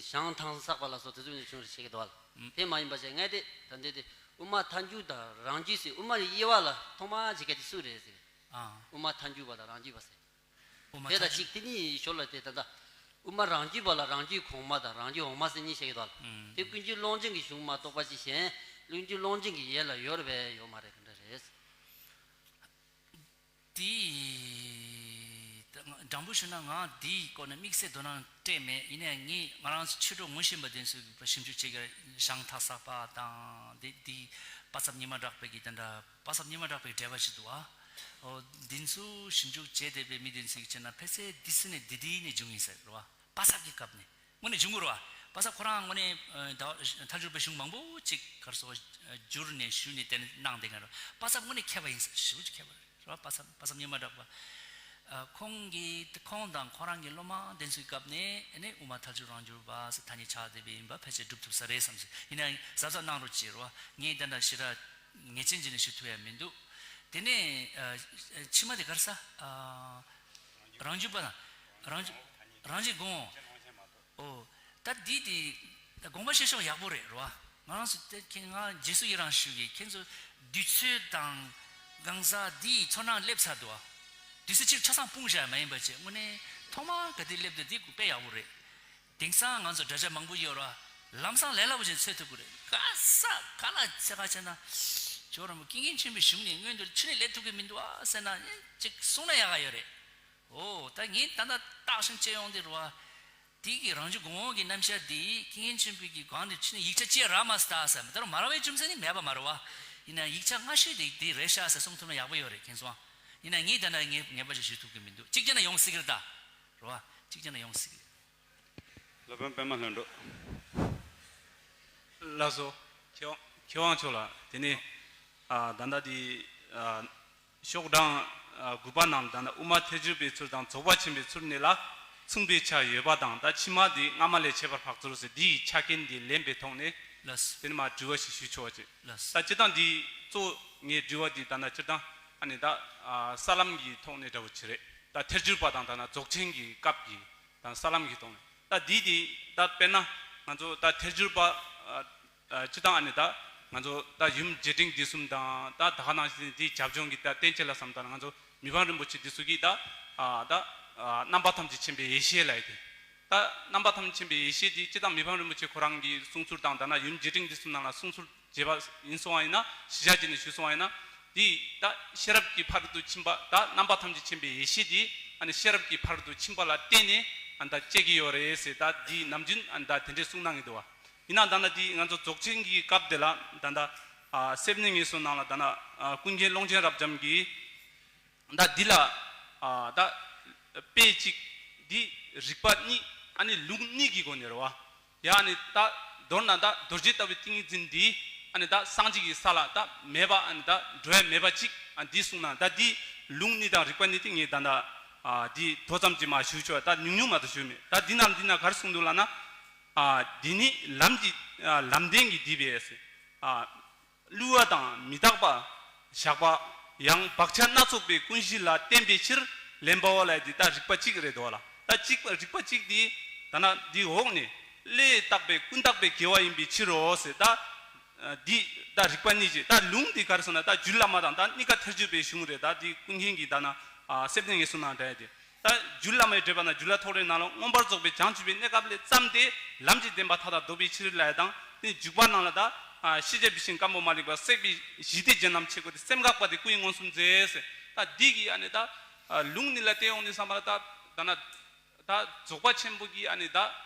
བྱང་ཐང་བསགས་པ་ལ་སོགས་དེ་ཚོ་ནས་བྱུང་རེ་བྱེད་ཀྱི་འདུག་ཨ། ཨུམ། དེ་མ་ཡིན་པ་བྱས་ངས་དེ་ད་འདི་དེ་དབུ་མ་ཐལ་འགྱུར་དང་རང་རྒྱུད་ཟེར། དབུ་མ་ཡི་དབྱེ་བ་ལ་ཐོག་མར་བྱེད་མཁན་དེ་སུ་རེད་ཟེར། ཨ། དབུ་མ་ཐལ་འགྱུར་བ་དང་རང་རྒྱུད་པ་ཟེར། དབུ་མ་དེ་དང་ཐལ་གཅིག་དེ་གཉིས་ཞོར་ལ་དེ་ད་ལྟ་དབུ་མ་རང་རྒྱུད་པ་ལ་རང་རྒྱུད་གོང་མ་དང་རང་རྒྱུད་འོག་མ་ཟེར་གཉིས་བཤད་ཀྱི་འདུག་ཨ། ཨུམ། དེ་ཀུན་རྒྱུད་ཀློང་ཆེན་གྱི་གཞུང་མ་གཏོགས་པ་ཅིག་གཞན་ཀུན་རྒྱུད་ཀློང་ཆེན་གྱི་ཡན་ལ་ཡོད་རེད་པས་ཡོད་མ་རེད་ག་འདྲ་རེད། དེ་ད་ང་དྲང་པོ་ཞུ་ན་ང་དེའི་སྐོར་ནས་དམིགས་བསལ་དོ་སྣང་སྤྲད་མེད། ཡིན་ནའང་ངས་ང་རང་ཚོ་ཆོས་གྲོགས་ངོ་ཤེས་པ་དེ་ཚོས་ཞིབ་འཇུག་བྱེད་ཀྱི་བྱང་ཐང་བསགས་པ་དང་དེ་དེའི་པ་ཚབ་ཉི་མ་གྲགས་པའི་གི་དེ་འདྲ། པ་ཚབ་ཉི་མ་གྲགས་པའི་འགྲེལ་པ་ཞིག་འདུག་ཨ། འོ། འདི་ཚོ་ཞིབ་འཇུག་བྱས་བསྡད་པའི་མི་དེ་ཚོས་བྱས་ན་ཕལ་ཆེར་འདི་སི་ནས་འདི་འདི་ནས་བྱུང་ཡིན་ཟེར་རེད་བ། པ་ཚབ་ཀྱི་སྐབས་ནས་དངོས་གནས་བྱུང་གི་རེད་བ། པ་ཚབ་ཁོ་རང་དངོས་གནས་ཨ་ད་ཐལ་འགྱུར་བའི་གཞུང་མང་པོ་ཅིག་གར་སོགས་བསྒྱུར་ནས་ཞུས་ནས་དེ་ནས་གནང་བསྡད་མཁན་རེད། པ་ཚབ་དངོས་གནས་མཁས་པ་ཡིན་ཟེར། ཞེ་པོ་ཅིག་མཁས་པ་རེད། རེད་བ། པ་ཚབ་པ་ཚབ་ཉི་མ་གྲགས་པ། ཨ། ཁོང་གིས་ཁོང་དང་ཁོ་རང་གི་སློབ་མ་དེ་ཚོའི་སྐབས་ནས་ཨ་ནི་དབུ་མ་ཐལ་འགྱུར་རང་འགྱུར་བ་ཟེར་ཐ་སྙད་ཆགས་བསྡད་པ་ཡིན་པ་ཕལ་ཆེར་སྒྲུབ་ཐུབ་ས་རེད་བསམ་སོང་། ཡིན་ན་གཟབ་གཟབ་གནང་རོགས་བྱེད་རོགས། ངས་ད་ལྟ་ཞེ་དྲག་ངེས་ཅན་ཅིག་ནས་ཞུ་ཐུབ་ཡ་མི་འདུག་དེ་ནས་ཨ་ཕྱི་མ་དེ་ག་རེ་ཟེར། ཨ། རང་འགྱུར་བ་དང་རང་འགྱུར་རང་བཞིན་དགོངས། ཨོ། ད་འདི་དེ་དགོངས་པ་བཞེས་ཕྱོགས་ཡག་པོ་རེད་རོ། ང་རང་ཚོ་དེ་ཁྱེད་ང་རྗེས་སུ་ཡི་རང་ཞུ་གི། ཁྱེད་ཚོ་དུས་ཚོད་དང་གང་ཟག་འདི་ཚོར་སྣང་སླེབས་ཚར་འདུག་ཨ། དུས་ཚོད་ཕྱིར་ཆ་ཚང་སྤུངས་བཞག་མ་ཡིན་པ་བྱས་དངོས་གནས་ཐོག་མར་ག་དུས་སླེབས་དུས་འདི་དཔེ་ཡག་པོ་རེད། དེང་སང་ང་ཚོ་འདྲ་ཆ་མང་པོ་ཡོད་ར། ལམ་སང་ལས་སླ་པོ་ཅིག་འཚོལ་ཐུབ་ཀྱི་རེད། ག་ས་ག་ལ་ཚེ་ཁ་བྱས་ན། ཇོ་རམ་པ་ཀུན་མཁྱེན་ཆེན་པོའི་གཞུང་ནས་སྔོན་དུ་ཕྱི་ནས་སླེབས་ཐུབ་ཀྱི་མི་འདུག་ཨ་ཟེར་ན་ཅིག་གསུང་ན་ཡག་ག་ཡོད་རེད། ཨོ། ད་ངས་ད་ལྟ་བརྟག་ཞིབ་བྱས་ཡོང་དུས་རེད་བ། དེ་གི་རང་བྱུང་གོང་འོག་གི་རྣམ་གཞག་འདི་ཀུན་མཁྱེན་ཆེན་པོའི་གི་སྒང་ནས་ཕྱི་ནས་ཡིག་ཆ་ཅི་ཡང་རག་མ་སོང་ད་ཟེར། མི་ལྟར་མ་རག་པའི་རྒྱུ་མཚན་ནི་མེད་པ་མ་རེད་བ། ཡིན་ན་ཡིག་ཆ་སྔ་ཤོས་དེ་དེ་རེད་ཤག་ཟེར་གསུང་ཐུབ་ན་ཡག་པོ་ཡོད་རེད་ཁྱེད་ཚོ། ཡིན་ན་ངས་ད་ལྟ་ངས་ངེས་པ་ཞིག་ཞུ་ཐུབ་ཀྱི་མི་འདུག་གཅིག་བྱས་ན་ཡོང་སྲིད་ཀྱི་རེད་ད། རེད་བ། གཅིག་བྱས་ན་ཡོང་སྲིད་ཀྱི་རེད། སློབ་དཔོན་པད་མ་ལྷུན་གྲུབ། ལགས་སོ། མཁས་དབང་མཁས་དབང་མཆོག་ལ་དེ་ནས་ཨ་ད་ལྟ་དེ་ཨ་ཤོག་གྲངས་ཨ་དགུ་པ་ནང་ད་ལྟ་དབུ་མ་ཐལ་འགྱུར་བའི་ཚུལ་དང་རྫོགས་པ་ཆེན་པོའི་ཚུལ་གཉིས་ལ་མཚུངས་པའི་ཆ་ཡོད་པ་དང་། ད་ཕྱི་མ་དེ་སྔ་མ་ལས་ཁྱད་པར་འཕགས་ཚུལ་ཟེར་འདི་ཡི་ཆ་རྐྱེན་འདི་ལེན་པའི་ཐོག་ནས། ལགས། དེ་ནས་མར་དྲི་བ་ཞིག་ཞུ་ཆོག་པ་ཅིག་ལགས། ད་སྤྱིར་བཏང་འདི་གཙོ་བོ་ངའི་དྲི་བ་འདི་ད་ལྟ་སྤྱིར་བཏང་ཨ་ནི་ད་ཨ་ས་ལམ་གྱི་ཐོག་ནས་འདྲ་བོ་ཅིག་རེད། ད་ཐལ་འགྱུར་བ་དང་ད་ན་རྫོགས་ཆེན་གྱི་སྐབས་ཀྱི་དང་ས་ལམ་གྱི་ཐོག་ནས། ད་འདི་དེ་ད་དཔེར་ན་ང་ཚོ་ད་ཐལ་འགྱུར་བ་ཨ་ཨ་སྤྱིར་བཏང་ཨ་ནི་ད་ང་ཚོ་ད་ཡུམ་རྗེས་དྲན་འདི་གསུམ་དང་ད་ད་ག་ནང་བཞིན་འདིའི་རྒྱབ་ལྗོངས་ཀྱི་ད་བསྟན་བཅོས་ལ་བསམ་ད་ན་ང་ཚོ་མི་ཕམ་རིན་པོ་ཆེ་འདི་ཚོ་གིས་ད་ཨ་ད་ཨ་རྣམ་པ་ཐམས་ཅད་མཁྱེན་པའི་ཡེ་ཤེས་ལབ་ཡ་དེ། ད་རྣམ་པ་ཐམས་ཅད་མཁྱེན་པའི་ཡེ་ཤེས་འདི་སྤྱིར་བཏང་མི་ཕམ་རིན་པོ་ཆེ་ཁོ་རང་གི་གསུང་ཚུལ་དང་ད་ན་ཡུམ་རྗེས་དྲན་འདི་གསུམ་ནང་ལ་གསུང་ཚུལ་བྱས་པ་ཡིན་སོང་བ་ཡིན་ན། གཞི་བཞག་བྱས་ནས་ཞུས་སོང་བ་ཡིན་ན། འདི་ད་ཤེས་རབ་ཀྱི་ཕ་རོལ་ཏུ་ཕྱིན་པ། ད་རྣམ་པ་ཐམས་ཅད་མཁྱེན་པའི་ཡེ་ཤེས་འདི་ཨ་ནི་ཤེས་རབ་ཀྱི་ཕ་རོལ་ཏུ་ཕྱིན་པ་ལ་བརྟེན་ནས་ཨ་ནི་ད་སྐྱེ་གི་ཡོད་རེད་ཟེར། ད་འདི་ནམ་རྒྱུན་ཨ་ནི་ད་དེ་འདྲའི་གསུང་གནང་གི་འདུག་བ། ཡིན་ན་ད་ན་འདི་ང་ཚོ་རྫོགས་ཆེན་གྱི་སྐབས་དེ་ལ་ད་ད་ཨ་སེམས་ནི་ངེས་སོ་ནང་ལ་ད་ན་ཨ་ཀུན་མཁྱེན་ཀློང་ཆེན་རབ་འབྱམས་ཀྱིས། ད་འདི་ལ་ཨ་ད་དཔེ་གཅིག་འདི་རིགས་པ་གཉིས་ཨ་ནི་ལུགས་གཉིས་ཀྱི་སྒོ་ནས་རེད་བ། ཡང་ནི་ད་མདོར་ན་ད་རྡོ་རྗེ་ལྟ་བུའི་ཏིང་ངེ་འཛིན་འདི་ཨ་ནི་ད་སངས་རྒྱས་ཀྱི་ས་ལ་ད་མེད་པ། ཨ་ནི་ད་འགྲོ་ཡ་མེད་པ་གཅིག་ཨ་འདི་གསུངས་ན། ད་འདི་ལུགས་གཉིས་དང་རིགས་པ་གཉིས་དེ་ངས་ད་ད་ཨ་འདི་མདོ་ཙམ་གྱིས་མ་ཞུ་ཆོག་ད་ཉུང་ཉུང་མ་གཏོགས་ཞུས་མེད། ད་འདི་ན་འདི་ན་ག་རེ་གསུངས་འདུག་ལབ་ན། ཨ། འདི་ནི་ལམ་གྱི། ཨ། ལམ་བདེན་གྱི་སྡིག་པས། ཨ། བསླུ་བ་དང་མི་རྟག་པ། ཞགས་པ། ཡང་བག་ཆགས་སྣ་ཚོགས་པའི་ཀུན་གཞི་ལ་བརྟེན་པའི་ཕྱིར་ལེན་པའོ་ལབ། འདི་ད་རིགས་པ་གཅིག་རེད་འདུག་ལ། ད་གཅིག་པ། རིགས་པ་གཅིག་འདི་ད་ན་འདི་འོག་ནས་བློས་བཏགས་པའི་ཀུན་བརྟགས་པའི་དགེ་བ་ཡིན་པའི་ཕྱིར་རོ་ཟེར། ད་འདི་ད་རིགས་པ་གཉིས་ཀྱི། ད་ལུང་འདི་ག་རེ་ཟེར་ན་ད་རྒྱུད་བླ་མ་དང་ད་གཉིས་ཀ་ཐེག་མཆོག་པའི་གཞུང་རེད། ད་འདི་ཀུན་མཁྱེན་གྱི་ད་ན། ཨ། གསེར་ཕྲེང་ངེས་གསུང་ནང་འདྲ་ཡ་དེ། ད་རྒྱུད་བླ་མའི་འགྲེལ་པ་ན་རྒྱུད་བླ་ཐོག་རེའི་ནང་ལ་མངོན་པར་རྫོགས་པའི་བྱང་ཆུབ་པའི་གནས་སྐབས་ལས་བརྩམས་ཏེ་ལམ་གྱི་བདེན་པ་མཐའ་དག་བཟློག་པའི་ཕྱིར་ལབ་ཡ་དང་། དེ་འཇུག་པ་ནང་ལ་ད། ཨ། ཤེས་བྱ་བི་ཤིང་སྐམ་པོ་མ་ལེགས་པ་བསྲེགས་པའི་ཞི་བདེ་རྒྱན་རྣམས་ཆེ་དགུ་སྟེ། སེམས་འགགས་པ་དེ་སྐུ་ཡི་མངོན་སུམ་མཛད་ཟེར། ད་འདི་གི་ཨ་ནི་ད། ཨ། ལུང་འདི་ལ་བལྟས་ཡོང་དུས་ཙམ་པ་ལ་ད་ད་ན། ད་རྫོགས་པ་ཆེན་པོ་གི་ཨ་ནི་ད་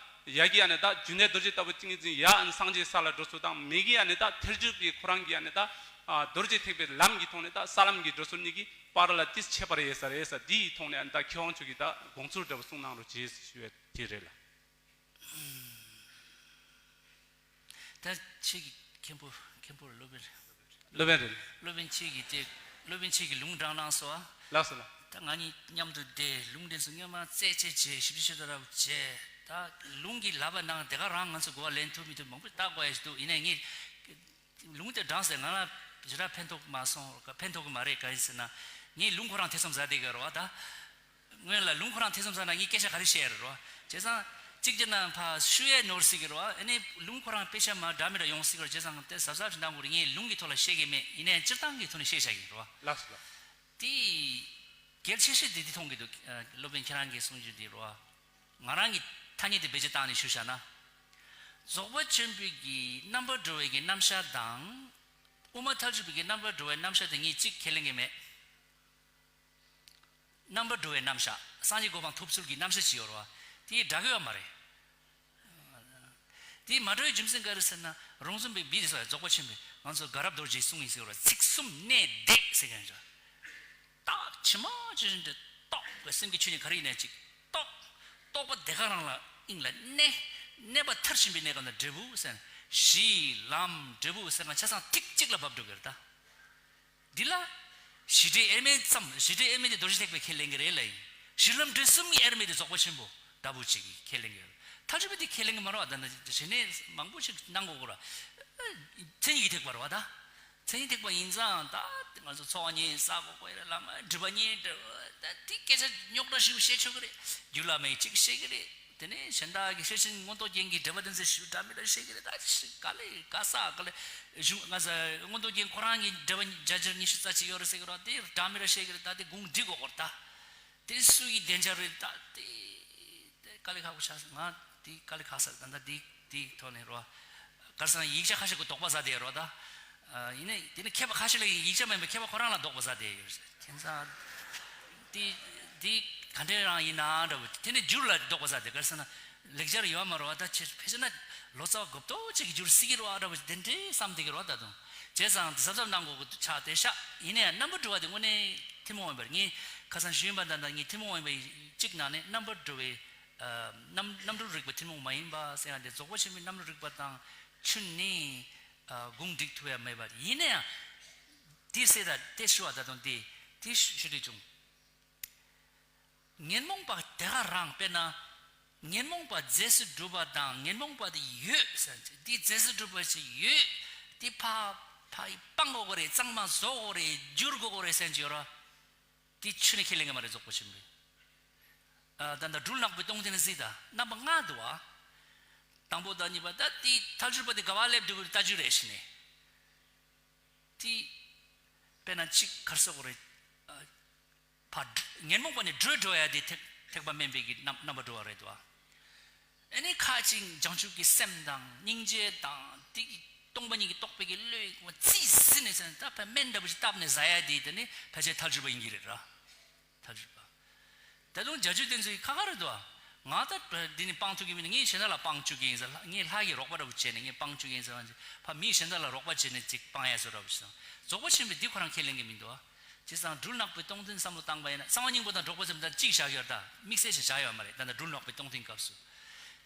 ཡ་གི་ཨ་ནི་ད་རྒྱུ་ནི་རྡོ་རྗེ་ལྟ་བུ་ཏིང་ངེ་འཛིན་ཡ། ཨ་ནི་སངས་རྒྱས་ས་ལ་འགྲོ་ཚུལ་དང་། མེ་གི་ཨ་ནི་ད་ཐལ་འགྱུར་གྱི་ཁོ་རང་གི་ཨ་ནི་ད། ཨ། རྡོ་རྗེ་ཐེག་པའི་ལམ་གྱི་ཐོག་ནས་ད་ས་ལམ་གྱི་འགྲོ་ཚུལ་གཉིས་ཀྱི་བར་ལ་ཏིས་ཁྱད་པར་ཡོད་ས་རེད་ས། འདིའི་ཐོག་ནས་ཨ་ནི་ད་མཁས་དབང་མཆོག་གིས་ད་དགོངས་ཚུལ་འདྲ་བོ་གསུངས་གནང་རོགས་གྱིས་ཞུ་ཡ་དེ་རེད་ལ། ད་ཁྱེད་ཀྱི་མཁན་པོ། མཁན་པོ་སློབ་དཔོན། སློབ་དཔོན་རེད། སློབ་དཔོན་ཁྱེད་ཀྱིས་དེ། སློབ་དཔོན་ཁྱེད་ཀྱིས་ལུང་དྲངས་གནང་སོང་ཨ། ལགས་སོ་ལགས། ད་ང་གཉིས་མཉམ་དུ་དེ་ལུང་འདྲེན་སུ་སྔོན་མ་རྩད་གཅོད་བྱས། ཞིབ་ཕྲ་ཞིབ་ཕྲ་བྱས། ད་ལུང་གི་ལབ་པ་ནང་དེ་ག་རང་ང་ཚོ་གོ་བ་ལེན་ཐུབ་མི་ཐུབ་མང་པོ་བལྟ་དགོས་ཡ་ཞིག་འདུག་ཡིན་ནའི་ངས་ལུང་དེ་དྲངས་ཟེར། ང་ལ་ཞེ་དྲག་ཕན་ཐོགས་མ་སོང་། ཕན་ཐོགས་གི་མ་རེད། ག་ཡིན་ཟེར་ན་ངས་ལུང་ཁོ་རང་ཐེ་ཚོམ་ཟ་བསྡད་ཀྱི་རེད་བ། ད་སྔོན་ལ་ལུང་ཁོ་རང་ཐེ་ཚོམ་ཟ་ན་ངས་སྐད་ཆ་ག་རེ་བཤད་ཡ་རེད་བ། བྱས་ཙང་གཅིག་བྱས་ན་ཕར་ཞུ་ཡས་ནོར་སྲིད་ཀྱི་རེད་བ། ཨ་ནི་ལུང་ཁོ་རང་དཔེ་ཆ་མ་འདྲ་མི་འདྲ་ཡོང་སྲིད་ཀྱི་རེད། བྱས་ཙང་དེ་གཟབ་གཟབ་ཞིག་གནང་དགོས་རེད། ངས་ལུང་གི་ཐོག་ལ་བཤད་ཀྱི་མེད། ཡིན་ནའི་སྤྱིར་བཏང་གི་ཐོག་ནས་བཤད་བཞག་གི་རེད་བ། ལགས་སོ་ལགས། དེ་གལ་ཆེ་ཤོས་དེ་འདི་མཐོང་གི་འདུག་ཨ། སློབ་དཔོན་ཁྱེད་རང་གིས་གསུང་རྒྱུ་འདི་རེད་བ། ང་རང་གི་ཐ་སྙད་དེ་བེད་སྤྱོད་བཏང་ནས་ཞུ་བཞག་ན། རྫོགས་པ་ཆེན་པོའི་གི་རྣམ་པར་གྲོལ་བའི་གི་རྣམ་གཞག་དང་། དབུ་མ་ཐལ་འགྱུར་བའི་གི་རྣམ་པར་གྲོལ་བའི་རྣམ་གཞག་དེ་གཉིས་གཅིག་ཁས་ལེན་གྱི་མེད། རྣམ་པར་གྲོལ་བའི་རྣམ་གཞག། སངས་རྒྱས་གོ་འཕང་ཐོབ་ཚུལ་གྱི་རྣམ་གཞག་ཅིག་ཡོད་རེད་བ། དེ་འདྲ་གི་ཡོད་མ་རེད། དེ་མ་འགྲོ་བའི་རྒྱུ་མཚན་ག་རེ་ཟེར་ན། རོང་ཟོམ་པའི་བི་དེ་སོགས་རྫོགས་པ་ཆེན་པོའི་ང་ཚོ་དགའ་རབ་རྡོ་རྗེའི་གསུང་ཡིན་ཟེར་བ། ཚིག་གསུམ་གནད་བརྡེག་ཟེར་མཁན་ཅིག། རྟགས་ཇི་མ་ཇི་བཞིན་དུ་རྟོགས་པའི་སེམས་ཀྱི་ཆོས་ཉིད་ག་རེ་ཡིན་ནའི་གཅིག་རྟོགས། རྟོགས་པ་དེ་ག་རང་ལ་དབྱིངས་ལ་གནས། གནས་པ་མཐར་ཕྱིན་པའི་གནས་སྐབས་ན་འབྲས་བུ་ཟེར། གཞི་ལམ་འབྲས་བུ་ཟེར་མཁན་ཆ་ཚང་ཐིག་གཅིག་ལ་བབས་འགྲོ་གི་རེད་ད། འདི་ལ་གཞི་འབྲས་དབྱེར་མེད་ཙམ། གཞི་འབྲས་དབྱེར་མེད་དེ་རྡོ་རྗེ་ཐེག་པས་ཁས་ལེན་གྱི་རེད་ལ་ཡིན། གཞི་ལམ་འབྲས་གསུམ་གྱི་དབྱེར་མེད་དེ་རྫོགས་པ་ཆེན་པོ་ལྟ་བུ་ཅིག་གིས་ཁས་ལེན་གྱི་རེད། ཐལ་འགྱུར་བ་དེ་ཁས་ལེན་གྱི་མ་རེད་བ། ད་ནི་ཞེ་ནས་མང་པོ་ཞིག་གནང་དགོས་གོ་ར། མཚན་ཉིད་ཀྱི་ཐེག་པ་རེད་བ་ད། མཚན་ཉིད་ཐེག་པ་ཡིན་ཙང་ད་ང་ཚོ་འཚོ་བ་གཉིས་བསགས་དགོས་གོ་ཡ་རེད། ལམ་སྒྲིབ་པ་གཉིས་འདྲ་བ་ད་དེ་སྐད་ཆ་རྙོག་དྲ་ཞིག་བཤད་ཆོག་གི་རེད། རྒྱུད་བླ་མས་གཅིག་བཤད་ཀྱི་རེད། དེ་ནས་གཞན་དག་གི་ཤེར་ཕྱིན་མངོན་རྟོགས་རྒྱན་གྱི་འགྲེལ་པ་དེ་ཚོ་ཞུ་འདྲ་མི་འདྲ་བཤད་ཀྱི་རེད། ད་ཅི་ག་ལེ་ག་ས་ག་ལེ་གཞུང་ང་ཚོ་མངོན་རྟོགས་རྒྱན་ཁོ་རང་གི་འགྲེལ་པ་བརྒྱ་ཆ་ཉི་ཤུ་རྩ་གཅིག་ཡོད་རེད་ཟེར་གྱི་རེད། དེ་འདྲ་མི་འདྲ་བཤད་ཀྱི་རེད། ད་དེ་དགོངས་འགྲིག་གོ་གོ་རེད། ད་དེ་སུ་ཡི་བདེ་འཇགས་རེད། ད་དེ་དེ་དཀའ་ལས་ཁག་པོ་ཆགས་སོང་། ང་དེ་དཀའ་ལས་ཁག་ས་རེད། ད་ད་དེ་དེ་ཐོག་ནས་རོ། གར་སང་ཡིག་ཆ་ཁ་ཤས་ཀྱི་དོགས་པ་ཟ་བསྡད་ཡོད་རོ། ད་ཡིན་ནའི་དེ་ནི་མཁས་པ་ཁ་ཤས་ལ་ཡིག་ཆ་མིན་པའི་མཁས་པ་ཁོ་རང་ལ་དོགས་པ་ཟ་བསྡད་ཡོད་རེད། དེང་སང་དེ་དེ་ག་འདྲས་རང་ཡིན་ན་འདྲ་བོ། དེ་ནི་འགྱུར་ལ་དོགས་པ་ཟ་བསྡད། གར་སང་ན་ལེགས་སྦྱར་ཡོད་མ་རོ། ད་ཆེ་ཕལ་ཆེར་ན་ལོ་ཙཱ་བ་གོ་ཏོ་ཅིག་གི་འགྱུར་སྲིད་ཀྱི་རོ། འདྲ་བོ་དེ་འདྲས་བསམ་བསྡད་ཀྱི་རོ། ད་དུང་བྱས་ཙང་གཟབ་གཟབ་གནང་དགོས་ཀྱི་ཆགས་བསྡད་ཤག། ཡིན་ནའི་རྣམ་པར་གྲོལ་བ་དེ་དངོས་གནས་ཐུན་མོང་མ་ཡིན་པར། ངས་ཁ་སང་ཞུས་པ་ད་ད་ངས་ཐུན་མོང་མ་ཡིན་པ་གཅིག་ནང་ནས་རྣམ་པར་གྲོལ་བའི་རྣམ་རྣམ་གྲོལ་རིག་པ་ཐུན་མོང་མ་ཡིན་པ་ཟེར་ཡ་དེ་རྫོགས་པ་ཆེན་པོའི་རྣམ་གྲོལ་རིག་པ་དང་མཐུན་ནས་དགོངས་འགྲིག་ཐུབ་ཡ་མེད་པ་ཡིན་ན་ཡང་། དེ་ཟེར་ད་དེ་ཞུ་བ་ད་དུང་དེ་དེ་ཞུ་འདོད་བྱུང་། ཉོན་མོངས་པ་དེ་ག་རང་དཔེར་ན་ཉོན་མོངས་པ་རྫས་སུ་གྲུབ་པ་དང་ཉོན་མོངས་པ་དེ་ཡོད་ཟེར་གྱི། དེ་རྫས་སུ་གྲུབ་པ་ཞིག་ཡོད། དེ་ཕ་ཕ་ཡི་སྤང་དགོས་གོ་རེད། གཙང་མ་བཟོ་དགོས་རེད། བསྒྱུར་དགོས་གོ་རེད་ཟེར་གྱི་ཡོད་ར། དེ་ཆོས་ནི་ཁས་ལེན་གྱི་མ་རེད། རྫོགས་པ་ཆེན་པོས། ཨ། ད་ལྟ་སྦྲུལ་ནག་པོའི་སྟོང་ཐུན་གཟིགས་དང་། རྣམ་པ་ལྔ་འདུག་བ། དང་པོ་དང་གཉིས་པ་ད་དེ་ཐལ་འགྱུར་བ་དེ་ག་བ་སླེབས་འདུག་ལྟ་རྒྱུ་རེད་ཞེས་ནས། དེ་དཔེར་ན་གཅིག་གར་སོགས་རེད། ཨ། ཕ་ཉོན་མོངས་པ་ནས་སྒྲོལ་འགྲོ་ཡ་དེ་ཐེག་ཐེག་པ་དམན་པའི་གི་རྣམ་རྣམ་པར་གྲོལ་བ་རེད་དོ། ཨ་ནི་ཁ་ཅིག་བྱང་ཆུབ་ཀྱི་སེམས་དང་སྙིང་རྗེ་དང་དེ་གི་སྟོང་པ་ཉིད་ཀྱི་རྟོགས་པའི་གི་བློས་རྩིས་ཟིན་ནས་ཟིན་ད་ཕ་སྨན་འདྲ་པོ་ཞིག་བཏབ་ནས་ཟ་ཡ་དེ་དེ་ནི་ཕལ་ཆེར་ཐལ་འགྱུར་བ་ཡིན་གྱི་རེད་ར། ཐལ་འགྱུར་བ། ད་དུང་བྱ་རྒྱུད་དེ་ཚོའི་ཁ་ཁ་རེད་དོ། ང་ད་འདི་ནི་སྤང་ཐུབ་ཀྱི་མིན། ངས་གཞན་དག་ལ་སྤང་བཅུག་གི་ཡིན་ཟེར། ངས་ལྷ་གི་རོགས་པ་འདྲ་པོ་བྱས་ནས་ངས་སྤང་བཅུག་གི་ཡིན་ཟེར་བ། ཕ་མིས་གཞན་དག་ལ་རོགས་པ་བྱས་ནས་ཅིག་སྤང་ཡ་བཟོ་འདྲ་པོ་ཞིག་དང་། རྫོགས་པ་ཆེན་པོས་འདི་ཁོ་རང་ཁས་ལེན་གྱི་མི་འདུག་བ། བྱས་ཙང་སྦྲུལ་ནག་པོའི་སྟོང་ཐུན་བསམ་བློ་བཏང་པ་ཡིན་ན། གསང་བ་སྙིང་པོ་དང་འགྲོགས་པ་ཚོ་ད་གཅིག་བཞག་ཡོད་ད། དམིགས་བསལ་ཞིག་བཞག་ཡོད་མ་རེད། ད་ལྟ་སྦྲུལ་ནག་པོའི་སྟོང་ཐུན་སྐབས་སུ།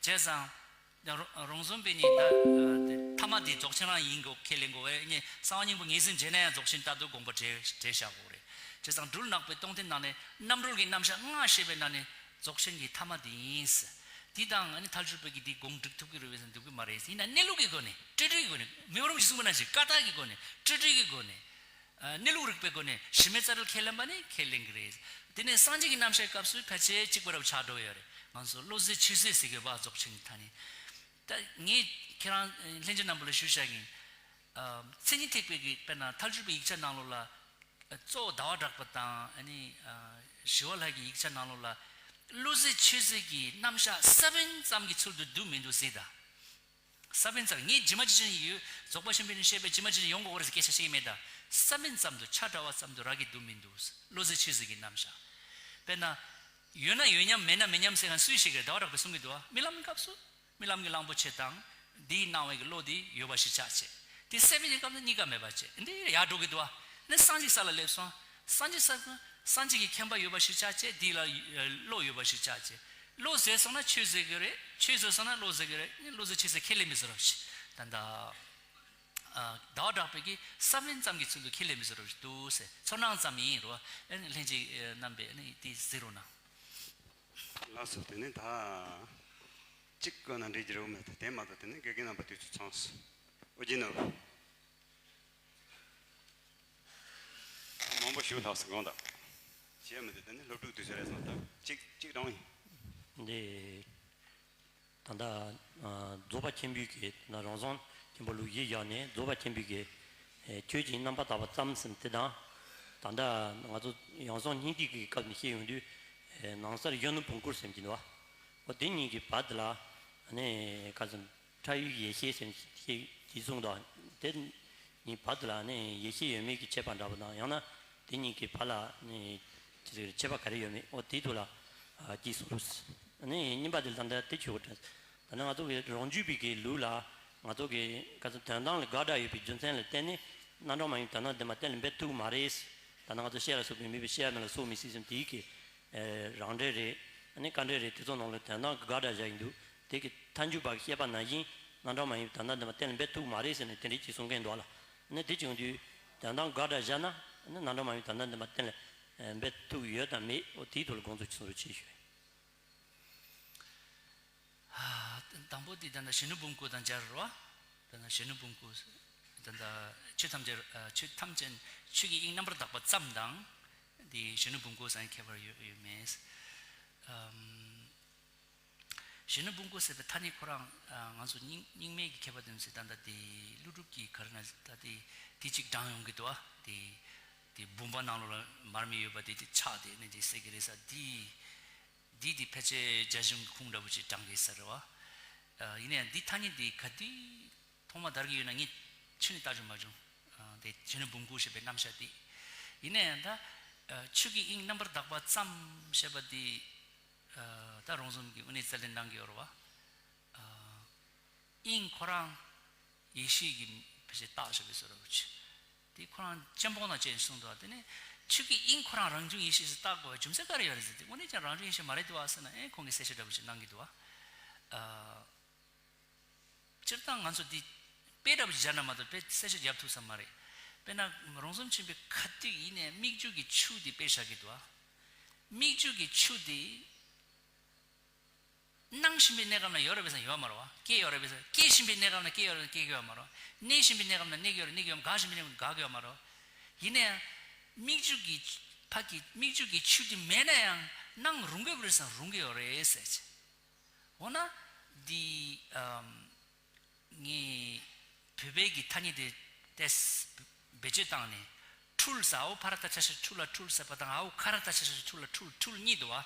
བྱས་ཙང་། ཡང་རོ་རོང་ཟོམ་པའི་ནི་ད་དེ་ཐ་མ་དེ་རྫོགས་ཆེན་རང་ཡིན་དགོས་ཁས་ལེན་དགོས་པས། ངས་གསང་བ་སྙིང་པོ་ངེས་ཟིན་བྱས་ན་ཡང་རྫོགས་ཆེན་ལྟར་དུ་དགོངས་པ་བྲལ་བྲལ་བཞག་དགོས་རེད། བྱས་ཙང་སྦྲུལ་ནག་པོའི་སྟོང་ཐུན་ནང་ནས་རྣམ་གྲོལ་གྱི་རྣམ་གཞག་ལྔ་བཤད་པའི་ནང་ནས་རྫོགས་ཆེན་གྱི་ཐ་མ་དེ་ཡིན། འདི་དང་ཨ་ནི་ཐལ་འགྱུར་བོད་ཀྱི་འདི་དགོངས་འགྲིག་ཐུབ་ཀྱི་རེད་པས་ཟེར་འདུག་གི་མ་རེད། ཡིན་ན་གནས་ལུགས་ཀྱི་སྒོ་ནས་སྤྲོས་བྲལ་གྱི་སྒོ་ནས་མེ་འོར་མི་གསུངས་པ་ནང་བཞིན་ཀ་དག་གི་སྒོ་ནས་སྤྲོས་བྲལ་གྱི་སྒོ་ནས་ཨ་གནས་ལུགས་རིག་པའི་སྒོ་ནས་གཞི་མེད་རྩ་བྲལ་ཁས་ལེན་པ་ནི་ཁས་ལེན་གྱི་རེད། དེ་ནས་སངས་རྒྱས་ཀྱི་རྣམ་གཞག་སྐབས་སུ་ཕལ་ཆེར་གཅིག་པ་འདྲ་པོ་ཆགས་འགྲོ་ཡོད་རེད། ང་ཚོ་བློ་རྫོགས་ཆོས་རྫོགས་ཟེར་གྱི་ཡོད་པ་རྫོགས་ཆེན་གྱི་ཐ་སྙད། ད་ངས་ཁྱེད་རང་ལྷན་རྒྱས་རྣམ་པ་ལ་ཞུ་བྱ་ཡིན། ཨ་མཚན་ཉིད་ཐེག་པའི་གི་དཔེར་ན་ཐལ་འགྱུར་བའི་ཡིག་ཆ་ནང་ལོགས་ལ། གཙོ་བོ་ཟླ་བ་གྲགས་པ་དང་ཨ་ནི་ཨ་ཞི་བ་ལྷ་གི་ཡིག་ཆ་ནང་ལོགས་ལ་བློ་རྫོགས་ཆོས་རྫོགས་ཀྱི་རྣམ་གཞག་ས་བོན་ཙམ་གྱི་ཚུལ་དུ་བསྡུ་མི་འདུག་ཟེར་ད། ས་བོན་ཙམ་ངས་ཇི་མ་ཇི་བཞིན་ཡོད་རྫོགས་པ་ཆེན་པོའི་ནི་བཤད་པས་ཇི་མ་ཇི་བཞིན་ཡོང་དགོས་རེད་ཟེར་སྐད་ཆ་བཤད་ཀྱི་མེད་ད། ས་བོན་ཙམ་དུ་ཆ་འདྲ་བ་ཙམ་དུ་རག་གི་བསྡུ་མི་འདུག་བློ་རྫོགས་ཆོས་རྫོགས་ཀྱི་རྣམ་གཞག་དཔེར་ན། ཡོད་ན་ཡོད་མཉམ་མེད་ན་མེད་མཉམ་ཟེར་མཁན་སུས་ཤེས་ཀྱི་རེད། ཟླ་བ་གྲགས་པས་གསུང་གི་འདུག་ཨ། རྨི་ལམ་གྱི་སྐབས་སུ། རྨི་ལམ་གྱི་གླང་པོ་ཆེ་དང་། འདིའི་སྣང་བའི་གི་བློ་དེ་ཡོད་པ་ཞིག་ཆགས་བྱས། དེ་སད་པའི་གི་སྐབས་ན་གཉིས་ཀ་མེད་པ་བྱས། འདི་ཡར་འགྲོ་གི་འདུག་ཨ། ནི་སངས་རྒྱས་ས་ལ་སླེབས་སོང་། སངས་རྒྱས་ས་སངས་རྒྱས་ཀྱི་མཁྱེན་པ་ཡོད་པ་ཞིག་ཆགས་བྱས། འདི་ལ་བློ་ཡོད་པ་ཞིག་ཆགས་བྱས། བློ་ཟད་སོང་ན་ཆོས་ཟད་གི་རེད། ཆོས་ཟད་སོང་ན་བློ་ཟད་གི་རེད། ནི་བློ་ཟད་ཆོས་ཟད་ཁས་ལེན་མི་ཟེར་རོ་ཞིག་ད་ལྟ། ཨ་ཟླ་བ་གྲགས་པའི་གི་ས་བོན་ཙམ་གྱི་ཚུལ་དུ་ཁས་ལེན་མི་ཟེར་རོ་ཞིག་འདུག་ཟེར། ཚོར་སྣང་ཙམ་ཡིན་རོ། ཨ་ནི་ལྷན་རྒྱས་རྣམ་པས་ཨ་ནི་དེ་གཟིགས་རོགས་གནང་། ལགས་སོ། དེ་ནས་ད་གཅིག་བཀོད་ན་འགྲིག་གི་རེད་མེད་དེ་མ་གཏོགས་དེ་ནས་དགེ་རྒན་རྣམ་པ་དུས་ཚོད་ཚང་སོང་། ཨོ་རྒྱན་ནོར་བུ། མང་པོ་ཞུ་ལྷག་སུ་དགོངས་དག་བྱས་མི་འདུག་དེ་ནས་སློབ་ཕྲུག་དུས་ཚོད་རེད་སོང་། ད་གཅིག་གཅིག་རང་ཡིན། འདི་ད་ལྟ་རྫོགས་པ་ཆེན་པོའི་གི་ད་ལྟ་རང་བྱུང་ཆེན་པོ་ལུགས་གཞི་བཞག་ནས་རྫོགས་པ་ཆེན་པོའི་གི་ཆོས་ཀྱི་རྣམ་པར་དག་པ་ཙམ་ཟིན་དེ་དང་། ད་ལྟ་ང་ཚོ་ཡང་སོང་སྙིང་ཐིག་གི་སྐབས་ནས་བཤད་ཡོང་དུས། ནང་གསར་གཞོན་ནུ་བོང་ཀུར་ཟེར་གྱི་འདུག་བ། འོ་དེ་གཉིས་ཀྱི་བར་དུ་ལ་ནས་ག་ཚོད། ཕྲ་ཡུལ་ཡེ་ཤེས་ཟེར་ཞེས་ཀྱི་གསུང་དང་། དེ་གཉིས་བར་དུ་ལ་ནི་ཡེ་ཤེས་ཡོད་མེད་ཀྱི་ཁྱད་པར་འདྲ་པོ་དང་། ཡང་ན་དེ་གཉིས་ཀྱི་བར་ལ་ནི་ཁྱད་པར་ག་རེ་ཡོད་མེད། འོ་དེའི་ཐོག་ལ་ཨ་ཅིག་གསུང་རོགས། ནི་གཉིས་པ་དེ་ད་ལྟ་དེ་ཆོས་གོ་དྲན། ད་ནི་ང་ཚོ་གི་རང་རྒྱུད་པའི་གི་ལུགས་ལ་ང་ཚོ་གི་ག་ཚོད་དོན་དམ་ལ་དགག་སྒྲ་ཡོད་པའི་རྒྱུ་མཚན་ལ་བརྟེན་ནས་རྣམ་གྲངས་མ་ཡིན་དོན་དམ་བདེན་པ་གཏན་ལ་འབེབས་ཐུབ་མ་རེད། ད་ནི་ང་ཚོ་ཤེས་རབ་སོགས་པའི་མེད་པའི་ཤེས་རབ་མེད་ལ་སོགས་མི་སྲིད་ཟེར་དེའི་གི་རང་འགྲེལ་རེད། ཨ་ནི་དཀའ་འགྲེལ་རེད། དེ་ཚོ་ནང་ལ་དོན་དམ་གྱི་དགག་སྒྲ་བཞག་ཡིན་འདུག་དེ་གི་ཐལ་འགྱུར་བ་གི་བཤད་པ་ནང་བཞིན་རྣམ་གྲངས་མ་ཡིན་པའི་དོན་དམ་བདེན་པ་གཏན་ལ་འབེབས་ཐུབ་མ་རེད་ཟེར་ནས་དེ་འདྲའི་ཅིག་གསུང་མཁན་འདུག་ལ། ཨ་ནི་དེ་བྱུང་དུས་དོན་དམ་དགག་སྒྲ་བཞག་ན་ཨ་ནི་རྣམ་གྲངས་མ་ཡིན་པའི་དོན་དམ་བདེན་པ་གཏན་ལ་འབེབས་ཐུབ་ཡོད་དམ་མེད། འོ་དེའི་ཐོག་ལ་དགོངས་ཚུལ་ཅིག་གསུང་རོགས་བྱེད་ཞུ། དང་པོ་དེ་ད་ལྟ་གཞོན་ནུ་བོང་ཀུ་དང་སྦྱར་རོ། ད་ལྟ་གཞོན་ནུ་བོང་ཀུ། ད་ལྟ་ཆོས་ཐམས་ཅད་ཨ་ཆོས་ཐམས་ཅད་ཆོས་ཀྱི་དབྱིངས་རྣམ་པར་དག་པ་ཙམ་དང་། དེ་གཞོན་ནུ་བོང་ཀུ་ཟེར་ཁྱད་པར་ཡོད་ཡོད་མེད། ཨམ། གཞོན་ནུ་བོང་ཀུ་ཟེར་བའི་ཐ་སྙད་ཁོ་རང་ཨ་ང་ཚོ་རྙིང་རྙིང་མའི་གི་མཁས་པ་དེ་ཚོས་ད་ལྟ་དེ་ཀླུ་སྒྲུབ་ཀྱི་ག་རེ་ན་ད་དེ་དེ་གཅིག་བགྲངས་ཡོང་གི་འདུག་ཨ། དེ་དེ་བུམ་པ་ནང་ལོགས་ལ་མར་མེ་ཡོད་པ་དེ་དེ་ཆགས་དེ་ནས་དེ་ཟེར་གི་རེད་ས། དེ། འདི་འདི་ཕལ་ཆེར་རྒྱ་གཞུང་གི་ཁུངས་འདྲ་པོ་ཅིག་བགྲང་གི་ས་རེད་བ། ཨ་ཡིན་ན་ཡང་འདི་ཐ་སྙད་འདི་ག་དུས་ཐོག་མ་དར་གྱི་ཡོད་ན་ངས་ཆུ་ནས་ལྟ་རྒྱུ་མ་བྱུང་། ཨ་དེ་གཞོན་ནུ་བོང་ཀུ་ཞེས་པའི་རྣམ་གཞག་འདི། ཡིན་ན་ཡང་ད་ཨ་ཆོས་ཀྱི་དབྱིངས་རྣམ་པར་དག་པ་ཙམ་ཞེས་པ་འདི་ཨ་ད་རོང་ཟོམ་གྱི་དབུ་ནས་རྩལ་འདོན་གནང་གི་ཡོད་རེད་བ། ཨ་དབྱིངས་ཁོ་རང་ཡེ་ཤེས་ཀྱི་ཕལ་ཆེར་རྟགས་ཞེས་པའི་བཟོ་འདྲ་པོ་ཅིག་དེ་ཁོ་རང་གཅེན་པོ་ན་ཅེས་གསུངས་འདུག་དེ་ནས་ཆོས་ཀྱི་དབྱིངས་ཁོ་རང་རང་བྱུང་ཡེ་ཤེས་སུ་བཏགས་དགོས་པའི་རྒྱུ་མཚན་ག་རེ་ཡོད་རེད་ཟེར་ཏེ། དངོས་གནས་ཀྱང་རང་བྱུང་ཡེ་ཤེས་མ་རེད་འདུག་ཨ་ཟེར་ན། ཨེ་ཁོང་གིས་གསལ་བཤད་འདྲ་པོ་ཞིག་གནང་གི་འདུག་ཨ། སྤྱིར་བཏང་ང་ཚོ་འདི་དཔེ་འདྲ་པོ་ཞིག་སྦྱར་ན་མ་གཏོགས་དཔེ་གསལ་བཤད་རྒྱབ་ཐུབ་ས་མ་རེད། དཔེར་ན་རོང་ཟོམ་ཆེན་པོས་ག་དུས་ཡིན་ནའི་སྨིག་རྒྱུ་གི་ཆུ་འདི་དཔེ་བཞག་གི་འདུག་ཨ། སྨིག་རྒྱུ་གི་ཆུ་འདི། སྣང་བཞིན་པའི་གནས་སྐབས་ན་ཡོད་རེད་པས་སམ་ཡོད་མ་རེད་བ། སྐྱེ་ཡོད་རེད་པས་སམ། སྐྱེ་བཞིན་པའི་གནས་སྐབས་ན་སྐྱེ་ཡོད་རེད་པས་སམ། སྐྱེ་གི་ཡོད་མ་རེད་བ། གནས་བཞིན་པའི་གནས་སྐབས་ན་གནས་ཀྱི་ཡོད་རེད། གནས་ཀྱི་ཡོད་མ་རེད། འགག་བཞིན་པའི་གནས་སྐབས་ན་འགག་གི་ཡོད་མ་རེད་བ། ཡིན་ན་ཡང་། སྨིག་རྒྱུ་གི་ཕ་གི་སྨིག་རྒྱུ་གི་ཆུ་དེ་མེད་ན་ཡང་སྣང་རུང་གི་རེད་སམ། རུང་གི་ཡོད་རེད་ཟེར་ཅིག་འོ་ན། འདི་ཨམ། ངས་བོད་པའི་གི་ཐ་སྙད་དེ་ཏེས་བེད་སྤྱོད་བཏང་ནས། འཁྲུལ་ཟེར། འའོ་ཕ་ར་བཏགས་ཆ་ཤ་འཁྲུ་ལ་འཁྲུལ་ཟེར་བ་དང་། འའོ་ཁ་ར་བཏགས་ཆ་ཤ་འཁྲུ་ལ་འཁྲུལ། འཁྲུལ་གཉིས་འདུག་བ།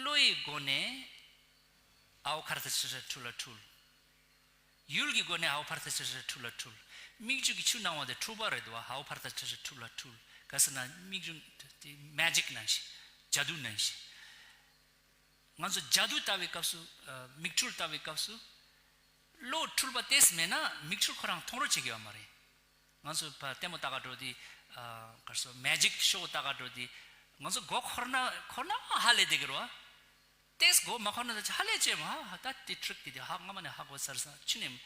བློ་ཡི་སྒོ་ནས་འའོ་ཁ་ར་བཏགས་ཆ་ཤ་འཁྲུ་ལ་འཁྲུལ། ཡུལ་གྱི་སྒོ་ནས་འའོ་ཕ་ར་བཏགས་ཆ་ཤ་འཁྲུ་ལ་འཁྲུལ། སྨིག་རྒྱུ་གི་ཆུ་སྣང་བ་དེ་འཁྲུལ་པ་རེད་འདུག་བ། འའོ་ཕ་ར་བཏགས་ཆ་ཤ་འཁྲུ་ལ་འཁྲུལ། ག་ཟེར་ན་སྨིག་རྒྱུ་དེ་མེ་ཇིག་ནང་བཞིན། ཇ་དུ་ནང་བཞིན། ང་ཚོ་ཇ་དུ་ལྟ་བའི་སྐབས་སུ། ཨ་མིག་འཕྲུལ་ལྟ་བའི་སྐབས་སུ། བློ་འཁྲུལ་པ་ཏོག་ཙམ་མེད་ན་མིག་འཕྲུལ་ཁོ་རང་མཐོང་རོགས་བྱེད་ཀྱི་ཡོད་མ་རེད། ང་ཚོ་ཕ་ལྟད་མོ་ལྟ་ག་འགྲོ་དུས། ཨ་ག་རེ་ཟེར། མེ་ཇིག་ཤོ་ལྟ་ག་འགྲོ་དུས། ང་ཚོ་མགོ་འཁོར་ན་འཁོར་ན་ཧ་ལས་བསྡད་ཀྱི་རེད་བ། ཏོག་ཙམ་མགོ་མ་འཁོར་ན་ད་ཧ་ལས་བྱས་མ་ཧ་ཧ་ད་དེ་ཊིག་དེ་དེ་ཧ་སྔ་མ་ནས་ཧ་གོ་ཚར་སོང་། ཕྱི་ནས་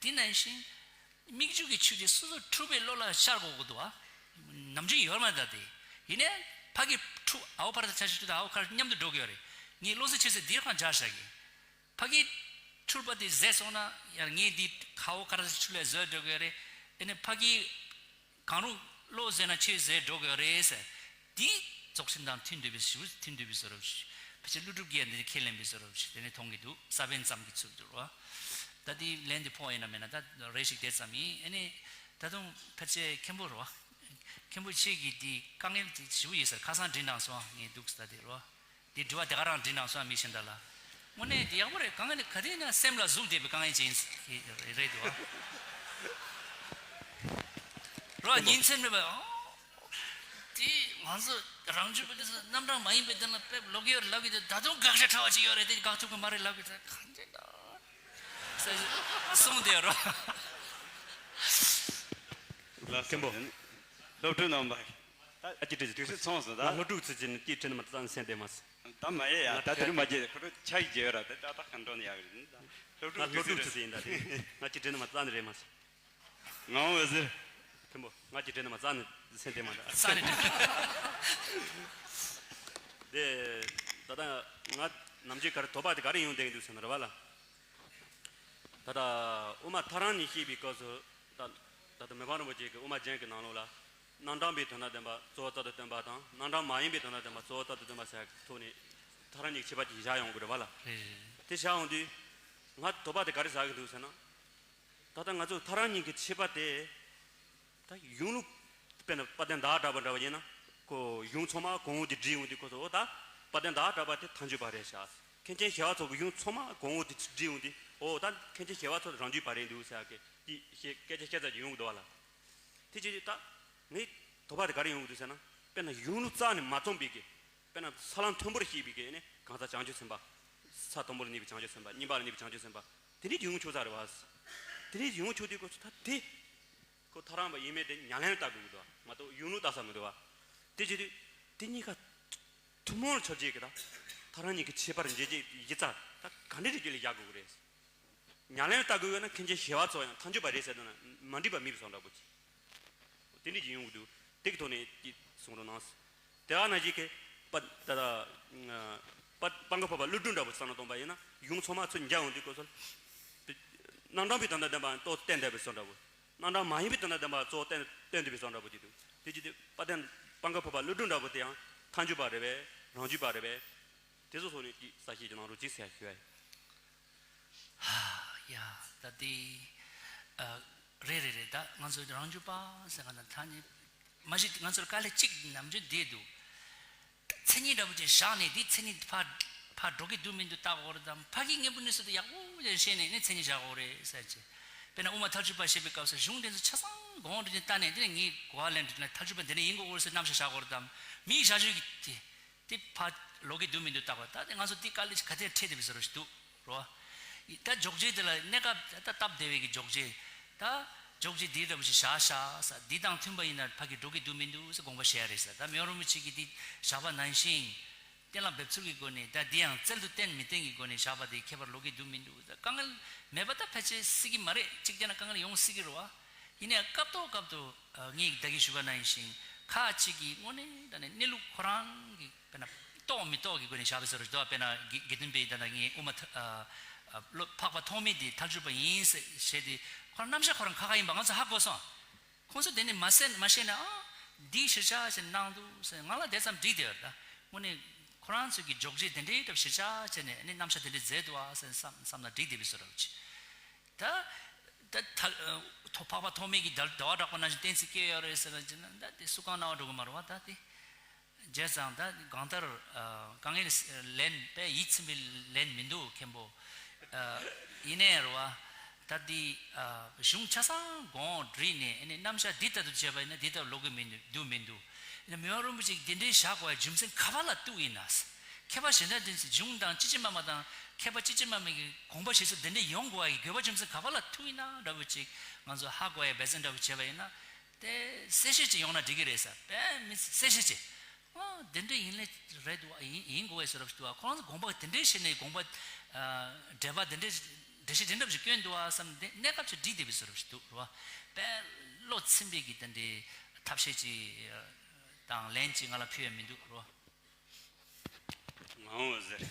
དེ་ནང་བཞིན། སྨིག་རྒྱུ་གི་ཆུ་དེ་སོ་སོ་འཁྲུལ་པའི་བློ་ལ་ཤར་དགོས་ཀྱི་འདུག་བ། ནམ་རྒྱུན་ཡོད་མ་རེད་ད་དེ། ཡིན་ནའི་ཕ་གི་འཁྲུལ། འའོ་ཕ་ར་བཏགས་ཆ་ཤ་འཁྲུལ་དང་འའོ་ཁ་ར་མཉམ་དུ་འགྲོ་གི་ཡོད་རེད། ངས་བློ་གསལ་ཆོས་ཟེར་འདིར་ཁང་སྦྱར་བཞག་གི། ཕ་གི་འཁྲུལ་པ་དེ་ཟད་སོང་ན་ཡང་ངས་འདི་ཁ་བོ་ཁ་ར་འཁྲུལ་ལས་བཟོས་འགྲོ་གི་རེད། ཨེ་ནས་ཕ་གི་གང་རུང་བློ་ཟད་ན་ཆོས་ཟད་འགྲོ་གི་རེད་ཟེར། འདི་རྫོགས་ཆེན་དང་མཐུན་འདོད་པའི་ཞུ་མཐུན་འདོད་པའི་བཟོ་འདྲ་ཞིག་ཕལ་ཆེར་ཀླུ་སྒྲུབ་ཀྱིས་འདི་ཁས་ལེན་པའི་བཟོ་འདྲ་ཞིག་དེ་ནས་མཐོང་གི་འདུག་ས་བོན་ཙམ་གྱི་ཚུལ་དུ་རོ། ད་འདི་ལན་འདི་ཕོག་ཡིན་ན་མེད་ན་ད་རེ་ཞིག་དེ་ཙམ་ཡིན། ཨེ་ནས་ད་དུང་ཕལ་ཆེར་མཁན་པོ་རོ། མཁན་པོ་ཁྱེད་ཀྱིས་འདི་དཀའ་ངལ་དེ་ཞེ་པོ་ཡོད་ཟེར་ཁ་སང་དྲིས་གནང་སོང་ངས་འདུག་ཟེར་ད་དེ་རོ། དེ་དྲི་བ་དེ་ག་རང་དྲིས་གནང་སོང་མི་གཞན་དག་ལ། དངོས་གནས་དེ་ཡག་པོ་རེད། གང་ཡིན་ན་ག་དུས་ཡིན་ན་སེམས་ལ་ཟུག་བསྡད་པའི་དཀའ་ངལ་ཅིག་ཡིན་རེད་འདུག་ཨ། རོ་ཉིན་མཚན་མེད་པ་ཨོ། དེ་ང་ཚོ་རང་རྒྱུད་པ་དེ་ཚོ་རྣམ་གྲངས་མ་ཡིན་པའི་དོན་ལ་དཔེ་ལོག་ཡོད་ལབ་ཀྱི་འདུག་ད་དུང་དགག་བྱ་ཕྲ་བ་ཅིག་ཡོད་རེད། དེ་དགག་ཐུབ་ཀྱི་མ་རེད་ལབ་ཀྱི་འདུག་གང་ཅི་འདྲ་གསུངས་བསྡད་རོ། ལགས་སོ། མཁན་པོ། སློབ་ཕྲུག་རྣམ་པ། ད་ཨ་ཅི་དྲིས་དུས་ཚོད་ཚང་སོང་ད། ང་སློབ་ཕྲུག་ཚོ་ཅི་ནི་ཅི་དྲིས་ནི་མ་རྩ་ནས་སེམས་བདེ་མ་སོང་། ད་མ་ཡེ་ཡ་ད་དེ་རིང་མ་བརྗེད་ཁོ་རང་ཆ་ཡི་བརྗེད་ཡོད་ར་དེ་ཏག་ཏག་གང་འགྲོ་ནི་ཡག་རེད། ད་སློབ་ང་ཕྲུག་སློབ་ཕྲུག་དུས་ཚོད་ཚོ་ཡིན་ད་དེ་ང་ཅི་དྲིས་ནི་མ་རྩ་ནས་རེད་མ་སོང་། ངའང་འོད་ཟེར། མཁན་པོ་ང་ཅི་དྲིས་ནི་མ་རྩ་ནས་སེམས་བདེ་མ་འདུག་རྩ་ནས་འདུག་དེ་ད་ལྟ་ང་ནམ་རྒྱུན་ག་རེ་དོགས་པ་དེ་ག་རེ་ཡོང་བསྡད་ཀྱི་འདུག་ཟེར་ན་རེད་བ་ལ། ད་ལྟ་དབུ་མ་ཐལ་རང་གཉིས་བཤད་པའི་སྐབས་སུ་ད་ད་ལྟ་མི་ཕམ་རིན་པོ་ཆེ་གི་དབུ་མ་རྒྱན་གྱི་ནང་ལོགས་ལ་རྣམ་གྲངས་པའི་དོན་དམ་བདེན་པ་གཙོ་བོ་རྩལ་དུ་བཏོན་པ་དང་རྣམ་གྲངས་མ་ཡིན་པའི་དོན་དམ་བདེན་པ་གཙོ་བོ་རྩལ་དུ་བཏོན་པ་ཟེར་ཐོག་ནས་ཐལ་རང་གཉིས་ཀྱི་ཁྱད་པར་གྱིས་བཞག་ཡོང་གི་རེད་བ་ལ། རེད་རེད། དེ་བཞག་ཡོང་དུས་ང་དོགས་པ་དེ་ག་རེ་ཟ་གི་འདུག་ཟེར་ན། ད་ལྟ་ང་ཚོ་ཐལ་རང་གཉིས་ཀྱི་ཁྱད་པར་དེ། ད་གཞུང་ལུགས་དཔེར་ན་དཔལ་ལྡན་ཟླ་བ་གྲགས་པ་འདྲ་བ་ཡིན་ན་ཁོ་གཞུང་ཚང་མ་གོང་འོག་དེ་བསྒྲིལ་ཡོང་དུས་ཁོ་ཚོ་འོ་ད་དཔལ་ལྡན་ཟླ་བ་གྲགས་པ་དེ་ཐལ་འགྱུར་བ་རེད་ཤག་མཁན་ཆེན་ཞི་བ་འཚོ་གི་གཞུང་ཚང་མ་གོང་འོག་དེ་བསྒྲིལ་ཡོང་དུས་འོ་ད་མཁན་ཆེན་ཞི་བ་འཚོ་རང་རྒྱུད་པ་རེད་འདུག་ཟེར་ཡག་གི་དེ་སྐད་ཆ་བཤད་ཚར་གྱི་ཡོང་གི་འདུག་བ་ལ། དེ་བྱེད་དུས་ད་ངའི་དོགས་པ་དེ་ག་རེ་ཡོང་གི་འདུག་ཟེར་ན་དཔེར་ན་གཞུང་ལུགས་རྩ་ནས་མ་རྩོམ་པའི་གི་དཔེར་ན་ས་ལམ་མཐོན་པོར་བཤད་པའི་གི་ནི་གང་ཟག་བྱང་ཆུབ་སེམས་དཔའ། ས་མཐོན་པོ་ལ་གནས་པའི་བྱང་ཆུབ་སེམས་དཔའ་གཉིས་པ་ལ་གནས་པའི་བྱང་ཆུབ་སེམས་དཔའ། དེ་འདྲའི་ཡོང་ཆོག་ས་རེད་བ། དེ་འདྲའི་ཡོང་ཆོག་དུས་ཁོ་ཚོ་ད་དེ། ཁོ་ཐལ་རང་བ་ཡིན་མིན་དེ་ཉམས་ལེན་ལྟ་དགོས་ཀྱི་འདུག་བ་མ་གཏོགས་གཞུང་ལུགས་ལྟ་ས་མི་འདུག་བ། དེ་བྱེད་དུས་དེ་གཉིས་ཀ་ཐུན་མོང་ལ་ཁྱབ་བྱེད་ཀྱི་ད་ཐལ་རང་གཉིས་ཀྱི་ཁྱད་པར་འབྱེད་བྱེད་ཡིག་ཚགས་ད་ག་འདྲའི་རིགས་ལ་བཞག་དགོས་ཀྱི་རེད། ཉམས་ལེན་ལྟ་དགོས་ཡོད་ན་མཁན་ཆེན་ཞི་བ་འཚོ་ཡང་ཐལ་འགྱུར་བ་རེད་ཟེར་དོན་ན་མ་འགྲིག་པ་མེད་པའི་བཟོ་འདྲ་པོ་ཅིག་དེ་འདྲ་ཅིག་ཡོང་གི་འདུག་དེ་གི་ཐོག་ནས་ཅིག་གསུང་རོགས་གནང་། དེ་ག་ནང་བཞིན་གྱི་པ་ད་ད་པ་སྤང་གི་ཕོ་བ་ཀླུ་སྒྲུབ་འདྲ་པོ་བསམ་བློ་གཏོང་པ་ཡིན་ན་གཞུང་ཚང་མ་ཚུར་འཇལ་ཡོང་དུས་སྐབས་སུ། རྣམ་གྲངས་པའི་དོན་དམ་བདེན་པ་ཏོག་ཙམ་བསྟན་བསྡད་པའི་བཟོ་འདྲ་པོ། རྣམ་གྲངས་མ་ཡིན་པའི་དོན་དམ་བདེན་པ་གཙོ་བོ་བསྟན་བསྟན་བསྡད་པའི་བཟོ་འདྲ་པོ་ཅིག་འདུག་དེ་ཅིག་དུས་དཔལ་ལྡན་སྤང་གི་ཕོ་བ་ཀླུ་སྒྲུབ་འདྲ་པོ་དེ་ཡང་ཐལ་འགྱུར་བ་རེད་པས་རང་རྒྱུད་པ་རེད་པས། དེ་ཚོ་ཚོ་ནས་ཀྱི་ས་ཞིག་གི་ནང་རུ་ཅིག་ཟེར་ཞུ་ཡ་ཡིན། ཧ་ཡ། ད་དེ་ཨ། རེད་རེད་རེད། ད་ང་ཚོ་རང་རྒྱུད་པ་ཟེར་ག་ན་ཐ་སྙད་མ་གཞི་ང་ཚོར་དཀའ་ལས་གཅིག་ནམ་རྒྱུན་བསྡད་འདུག་མཚན་ཉིད་འདྲ་པོ་ཅིག་བཞག་ནས་དེ་མཚན་ཉིད་ཕར་ཕར་འགྲོ་གི་འདུག་མི་འདུག་བལྟ་དགོས་རེད་དམ། ཕ་གིའི་དངོས་པོ་གནས་ཚུལ་དེ་ཡག་པོ་ཅིག་ཤེས་ནས་ནི་མཚན་ཉིད་བཞག་དགོས་རེད་ཟེར་ཅིག་དཔེར་ན་དབུ་མ་ཐལ་འགྱུར་བ་བཤད་པའི་སྐབས་སུ་གཞུང་དེ་ཚོ་ཆ་ཚང་གོང་འདྲི་ནས་བལྟ་ནས་དེ་ནས་ངས་གོ་བ་ལེན་འདྲི་ན་ཐལ་འགྱུར་བ་འདི་འདྲ་ཡིན་དགོས་རེད་ཟེར་རྣམ་གཞག་བཞག་དགོས་རེད་དམ། མིའི་བཞག་བཞག་གི་དེ། དེ་ཕར་ལོག་གི་འདུག་མི་འདུག་བལྟ་དགོས། ད་དེ་ང་ཚོ་དེ་དཀའ་ལས་ག་དེ་འཕྲད་བསྡད་པའི་བཟོ་འདྲ་ཞིག་འདུག་རོ། ད་འཇོག་བྱེད་དེ་ལ་གནས་སྐབས་ད་སྟབས་བདེ་བའི་གི་འཇོག་བྱེད། ད་འཇོག་བྱེད་འདི་འདྲ་པོ་ཞིག་བཞག་བཞག་ས་འདི་དང་མཐུན་པ་ཡིན་ན་ཕ་གི་འགྲོ་གི་འདུག་མི་འདུག་ཟེར་དགོངས་པ་བཞེས་ཡ་རེད་ས། ད་མི་དབང་རིན་པོ་ཆེ་གིས་འདི་བཞག་པ་ནང་བཞིན་གཏན་ལ་འབེབས་ཚུལ་གྱི་སྒོ་ནས་ད་འདི་ཡང་རྩལ་དུ་བཏོན་མི་བཏོན་གྱི་སྒོ་ནས་བཞག་པ་དེ་ཁྱད་པར་ལོག་གི་འདུག་མི་འདུག་ད་དཀའ་ངལ་མེད་པ་ད་ཕལ་ཆེར་སྲིད་ཀྱི་མ་རེད། གཅིག་བྱས་ན་དཀའ་ངལ་ཡོང་སྲིད་ཀྱི་རེད་བ། ཡིན་ནའི་སྐབས་ཐོག་སྐབས་ཐོག་ངས་ད་གིན་ཞུས་པ་ནང་བཞིན་ཁ་ཅིག་གིས་དངོས་གནས་ད་ནི་གནས་ལུགས་ཁོ་རང་གི་དཔེར་ན་རྟོགས་མི་རྟོགས་ཀྱི་སྒོ་ནས་བཞག་པའི་བཟོ་འདྲ་ཞིག་འདུག་དཔེར་ན་དགེ་དགེ་འདུན་པའི་ད་ལྟ་ངས་དབུ་མ་ཐ་ཨ་ཨ་བློ་འཕགས་པ་ཐོགས་མེད་དེ་ཐལ་འགྱུར་བ་ཡིན་ཟེར་བཤད་དེ་ཁོ་རང་རྣམ་གཞག་ཁོ་རང་ཁ་ཁ་ཡིན་པ་ང་ཚོ་ཧ་གོ་སོང་། ཁོང་ཚོ་དེ་ནི་མ་ཟད་མ་ཤེས་ན་ཨ་འདི་ཞིབ་ཆ་ཞིག་གནང་འདུག་ཟེར་ང་ལ་དེ་ཙམ་འགྲིག་བསྡད་ཡོད་རེད། ད་དངོས་གནས་ཁོ་རང་ཚོ་གི་འཇོག་བྱེད་དེ་འདྲའི་ཞིབ་ཆ་བྱས་ནས་ནི་རྣམ་གཞག་དེ་འདྲའི་མཛད་འདུག་ཨ་ཟེར་བསམ་བསམ་ན་འགྲིག་བསྡད་པའི་བཟོ་འདྲ་ཅིག་ད་ད་ཐ་ཐོ་འཕགས་པ་ཐོགས་མེད་ཀྱིས་ཟླ་ཟླ་བ་གྲགས་པ་ནང་བཞིན་གཏན་ཚིགས་བཀོད་ཡོད་རེད་ཟེར་ན་ཅི་ན་ད་དེ་སུ་གང་ན་བ་འགྲོ་གི་མ་རེད་བ། ད་དེ་བྱས་ཙང་ད་གང་ལྟར་ཨ་དཀའ་ངལ་ལན་དཔེ་ཡིད་ཚིམ་པའི་ལན་མི་འདུག་མཁན་པོ། ཨ་ཡིན་ནའི་རེད་བ། ད་དེ་ཨ་གཞུང་ཆ་ཚང་དགོངས་བྲིས་ནས་ཨ་ནི་རྣམ་གཞག་འདི་ལྟར་དུ་བྱས་པ་ཡིན་ན་འདི་ལྟར་ལོག་གི་མི་འདུག་མི་འདུག་ཨ་ནི་མི་དབང་རིན་པོ་ཆེ་གིས་འདི་འདྲའི་བཞག་དགོས་པའི་རྒྱུ་མཚན་ག་པ་ལ་གཏུགས་ཡིན་ན། མཁས་པ་གཞན་དག་དེ་ཚོས་གཞུང་དང་ཅི་ཅི་མ་མ་དང་མཁས་པ་ཅི་ཅི་མ་མ་གི་དགོངས་པ་བཞེས་ཚུལ་དེ་འདྲ་ཡོང་དགོས་པ་ཡི་དགོས་པ་རྒྱུ་མཚན་ག་པ་ལ་ཐུག་ཡིན་ན་འདྲ་བོ་ཅིག་ང་ཚོ་ཧ་གོ་ཡ་འབད་བརྩོན་འདྲ་བོ་བྱས་པ་ཡིན་ན་དེ་གསལ་བཤད་ཅིག་ཡོང་ན་འགྲིག་གི་རེད་ཟེར། དཔེ་མི་གསལ་བཤད་ཅིག་ཨ་དེ་འདྲ་ཡིན་ལེ་རེད་འདུག་ཨ་ཡིན་ཡིན་དགོས་པའི་བཟོ་འདྲ་ཞིག་འདུག་ཨ། ཁོ་རང་ཚོ་དགོངས་པ་དེ་འདྲའི་བཞེས་ནས་དགོངས་པ་ཨ་འགྲེལ་པ་དེ་འདྲའི་འགྲེལ་བཤད་དེ་འདྲ་ཞིག་བསྐྱོན་འདུག་ཨ་བསམ་ནས་གནས་སྐབས་ཅིག་འགྲིག་བསྡད་པའི་བཟོ་འདྲ་ཞིག་འདུག་རེད་བ། དཔེ་བློ་ཚིམ་པའི་གི་དེ་འདྲའི་ཐབས་ཤེས་ཅིག་དང་ལན་ཅིག་ང་ལ་ཕུལ་ཡ་མི་འདུག་རེད་བ། ངའང་འོད་ཟེར།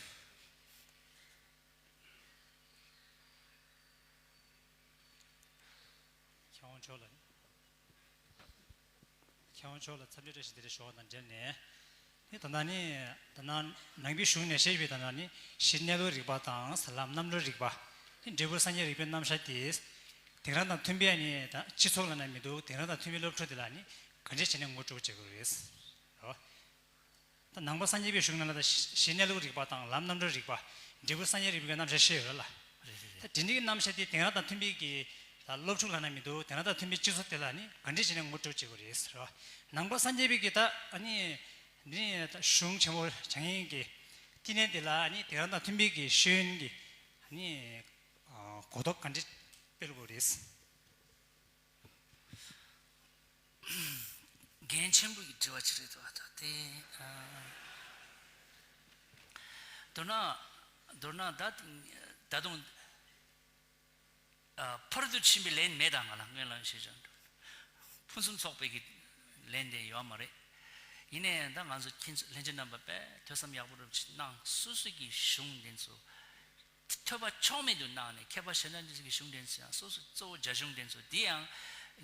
མཆོག་ལ། མཁས་དབང་མཆོག་ལ་འཚམས་འདྲི་བཀྲ་ཤིས་བདེ་ལེགས་ཞུ་བ་དང་འབྲེལ་ནས། ནི་ད་ལྟ་ནི་ད་ལྟ་ནང་པའི་གཞུང་ནས་བཤད་པའི་ད་ལྟ་ནི་གཞི་གནས་ལུགས་རིག་པ་དང་ཟེར་ལམ་རྣམ་གྲོལ་རིག་པ། ནི་འབྲས་བུ་སངས་རྒྱས་རིག་པའི་རྣམ་གཞག་དེ་དེང་རབས་དང་མཐུན་པའི་ནི་ད་སྤྱི་ཚོགས་ལབ་ན་མི་འདུག་དེང་རབས་དང་མཐུན་པའི་སློབ་ཕྲུག་དེ་ལ་ནི་ག་འདྲས་བྱས་ནས་ངོ་སྤྲོད་བྱེད་དགོས་རེད། རོ། ད་ནང་པ་སངས་རྒྱས་པའི་གཞུང་ནང་ལ་ད་གཞི་གནས་ལུགས་རིག་པ་དང་ལམ་རྣམ་གྲོལ་རིག་པ། འབྲས་བུ་སངས་རྒྱས་རིག་པའི་རྣམ་གཞག་བཤད་ཡོད་རེད་ལ། རེད་རེད་ད་རེད། དེ་འདྲའི་རྣམ་གཞག་དེ་དེང་རབས་དང་མཐུན་པའི་གི་ད་སློབ་ཕྲུག་ལབ་ན་མི་འདུག་དེང་རབས་དང་མཐུན་པའི་སྤྱི་ཚོགས་དེ་ལ་ནི་ག་འདྲས་བྱས་ནས་ངོ་སྤྲོད་བྱེད་དགོས་རེད་ཟེར་བ། ནང་པ་སངས་རྒྱས་པའི་གི་ད་ཨ་ནི་ནི་ད་གཞུང་ཆེན་མོ་བྱ་ངན་གི་བསྟི་གནས་དེ་ལ་ནི་དེང་རབས་དང་མཐུན་པའི་གི་ཤེས་ཡོན་གི་ནི་གོ་རྟོགས་ག་འདྲས་སྤེལ་དགོས་རེད། འགན་ཆེན་པོ་ཡི་དྲི་བ་ཅིག་རེད་འདུག་ཨ། ད་དེ་ཨ། མདོར་ན་མདོར་ན་ད་ད་དུང་ཨ་ཕར་དུ་ཕྱིན་པའི་ལན་མེད་ད་ང་ལ་སྔོན་ལ་ཞེས་བྱ་འདུག་ཕུན་སུམ་ཚོགས་པའི་གི་ལན་དེ་ཡོད་མ་རེད། ཡིན་ནའི་ད་ང་ཚོ་ཁྱེད་ཚོ་ལྷན་རྒྱས་རྣམ་པ་དཔེ་ཐོས་བསམ་ཡག་པོ་རུ་ཅིག་གནང་སོ་སོ་གི་གཞུང་དེ་ཚོ། ཐོས་པ་ཕྱོགས་མེད་དུ་གནང་ནས་མཁས་པ་གཞན་དག་འདི་ཚོ་གི་གཞུང་དྲན་ཚུལ་ཡང་སོ་སོ་གཙོ་བོ་རྒྱ་གཞུང་དྲན་ཚུལ་འདི་ཡང་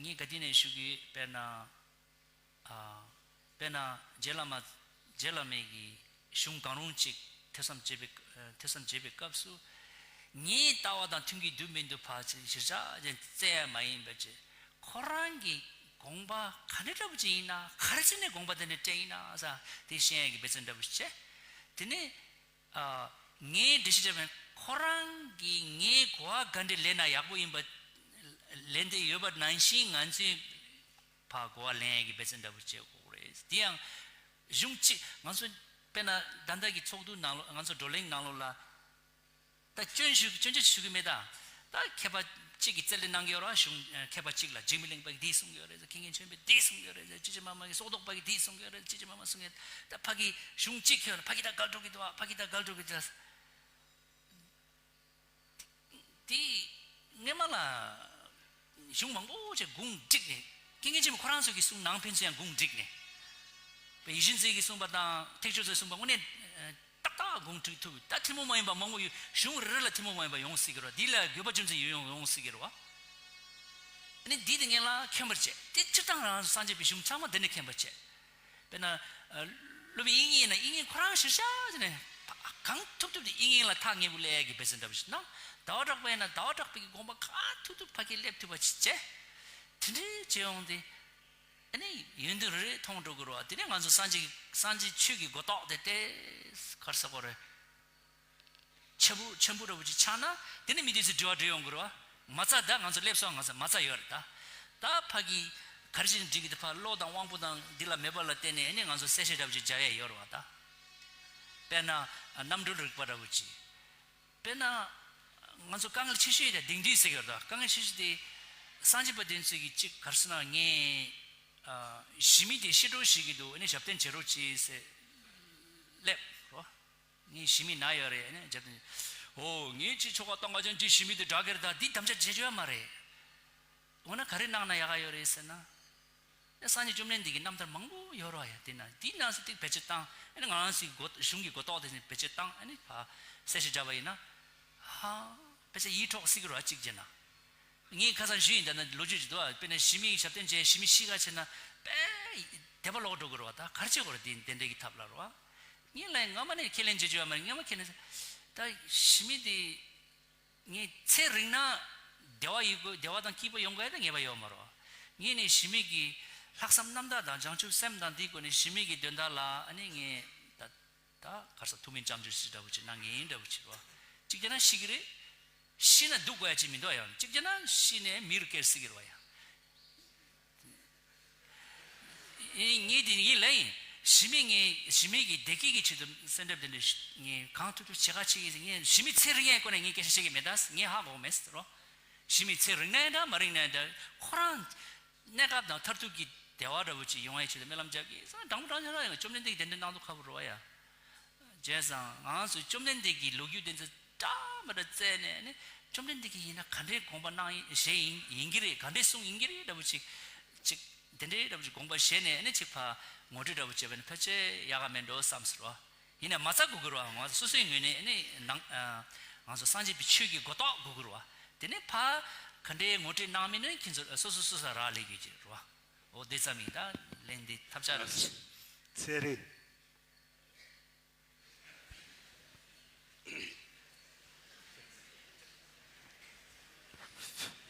ངས་ག་དུས་ནས་ཞུ་གི་དཔེར་ན། ཨ། དཔེར་ན་རྗེ་བླ་མ་རྗེ་བླ་མའི་གི་གཞུང་གང་རུང་གཅིག་ཐོས་བསམ་བྱེད་པའི་ཐོས་བསམ་བྱེད་པའི་སྐབས་སུ་ངའི་ལྟ་བ་དང་མཐུན་གྱི་འདུག་མི་འདུག་ཕར་ཅིག་གཞིར་བཞག་ཅིག་བཙལ་ཡ་མ་ཡིན་པ་ཅིག་ཁོ་རང་གི་དགོངས་པ་ག་འདྲ་འདྲ་པོ་ཅིག་ཡིན་ན་ག་རེ་བྱས་ནས་དགོངས་པ་དེ་འདྲ་སྤྲད་ཡིན་ན་ས་དེ་ཤེས་ཡ་གི་འབད་བརྩོན་འདྲ་པོ་ཞིག་བྱས། དེ་ནས། ཨ། ངའི་འགྲེལ་བཤད་བྱས་པ་ཡིན་ཁོ་རང་གིས་ངའི་གོ་བ་ག་འདྲ་ལེན་ན་ཡག་པོ་ཡིན་པ་ལེན་བསྡད་ཡོད་པ་ནང་བཞིན་ང་ཚོས་ཕར་གོ་བ་ལེན་ཡས་ཀྱི་འབད་བརྩོན་འདྲ་པོ་བྱེད་དགོས་རེད། དེ་ཡང་གཞུང་གཅིག་ང་ཚོ་དཔེར་ན་ད་ལྟ་གི་ཚོགས་འདུ་ནང་ལོགས་ང་ཚོ་བགྲོ་གླེང་ནང་ལོགས་ལ། ད་སྐྱོན་ཞུ་སྐྱོན་བརྗོད་ཞུ་གི་མེད་ད། ད་མཁས་པ་གཅིག་གིས་རྩོད་གླེང་གནང་གི་ཡོད་རེད་བ། གཞུང་མཁས་པ་གཅིག་ལ་འཇིགས་མེད་གླིང་པ་གིས་འདི་གསུང་གི་ཡོད་རེད། མཁན་ཆེན་པས་འདི་གསུང་གི་ཡོད་རེད། སྤྱི་ཆིངས་མ་མ་གི་སྲོག་ཐོག་པ་གིས་འདི་གསུང་གི་ཡོད་རེད། སྤྱི་ཆིངས་མ་མ་གསུང་གི་ད་ཕ་གི་གཞུང་གཅིག་ཁྱོད་ལ་ཕ་གི་ད་འགལ་འགྲོ་གི་འདུག་བ། ཕ་གི་ད་འགལ་འགྲོ་གི་འདུག་དེ་སྔས་མ་ལ་གཞུང་མང་པོ་ཅིག་དགུང་བསྒྲིགས་ནས་མཁན་ཆེན་པ་ཁོ་རང་ཚོ་གི་གསུང་ནང་ཕན་ཚུན་ཡང་དགུང་བསྒྲིགས་ནས། པ་ཡིད་བཞིན་འཛིན་གྱིས་གསུངས་པ་དང་ཐེག་མཆོག་ཚོས་གསུངས་པ་དངོས་གནས་ཏག་ཏག་དགོངས་འགྲིག་ཐུབ། ད་ཐུན་མོང་མ་ཡིན་པ་མང་པོ་ཡོད། གཞུང་རེ་རེ་ལ་ཐུན་མོང་མ་ཡིན་པ་ཡོང་སྲིད་ཀྱི་རེད་བ། འདི་ལ་དགོས་པ་རྒྱུ་མཚན་ཡོད་ཡོང་ཡོང་སྲིད་ཀྱི་རེད་བ། ཨ་ནི་འདི་དེ་ངེད་ལ་མཁྱེན་པར་བྱེད། དེ་སྤྱིར་བཏང་རང་སངས་རྒྱས་པའི་གཞུང་ཚང་མ་འདི་ནས་མཁྱེན་པར་བྱེད། དཔེར་ན། སློབ་དཔོན་དབྱིག་གཉེན་ཡིན་ན་དབྱིག་གཉེན་ཁོ་རང་གཞིར་བཞག་ནས་གང་ཐུབ་ཐུབ་དེ་དབྱིག་གཉེན་ལ་ཐག་ཉེ་པོ་སླེབས་ཡས་ཀྱི་འབད་བརྩོན་འདྲ་པོ་ཞིག་གནང་། ཟླ་བ་གྲགས་པ་ཡིན་ན་ཟླ་བ་གྲགས་པའི་དགོངས་པ་གང་ཐུབ་ཐུབ་ཕ་གིར་སླེབས་ཐུབ་པ་ཞིག་བྱས། དེ་འདྲའི་བྱེད་ཡོང་དུས། ཨ་ནི་ཡོན་ཏན་རེ་རེ་མཐོང་འགྲོ་གི་རེད་བ། དེ་ནས་ང་ཚོ་སངས་རྒྱས་སངས་རྒྱས་ཆོས་ཀྱི་གོ་རྟོགས་དེ་ཏེ་ག་རེ་ཟེར་དགོས་རེད། ཆེན་པོ་ཆེན་པོ་འདྲ་པོ་ཅིག་ཆགས་ན་དེ་ནས་མི་དེ་ཚོས་དྲི་བ་དྲི་ཡོང་གི་རེད་བ། མ་རྩ་ད་ང་ཚོ་སླེབས་སོང་། ང་ཚོ་མ་རྩ་ཡོད་རེད་ད། ད་ཕ་གི་ག་རེ་བྱས་ནས་འགྲིག་གི་འདུག་ཕ་བློ་དང་དབང་པོ་དང་འདི་ལ་མེད་པ་ལ་བརྟེན་ནས་ཨ་ནི་ང་ཚོ་གསལ་བཤད་འདྲ་པོ་ཅིག་རྒྱག་ཡས་ཡོད་རེད་བ་ད། དཔེར་ན་རྣམ་གྲོལ་རིག་པ་འདྲ་པོ་ཅིག་དཔེར་ན། ང་ཚོ་དཀའ་ངལ་ཆེ་ཤོས་དེ་གདེང་འདྲེན་ཟེར་གྱི་ཡོད་རེད་ད། དཀའ་ངལ་ཆེ་ཤོས་དེ། སངས་རྒྱས་པ་དེ་ཚོས་ཀྱི་གཅིག་ག་རེ་ཟེར་ན་ངས། ཨ། ཞི་མི་དེ་ཤི་འགྲོ་ཞིག་གི་འདུག་ཨ་ནི་ཞབས་བརྟན་བྱེད་རོགས་གྱིས་ཟེར། སླེབས་རོ། ངའི་ཞི་མི་ན་ཡོད་རེད། ཨ་ནི་ཞབས་བརྟན། འོ་ངའི་ཅི་ཆོ་ག་སྟོང་ཁ་ཅན་གྱི་ཞི་མི་དེ་དྲག་གེར་ད་འདི་དམ་བཅའ་བྱེད་རྒྱུ་ཡོད་མ་རེད། འོ་ན་ག་རེ་གནང་ན་ཡག་ག་ཡོད་རེད་ཟེར་ན། ཨ་སངས་རྒྱས་བཅོམ་ལྡན་འདས་ཀྱི་རྣམ་ཐར་མང་པོ་ཡོད་རེད་བ་ཡ། དེ་ན་དེའི་ནང་གསེས་ཏིག་བེད་སྤྱོད་བཏང་། ཨ་ནི་ང་རང་ཚོའི་གོ་གཞུང་གི་གོ་རྟོགས་དེ་ཚོ་བེད་སྤྱོད་བཏང་ཨ་ནི་ཕར་གསལ་བཤད་བརྒྱབ་པ་ཡིན་ན། ཧ། དཔེ་ཆ་ཡིད་འཕྲོག་སྲིད་ཀྱི་རེད་བ་གཅིག་བྱས་ན། ངས་ཁ་སང་ཞུས་ཡིན་ད་ན་ལོ་རྒྱུས་ཅིག་འདུག་བ། དཔེར་ན་ཞི་མིའི་ཞབས་བརྟན་བྱས་ཞི་མི་ཤི་ཁ་བྱས་ན་དཔེ་དད་པ་ལོག་འགྲོ་གི་རེད་བ། ད་ག་རེ་བྱེད་དགོས་རེད་དེ་དེ་འདྲའི་གི་ཐབས་ལ་རེད་བ། ངས་ལབ་ཡིན་སྔ་མ་ནས་ཁས་ལེན་བྱེད་རྒྱུ་ཡོད་མ་རེད། སྔ་མ་ཁས་ལེན་ད་ཞི་མི་དེ། ངས་ཚེ་རིང་ན་བདེ་བ་ཡོད་དགོས། བདེ་བ་དང་སྐྱིད་པ་ཡོང་དགོས་ཡ་དེ་ངེས་པ་ཡོད་མ་རེད། ངས་ནི་ཞི་མི་གི་ལྷག་བསམ་རྣམ་དག་དང་བྱང་ཆུབ་སེམས་དང་དེའི་སྒོ་ནས་ཞི་མི་གི་དོན་དག་ལ་ཨ་ནི་ངས་ད་ད་ག་རེ་ཟེར་ཐུགས་སྨོན་སྐྱབས་འཇུག་ཞིག་འདྲ་པོ་ཅིག་གནང་ངེས་ཡིན་འདྲ་པོ་ཅིག་རེད་བ། གཅིག་བྱས་ན་ཤི་གི་རེད། ཤི་ན་སྡུག་དགོས་ཡ་ཅིག་མི་འདུག་ཡ། གཅིག་བྱས་ན་ཤི་ནས་མི་རུ་སྐྱེ་སྲིད་ཀྱི་རེད་བ་ཡ། ངས་དེ་ཡིན་ལབ་ཡིན། ཞི་མི་ངས་ཞི་མི་གི་བདེ་སྐྱིད་ཀྱི་ཆེད་དུ་གསོལ་འདེབས་དེ་འདྲ་ངས་གང་ཐུབ་ཐུབ་བྱེད་ག་བྱེད་ཀྱི་ཡིན། ངས་ཞི་མི་ཚེ་རིང་ཡའི་སྐོར་ནས་ངས་སྐད་ཆ་བཤད་ཀྱི་མེད་ད། ངས་ཧ་གོ་མེད་ཟེར་རོ། ཞི་མི་ཚེ་རིང་ན་ཡང་འདྲ་མ་རིང་ན་ཡང་འདྲ་ཁོ་རང་གནས་སྐབས་དང་མཐར་ཐུག་གི་བདེ་བ་འདྲ་པོ་ཅིག་ཡོང་ཡའི་ཆེད་དུ་སྨོན་ལམ་རྒྱག་གི་ཡིན་ཟེར་ན་འདྲ་མོ་འདྲ་ཆགས་ན་ཡང་བཅོམ་ལྡན་འདས་ཀྱིས་དེ་འདྲ་གནང་མདོག་ཁ་པོ་རེད་བ་ཡ། བྱས་ཙང་ང་ཚོས་བཅོམ་ལྡན་འདས་ཀྱི་ལོ་རྒྱུས་དེ་ཚོ་འདྲ་མི་འདྲ་བཙལ་ནས་ནི་བཅོམ་ལྡན་འདས་ཀྱིས་ཡིན་ན་ག་འདྲའི་དགོངས་པ་གནང་ཡིན་བཞེས་ཡིན་ཡིན་གྱི་རེད། ག་འདྲའི་གསུངས་ཡིན་གྱི་རེད་འདྲ་པོ་ཅིག་ཅིག་དེ་འདྲའི་འདྲ་པོ་ཅིག་དགོངས་པ་བཞེས་ནས་ནི་ཅིག་ཕར་ངོ་སྤྲོད་འདྲ་པོ་བྱས་པ་ནི་ཕལ་ཆེར་ཡག་ག་མེད་འགྲོ་བསམ་ཟེར་བ། ཡིན་ན་མ་རྩ་དགོས་ཀྱི་རེད་བ། ང་ཚོ་སོ་སོའི་ངོས་ནས་ནི་ནང་ང་ཚོ་སངས་རྒྱས་པའི་ཆོས་ཀྱི་གོ་རྟོགས་དགོས་ཀྱི་རེད་བ། དེ་ནས་ཕར་ ག་འདྲའི་ངོ་སྤྲོད་གནང་མིན་ནི་ཁྱེད་ཚོ་སོ་སོ་སོ་སོ་རག་ལས་ཀྱི་ཅིག་རེད་བ། འོ་དེ་ཙམ་ཡིན། ད་ལན་འདི་ཐབས་ཆག་རེད། ཚེ་རིང་།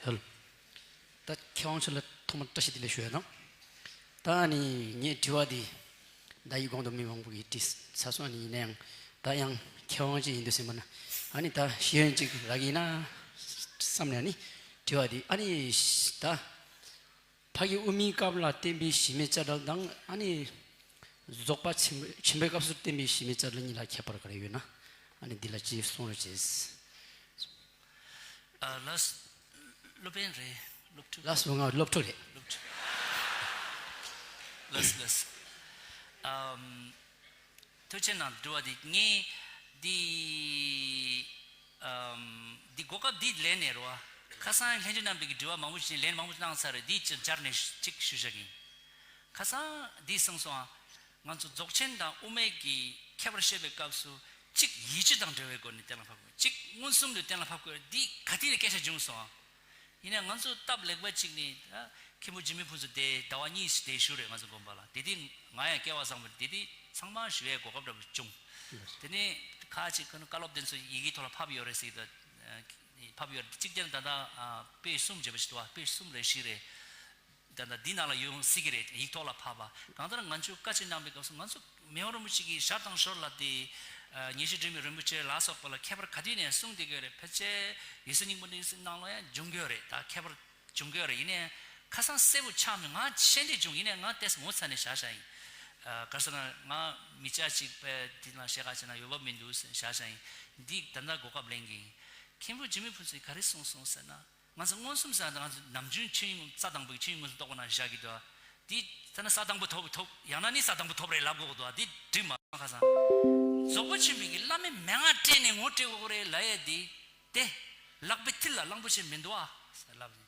ཡ། ད་མཁས་དབང་ཚོ་ལ་ཐོག་མར་བཀྲ་ཤིས་བདེ་ལེགས་ཞུ་ཡ་དང་། ད་ཨ་ནི་ངས་དྲི་བ་འདི་ད་ཡིག་གོང་དུ་མི་མང་པོ་གིས་དྲིས་ཚར་སོང་། ཨ་ནི་ཡིན་ན་ཡང་ད་ཡང་མཁས་དབང་ཅིག་ཡིན་དུས་ཟིན་པ་ན་ཨ་ནི་ད་ཤེས་ཡོན་ཅིག་རག་གི་ཡིན་ན་བསམ་ནས་ཨ་ནི་དྲི་བ་འདི་ཨ་ནི་ད། ཕ་གི་དབུ་མའི་སྐབས་ལ་བསྟན་པའི་གཞི་མེད་བཅའ་སྒྲིག་དང་ཨ་ནི་རྫོགས་པ་ཆེན་པོ་ཆེན་པོའི་སྐབས་སུ་བསྟན་པའི་གཞི་མེད་བཅའ་སྒྲིག་གཉིས་ལ་ཁྱད་པར་ག་རེ་ཡོད་ན་ཨ་ནི་འདི་ལ་ཅིག་གསུང་རོགས་བྱེད། ཨ། ལགས། སློབ་དཔོན་རེད། སློབ་ཕྲུག་ལགས་སོ། ང་སློབ་ཕྲུག་རེད། སློབ་ཕྲུག་ལགས་ལགས། ཨམ། ཐུགས་རྗེ་གནང་། དྲི་བ་འདི་ངས་འདི་ཨམ། འདི་གོ་སྐབས་འདི་ལེན་ནས་རེད་བ། ཁ་སང་ལྷན་རྒྱས་རྣམ་པས་ཀྱི་དྲི་བ་མང་པོ་ཞིག་ལན་མང་པོ་གནང་ཚར་རེད། འདི་ཅིག་སྦྱར་ནས་ཅིག་ཞུ་བཞག་གི་ཡིན། ཁ་སང་འདི་གསུངས་སོང་ཨ། ང་ཚོ་རྫོགས་ཆེན་དང་དབུ་མའི་གི་ཁྱད་པར་བཤད་པའི་སྐབས་སུ་གཅིག་ཡིད་ཆེས་དང་འབྲེལ་བའི་སྒོ་ནས་གཏན་ལ་ཕབ་དགོས། གཅིག་མངོན་སུམ་དུ་གཏན་ལ་ཕབ་དགོས། འདི་ག་དུས་ནས་སྐད་ཆ་བྱུང་སོང་ཨ། ཡིན་ནའི་ང་ཚོ་སྟབས་ལེགས་པ་གཅིག་ནི་ད་མཁན་པོ་འཇིགས་མེད་ཕུན་ཚོགས་དེ་ཟླ་བ་གཉིས་ཤིག་དེ་བཞུགས་རེད། ང་ཚོ་དགོན་པ་ལ། དེ་དུས་ང་ཡང་སྐལ་བ་བཟང་པོ་རེད། དེ་དུས་ཚང་མ་ཞུ་ཡའི་གོ་སྐབས་འདྲ་པོ་བྱུང་། དེ་ནས་ཁ་ཅིག་ཁོ་ན་བཀའ་སློབ་དེ་ཚོ་ཡི་གེའི་ཐོག་ལ་ཕབ་ཡོད་རེད་ཟེར་གྱི་འདུག་ཕབ་ཡོད་རེད། གཅིག་དེ་ནི་ད་ལྟ་ཨ་པེ་གསུམ་བྱས་པ་ཞིག་འདུག་བ། པེ་གསུམ་རེད་བཞི་རེད། ད་ལྟ་འདི་ནང་ལ་ཡོང་སྲིད་ཀྱི་རེད། ཡིག་ཐོག་ལ་ཕབ་པ། གང་ལྟར་ང་ཚོས་བཀའ་ཆད་གནང་པའི་སྐབས་སུ་ང་ཚོ་མེས་དབོན་རིན་པོ་ཆེ་གིས་ཞར་དང་ཞོར་ལ་དེ་ཨ་ཉེར་ཞི་འབྲལ་མེད་རིན་པོ་ཆེ་ལ་སོགས་པ་ལ་ཁྱད་པར་ག་དུས་ནས་གསུངས་བསྡད་ཀྱི་ཡོད་རེད། ཕལ་ཆེར་འོད་གསལ་སྙིང་པོ་འདི་ནང་ལ་ཡང་འབྱུང་གི་ཡོད་རེད། ད་ཁྱད་པར་བྱུང་གི་ཡོད་རེད། ཡིན་ནའི་ཁ་སང་གསལ་པོ་ཆགས་མེད། ང་ཤེས་འདྲིས་བྱུང་། ཡིན་ནའི་ང་ཏོག་ཙམ་ངོ་ཚ་ནས་བཞག་བཞག་ཡིན། ཨ་ག་རེ་ཟེར་ན་ང་མི་སྐྱ་གཅིག་པས་འདི་ལ་བཤད་ག་བྱས་ན་འོས་བབ་མི་འདུག་ཟེར་བཞག་བཞག་ཡིན། འདི་ད་ལྟ་གོ་སྐབས་ལེན་གྱི་ཡིན། མཁན་པོ་འཇིགས་མེད་ཕུན་ཚོགས་ག་རེ་གསུངས་སོང་ཟེར་ན། ང་ཚོ་མངོན་སུམ་ཟེར་ན་ང་ཚོ་ནམ་རྒྱུན་ཆོས་དབྱིངས་རྩ་དང་པོའི་ཆོས་དབྱིངས་མངོན་སུམ་རྟོགས་པ་ནང་བཞག་གི་འདུག་འདི་ད་ནི་ས་དང་པོ་ཐོབ་ཐོབ་ཡང་ན་ནི་ས་དང་པོ་ཐོབ་རེད་ལབ་དགོས་འདུག་འདི་འགྲིག་མ་སོང་། ཁ་སང་རྫོགས་པ་ཆེན་པོའི་གི་བླ་མའི་མན་ངག་སྤྲད་ནས་ངོ་སྤྲད་དགོས་རེད་ལབ་ཡས་འདི། དེ་ལག་པའི་མཐིལ་ལ་གླང་པོ་ཆེ་མི་འདུག་ཨ་ཟེར་ལབ་ནས།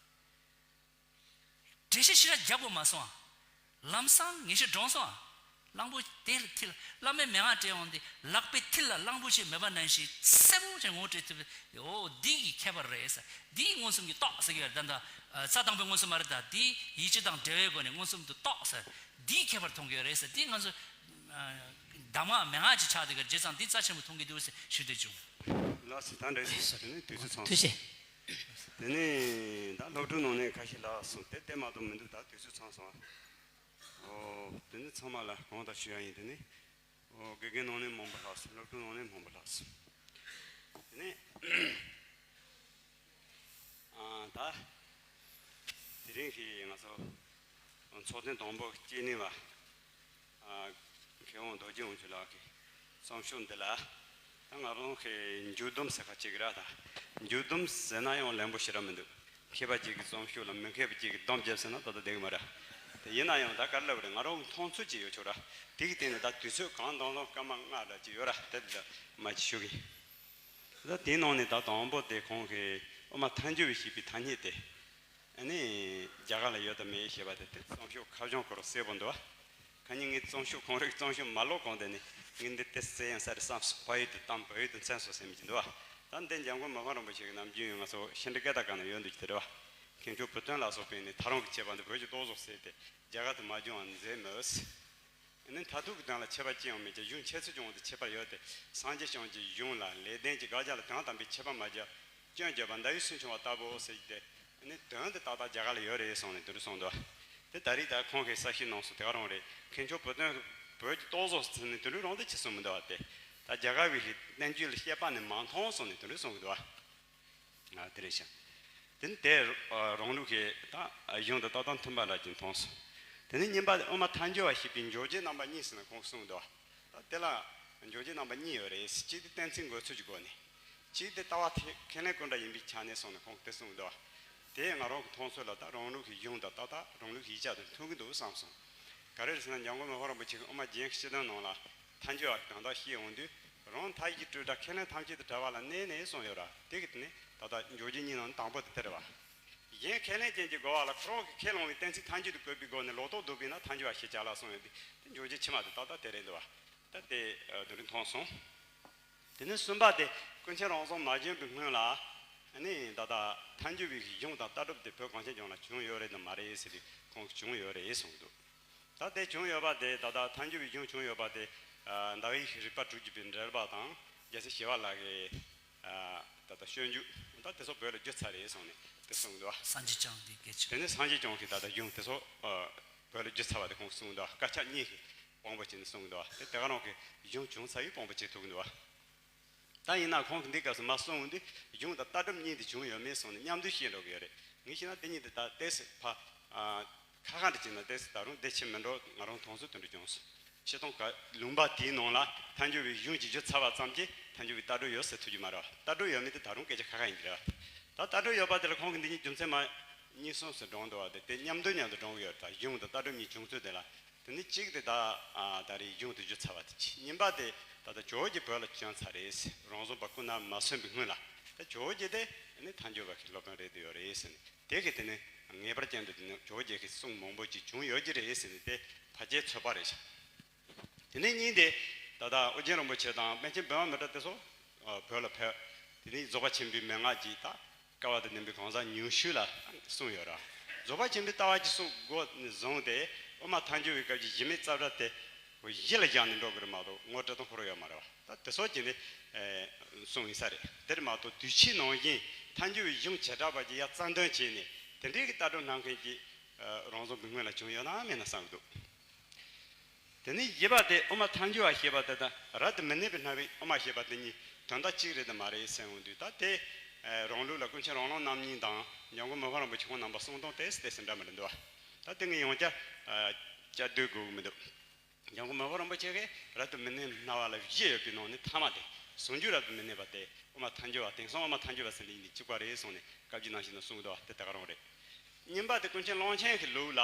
འགྲེལ་བཤད་ཞེ་དྲག་རྒྱག་དགོས་མ་སོང་ཨ། ལམ་སང་ངེས་ཤེས་འདྲོངས་སོང་ཨ། གླང་པོ་དེ་ལ་མཐིལ་བླ་མའི་མན་ངག་སྤྲད་འོང་དེ་ལག་པའི་མཐིལ་ལ་གླང་པོ་ཆེ་མེད་པ་ནང་བཞིན་གསལ་པོ་ཅིག་ངོ་སྤྲད་ཐུབ། འོ་འདི་གི་ཁྱད་པར་རེད་ཟེར། འདི་མངོན་སུམ་གྱི་རྟོགས་ཟེར་གྱི་ཡོད་རེད། ད་ལྟ་རྩ་དང་པོའི་མངོན་སུམ་མ་རེད། ད་འདི་ཡིད་ཆེས་དང་འབྲེལ་བའི་སྒོ་ནས་མངོན་སུམ་དུ་རྟོགས་ཟེར། འདིའི་ཁྱད་པར་མཐོང་གི་ཡོད་རེད་ཟེར། འདི་ང་ཚོ་གདམས་ངག་མན་ངག་ཅིག་ཆགས་བསྡད་ཀྱི་རེད། བྱས་ཙང་འདི་རྩ་ཆེན་པོ་མཐོང་གི་འདུག་ཟེར་ཞུ་འདོད་བྱུང་། ལགས་སོ། ད་འདྲ་ཞིག་དེ་ནི་དུས་ཚོད་ཚང་སོང་། ཐུགས་རྗེ་ཆེ། དེ་ནས་ད་སློབ་ཕྲུག་ནང་ནས་ཁ་ཤས་ལ་གསུངས་ཏེ་དེ་མ་གཏོགས་མི་འདུག་ད་དུས་ཚོད་ཚང་སོང་། ཨོ། དེ་ནི་ཚང་མ་ལ་གང་ལྟར་ཞུ་ཡ་ཡིན། དེ་ནི་ཨོ་དགེ་རྒན་ནང་ནས་མང་པོ་ལྷག་སོང་། སློབ་ཕྲུག་ནང་ནས་མང་པོ་ལྷག་སོང་། དེ་ནས་ཨ་ད་དེ་རིང་གི་ང་ཚོ་ཚོགས་ཐེངས་དང་པོ་སྐྱེས་གནང་བ། ཨ། མཁས་དབང་རྡོ་རྗེ་དབང་ཕྱུག་ལགས་ཀྱི་རྩོམ་ཤོག་འདི་ལ། ད་ང་རང་གི་མཇུག་སྡོམ་ཟེར་ཁ་ཅིག་ར། ད་མཇུག་སྡོམ་ཟེར་ན་ཡང་ལན་པོ་ཞེ་དྲག་མི་འདུག་མཁས་པ་ཅིག་གི་རྩོམ་ཤོག་ལ་མི་མཁས་པ་ཅིག་གིས་སྡོམ་བརྒྱབ་ཟེར་ན་ད་ལྟ་བསྡད་གི་མ་རེད། དེ་ཡིན་ན་ཡང་ད་ག་རེ་ལབ་རེད། ང་རང་གི་མཐོང་ཚུལ་ཅིག་ཡོད་ཆོག་ར། དེ་གི་སྟེང་ནས་ད་དུས་ཚོད་གང་དང་དང་སྐར་མ་ལྔ་འདྲ་ཅིག་ཡོད་ར། དེ་འདྲ་མ་ཅིག་ཞུ་གི། ད་དེའི་ནང་ནས་ད་དང་པོ་དེ་ཁོང་གིས་དབུ་མ་ཐལ་འགྱུར་བའི་བཤད་པའི་ཐ་སྙད་དེ། ཨ་ནི་རྒྱ་གར་ལ་ཡོད་དམ་མེད་ཞེས་པ་དེ་དེ་རྩོམ་ཤོག་ཁ་བྱང་ཁོ་རང་གསལ་པོ་འདུག་ཁ་ཉིན་ངའི་རྩོམ་ཤོག་ཁོང་རའི་རྩོམ་ཤོག་མ་ཀློག་གོང་དེ་ནས་ངས་འདི་དེ་གསལ་ཡང་གསལ་རེད་བསམ་སོང་། བལ་ཡུལ་དུ་བཏང་། བལ་ཡུལ་དུ་མཚན་སོང་ཟེར་མི་ཅིག་འདུག་ད་འདི་འཇམ་མགོན་མི་ཕམ་རིན་པོ་ཆེ་གི་ནམ་རྒྱུན་ཡོད་ང་ཚོ་ཤིན་ཏུ་སྐད་གྲགས་གང་ན་ཡོད་འདུག་ཅིག་དེ་རེད་བ། མཁན་མཆོག་བུ་སྟོན་ལ་སོགས་པས་ནི་ཐག་རིང་གི་བྱེད་པ་འདི་བོད་ཀྱི་རྟོག་བཟོ་ཟེར་ཏེ་རྒྱ་གར་དུ་མ་བྱུང་བ་མཛད་མོད། ནི་མཐར་ཐུག་གི་དོན་ལ་ཁྱད་པར་ཅི་ཡང་མེད་ཀྱང་གཞུང་འཆད་ཚུལ་གྱི་དབང་དུ་ཁྱད་པར་ཡོད་དེ། སངས་རྒྱས་བསྐྱངས་ཀྱི་གཞུང་ལ་ལེགས་ལྡན་གྱི་དགག་བྱ་ལ་དོན་དམ་པའི་ཁྱད་པར་མ་བརྒྱབ། སྐྱོན་བརྗོད་པ་མདའ་ཡི་སུན་ཕྱུང་བ་ལྟ་བུའོ་ཟེར་གྱི་དེ། ནི་དོན་དེ་ཏག་ཏག་རྒྱ་གར་ལ་ཡོད་རེད་གསུངས་ནས་དེ་འདྲ་གསུངས་འདུག་དེ་ད་རེས་ད་ཁོང་གིས་གསལ་བཤད་གནང་སོང་། དེ་ག་རང་རེད། མཁན་མཆོག་བུ་སྟོན་བོད་ཀྱི་རྟོག་བཟོ་ཟེར་ནས་དེ་འདྲ་རང་དེ་ཅི་གསུངས་མི་འདུག་བ། དེ་ད་རྒྱ་གར་བའི་བསྟན་བཅོས་ལ་བཤད་པ་ནི་མ་མཐོང་གསུངས་ནས་དེ་འདྲ་གསུངས་འདུག་བ། ཨ། དེ་རེད་ཤག་དེ་ནི་དེ་རང་ལུགས་ཀྱི་ད་གཞུང་དང་ཏག་ཏག་མཐུན་པ་འདྲ་ཅིག་མཐོང་སོང་། དེ་ནི་གཉིས་པ་དེ་དབུ་མ་ཐལ་འགྱུར་བ་ཞེས་པའི་འཇོག་བྱེད་རྣམ་པ་གཉིས་ཟེར་ནས་ཁོང་གསུངས་འདུག་ད་དེ་ལ་འཇོག་བྱེད་རྣམ་པ་གཉིས་ཡོད་རེད། གཅིག་དེ་གཏན་ཚིགས་འགོད་ཚུལ་གྱི་སྒོ་ནས། གཅིག་དེ་ལྟ་བ་ཐེ་ཁས་ལེན་ཀུན་འདྲ་ཡིན་པའི་ཆ་ནས་སོང་ནས་ཁོང་དེ་གསུངས་འདུག་དེ་ང་རང་གི་མཐོང་ཚུལ་ལ་ད་རང་ལུགས་ཀྱི་གཞུང་དང་ཏག་ཏག་རང་ལུགས་ཀྱི་ཡིག་ཆ་དང་མཐུན་གྱི་འདུག་བསམ་སོང་། ག་རེ་རེད་ཟེར་ན་འཇམ་མགོན་མི་ཕམ་རིན་པོ་ཆེ་གི་དབུ་མ་རྒྱན་སྤྱི་དོན་ནང་ལ། ཐལ་འགྱུར་བ་དོན་དག་བཤད་འོང་དུས། རང་མཐའ་ཡས་ཀྱི་སྤྲོས་བྲལ་ཁས་ལེན་ཐམས་ཅད་དུ་བྲལ་བ་ལ་གནས་ནས་གསུངས་ཡོད་ར། དེ་གི་དེ་ནི་ད་ལྟ་འཇོག་བྱེད་གཉིས་ནང་དང་པོ་དེ་དེ་རེད་བ། གཞན་ཁས་ལེན་ཅན་གྱི་རྒོལ་བ་ལ་ཁོ་རང་གིས་ཁས་བླངས་པའི་གཏན་ཚིགས་ཐལ་འགྱུར་དུ་བཀོད་པའི་སྒོ་ནས་ལོག་རྟོག་བཟློག་པས་ན་ཐལ་འགྱུར་བ་ཞེས་བྱ་ལ་གསུངས་ཡོད་དེ། དེ་འཇོག་བྱེད་ཕྱི་མ་དེ་ཏག་ཏག་དེ་རེད་འདུག་བ། ད་དེ་དེ་རིང་མཐོང་སོང་། དེ་ནས་གསུམ་པ་དེ་ཀུན་མཁྱེན་རང་བྱུང་མ་བྱོན་པའི་སྔོན་ལ། ཨ་ནི་ད་ལྟ་ཐལ་འགྱུར་བའི་གཞུང་དང་ལྟ་གྲུབ་དེ་བོད་གངས་ཅན་ལྗོངས་ལ་བྱུང་ཡོད་རེད་དམ་མ་རེད་ཟེར་དུས་ཁོང་གིས་བྱུང་ཡོད་རེད་གསུངས་འདུག་ད་དེ་བྱུང་ཡོད་པ་དེ་ད་ལྟ་ཐལ་འགྱུར་བའི་གཞུང་བྱུང་ཡོད་པ་དེ་ཨ་ཟླ་བའི་རིག་པ་དྲུག་ཅུ་པའི་འགྲེལ་པ་དང་རྒྱལ་སྲས་ཞི་བ་ལྷ་གི་ཨ་ད་ལྟ་སྤྱོད་འཇུག་ད་དེ་ཚོ་བོད་ལ་བསྒྱུར་ཚར་རེད་གསུངས་ནས་དེ་གསུངས་འདུག་བ། སངས་རྒྱས་བསྐྱངས་དེ་སྐད་ཆ། དེ་ནས་སངས་རྒྱས་བསྐྱངས་ཀྱིས་ད་ལྟ་གཞུང་དེ་ཚོ་ཨ་བོད་ལ་བསྒྱུར་ཚར་བ་དེ་ཁོང་གསུངས་འདུག་བ། དཀར་ཆག་གཉིས་ཀྱིས་དཔང་པོ་བྱས་ནས་གསུངས་འདུག་བ། དེ་དེ་ག་རང་གི་གཞུང་བྱུང་ཚར་བའི་དཔང་པོ་བྱེད་ཐུབ་འདུག་བ། ད་ཡིན་ན་ཁོང་གིས་འདི་སྐབས་སུ་མ་གསུངས་འདི་གཞུང་དང་ལྟ་གྲུབ་གཉིས་དེ་བྱུང་ཡོད་མེད་གསུངས་ནས་མཉམ་འདུས་བཤད་འགྲོ་གི་ཡོད་རེད། ངས་བཤད་ན་དེ་གཉིས་དེ་ད་ཏོག་ཙམ་ཕ་ཨ་ཁ་ཁ་འདྲ་བྱས་ན་ཏོག་ཙམ་ད་རུང་དེ་ཆེ་མི་འགྲོ། ང་རང་མཐོང་ཚུལ་དེ་འདྲ་བྱུང་སོང་། སྤྱིར་བཏང་ག་ལུང་པ་དེའི་ནང་ལ་ཐལ་འགྱུར་བའི་གཞུང་གཅིག་བསྒྱུར་ཚར་བ་ཙམ་གྱིས་ཐལ་འགྱུར་བའི་ལྟ་གྲུབ་ཡོད་ཟེར་ཐུབ་ཀྱི་མ་རེད་བ། ལྟ་གྲུབ་ཡོད་མེད་དེ་ད་རུང་སྐད་ཆ་ཁ་ཁ་ཡིན་གྱི་རེད་བ། ད་ལྟ་གྲུབ་ཡོད་པ་དེ་ལ་ཁོང་གིས་འདི་གཉིས་རྒྱུ་མཚན་མ་གཉིས་གསུམ་ཟེར་བགྲངས་འདུག་བ། དེ་དེ་མཉམ་དུ་མཉམ་དུ་བགྲངས་ཀྱི་ཡོད་རེད། ད་གཞུང་དང་ལྟ་གྲུབ་གཉིས་བྱུང་ཚུལ་དེ་ལ། དེ་ནི་གཅིག་དེ་ད་ཨ་ད་རེས་གཞུང་དུ་བསྒྱུར་ཚར་བ་དེ་གཅིག་གཉིས་པ་དེ་ད་ལྟ་ཇོ་བོ་རྗེ་བོད་ལ་བྱོན་ཚར་རེད། རང་བྱུང་པ་སྐུ་ན་མ་སོན་པའི་སྔོན་ལ། ད་ཇོ་བོ་རྗེ་དེ་ནི་ཐལ་འགྱུར་བ་གི་སློབ་དཔོན་རེད་དུ་ཡོད་རེད་ཟེར་ནས་དེ་གི་དེ་ནི་ངེས་པར་ཅན་དུ་དེ་ནི་ཇོ་བོ་རྗེ་གི་གསུང་མང་པོ་ཅིག་བྱུང་ཡོད་ཀྱི་རེད་ཟེར་ནས་དེ་ཕལ་ཆེར་ཚོད་དཔག་རེད་ཤག་དེ་ནས་གཉིས་དེ་ད་ལྟ་ཨོ་རྒྱན་རིན་པོ་ཆེ་དང་པཎ་ཆེན་བི་མ་མི་ཏྲ་དེ་ཚོ་ཨ་བོད་ལ་ཕེབས། དེ་ནས་རྫོགས་པ་ཆེན་པོའི་མན་ངག་ཅིག་ད་སྐལ་བ་དང་ལྡན་པའི་གང་ཟག་ཉུང་ཤོས་ལ་གསུངས་ཡོད་ར། རྫོགས་པ་ཆེན་པོའི་ལྟ་བ་ཅིག་གསུང་དགོས་ནས་བཟུང་སྟེ་དབུ་མ་ཐལ་འགྱུར་བའི་སྐབས་ཀྱི་གཞི་མེད་རྩ་བྲལ་དེ་གཞི་ལ་བཞག་ནས་འགྲོ་དགོས་རེད་མ་གཏོགས་ངོ་སྤྲོད་དང་ཁོ་རང་ཡོད་མ་རེད་བ། ད་དེ་ཚོ་ཅིག་ནས་གསུངས་ཡིན་ས་རེད། དེར་མ་གཏོགས་དུས་ཕྱིས་ནང་བཞིན་ཐལ་འགྱུར་བའི་གཞུང་བྱེ་བྲག་པ་ཅིག་ཡར་རྩ་འདོན་བྱས་ནས་དེ་འདྲའི་གི་ལྟ་གྲུབ་གནང་མཁན་ཅིག་རང་བྱུང་པའི་སྔོན་ལ་བྱུང་ཡོད་ན་མེད་ན་བསམ་གྱི་འདུག་དེ་ནས་བཞི་པ་དེ་དབུ་མ་ཐལ་འགྱུར་བ་ཞེས་པ་དེ་དང་རབ་ཏུ་མི་གནས་པའི་སྣང་བའི་དབུ་མ་ཞེས་པ་དེ་གཉིས་དོན་དག་གཅིག་རེད་དམ་མ་རེད་ཟེར་འོང་དུས། ད་དེ་རང་ལུགས་ལ་ཀུན་མཁྱེན་རང་ལུགས་རྣམ་གཉིས་དང་འཇམ་མགོན་མི་ཕམ་རིན་པོ་ཆེ་ཁོང་རྣམ་པ་གསུང་སྟངས་ཏོག་ཙམ་ཏོག་ཙམ་འདྲ་མི་འདྲ་འདུག་བ། ད་དེ་ངས་ཡང་བསྐྱར་བསྐྱར་ཟློས་དགོས་ཀྱི་མི་འདུག་འཇམ་མགོན་མི་ཕམ་རིན་པོ་ཆེ་གིས་རབ་ཏུ་མི་གནས་སྣང་བ་ལ་བཞི་ཡོད་པའི་ནང་ནས་ཐ་མ་དེ་ཟུང་འཇུག་རབ་ཏུ་མི་གནས་པ་དེ་དབུ་མ་ཐལ་འགྱུར་བ། དེང་སང་དབུ་མ་ཐལ་འགྱུར་བ་ཟེར་ནས་ཡིན་ནི་གཅིག་པ་རེད་གསུངས་ནས་བཀའ་བརྒྱུད་ནང་བཞིན་དུ་གསུངས་འདུག་བ། དེ་ད་ག་རང་རེད། གཉིས་པ་དེ་ཀུན་མཁྱེན་ཀློང་ཆེན་གྱི་ལུགས་ལ་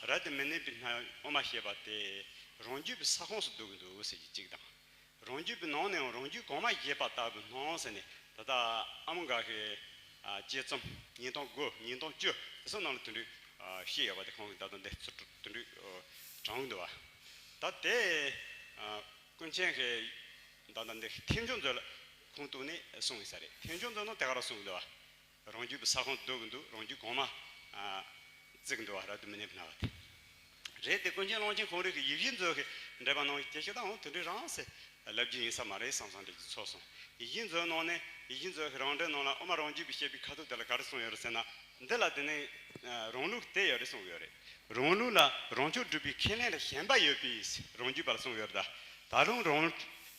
རབ་ཏུ་མི་གནས་པའི་སྣང་བའི་དབུ་མ་ཞེས་པ་དེ་རང་རྒྱུད་པའི་ས་ཁོངས་སུ་འདུ་གི་འདུག་ཟེར་གྱི་གཅིག་དང་། རང་རྒྱུད་པའི་ནང་ནས་ཡང་རང་རྒྱུད་གོང་མ་བཞེད་པ་ལྟ་བུ་སྣང་ཟེར་ནས་ད་ལྟ་ཨ་མོ་འགའ་ཤས་ཨ་དཔྱད་རྩོམ་ཉིས་སྟོང་དགུ་ཉིས་སྟོང་བཅུ་དེ་ཚོ་ནང་ལ་དེ་འདྲའི་ཨ་བཤད་ཡོད་པ་དེ་ཁོང་གིས་ད་ལྟ་འདི་ཚོ་དེ་འདྲའི་ཨ་དྲངས་འདུག་བ། ད་དེ་ཨ་ཀུན་མཁྱེན་གྱིས་ད་ལྟ་འདི་ཐེག་མཆོག་མཛོད་ལ་ཁུངས་གཏུགས་ནས་གསུངས་ཡོད་ས་རེད། ཐེག་མཆོག་མཛོད་ནང་དེ་ག་རང་གསུངས་འདུག་བ། རང་རྒྱུད་པའི་ས་ཁོངས་སྡུད་ཀྱི་འདུག་རང་རྒྱུད་གོང་མ་ཨ་བརྩི་གི་འདུག་བ། རབ་ཏུ་མི་གནས་པའི་སྣང་བ་དེ་རེད་དེ། ཀུན་མཁྱེན་ཀློང་ཆེན་ཁོང་རང་གི་ཡིད་བཞིན་མཛོད་ཀྱི་འགྲེལ་པ་ནང་དེ་ཞིག་དང་འོང་དེ་འདྲའི་རང་ཟེར་ལབ་རྒྱུ་ཡིན་ས་མ་རེད་བསམ་བསམ་འདྲ་ཅིག་ཚོར་སོང་། ཡིད་བཞིན་མཛོད་ནང་ནས་ཡིད་བཞིན་མཛོད་ཀྱི་རང་འགྲེལ་ནང་ལ་དབུ་མ་རང་རྒྱུད་པའི་བཤད་པའི་ཁ་ཐུག་དེ་ལ་ག་རེ་གསུངས་ཡོད་རེད་ཟེར་ན། འདི་ལ་དེ་ནས་ཨ་རང་ལུགས་དེ་ཡོད་རེད་གསུངས་ཡོད་རེད། རང་ལུགས་ལ་རང་ཕྱོགས་སྒྲུབ་པའི་ཁས་ལེན་ལ་ཞེན་པ་ཡོད་པས་རང་རྒྱུད་པ་ལ་གསུངས་ཡོད་རེད། ད་རུང་རང་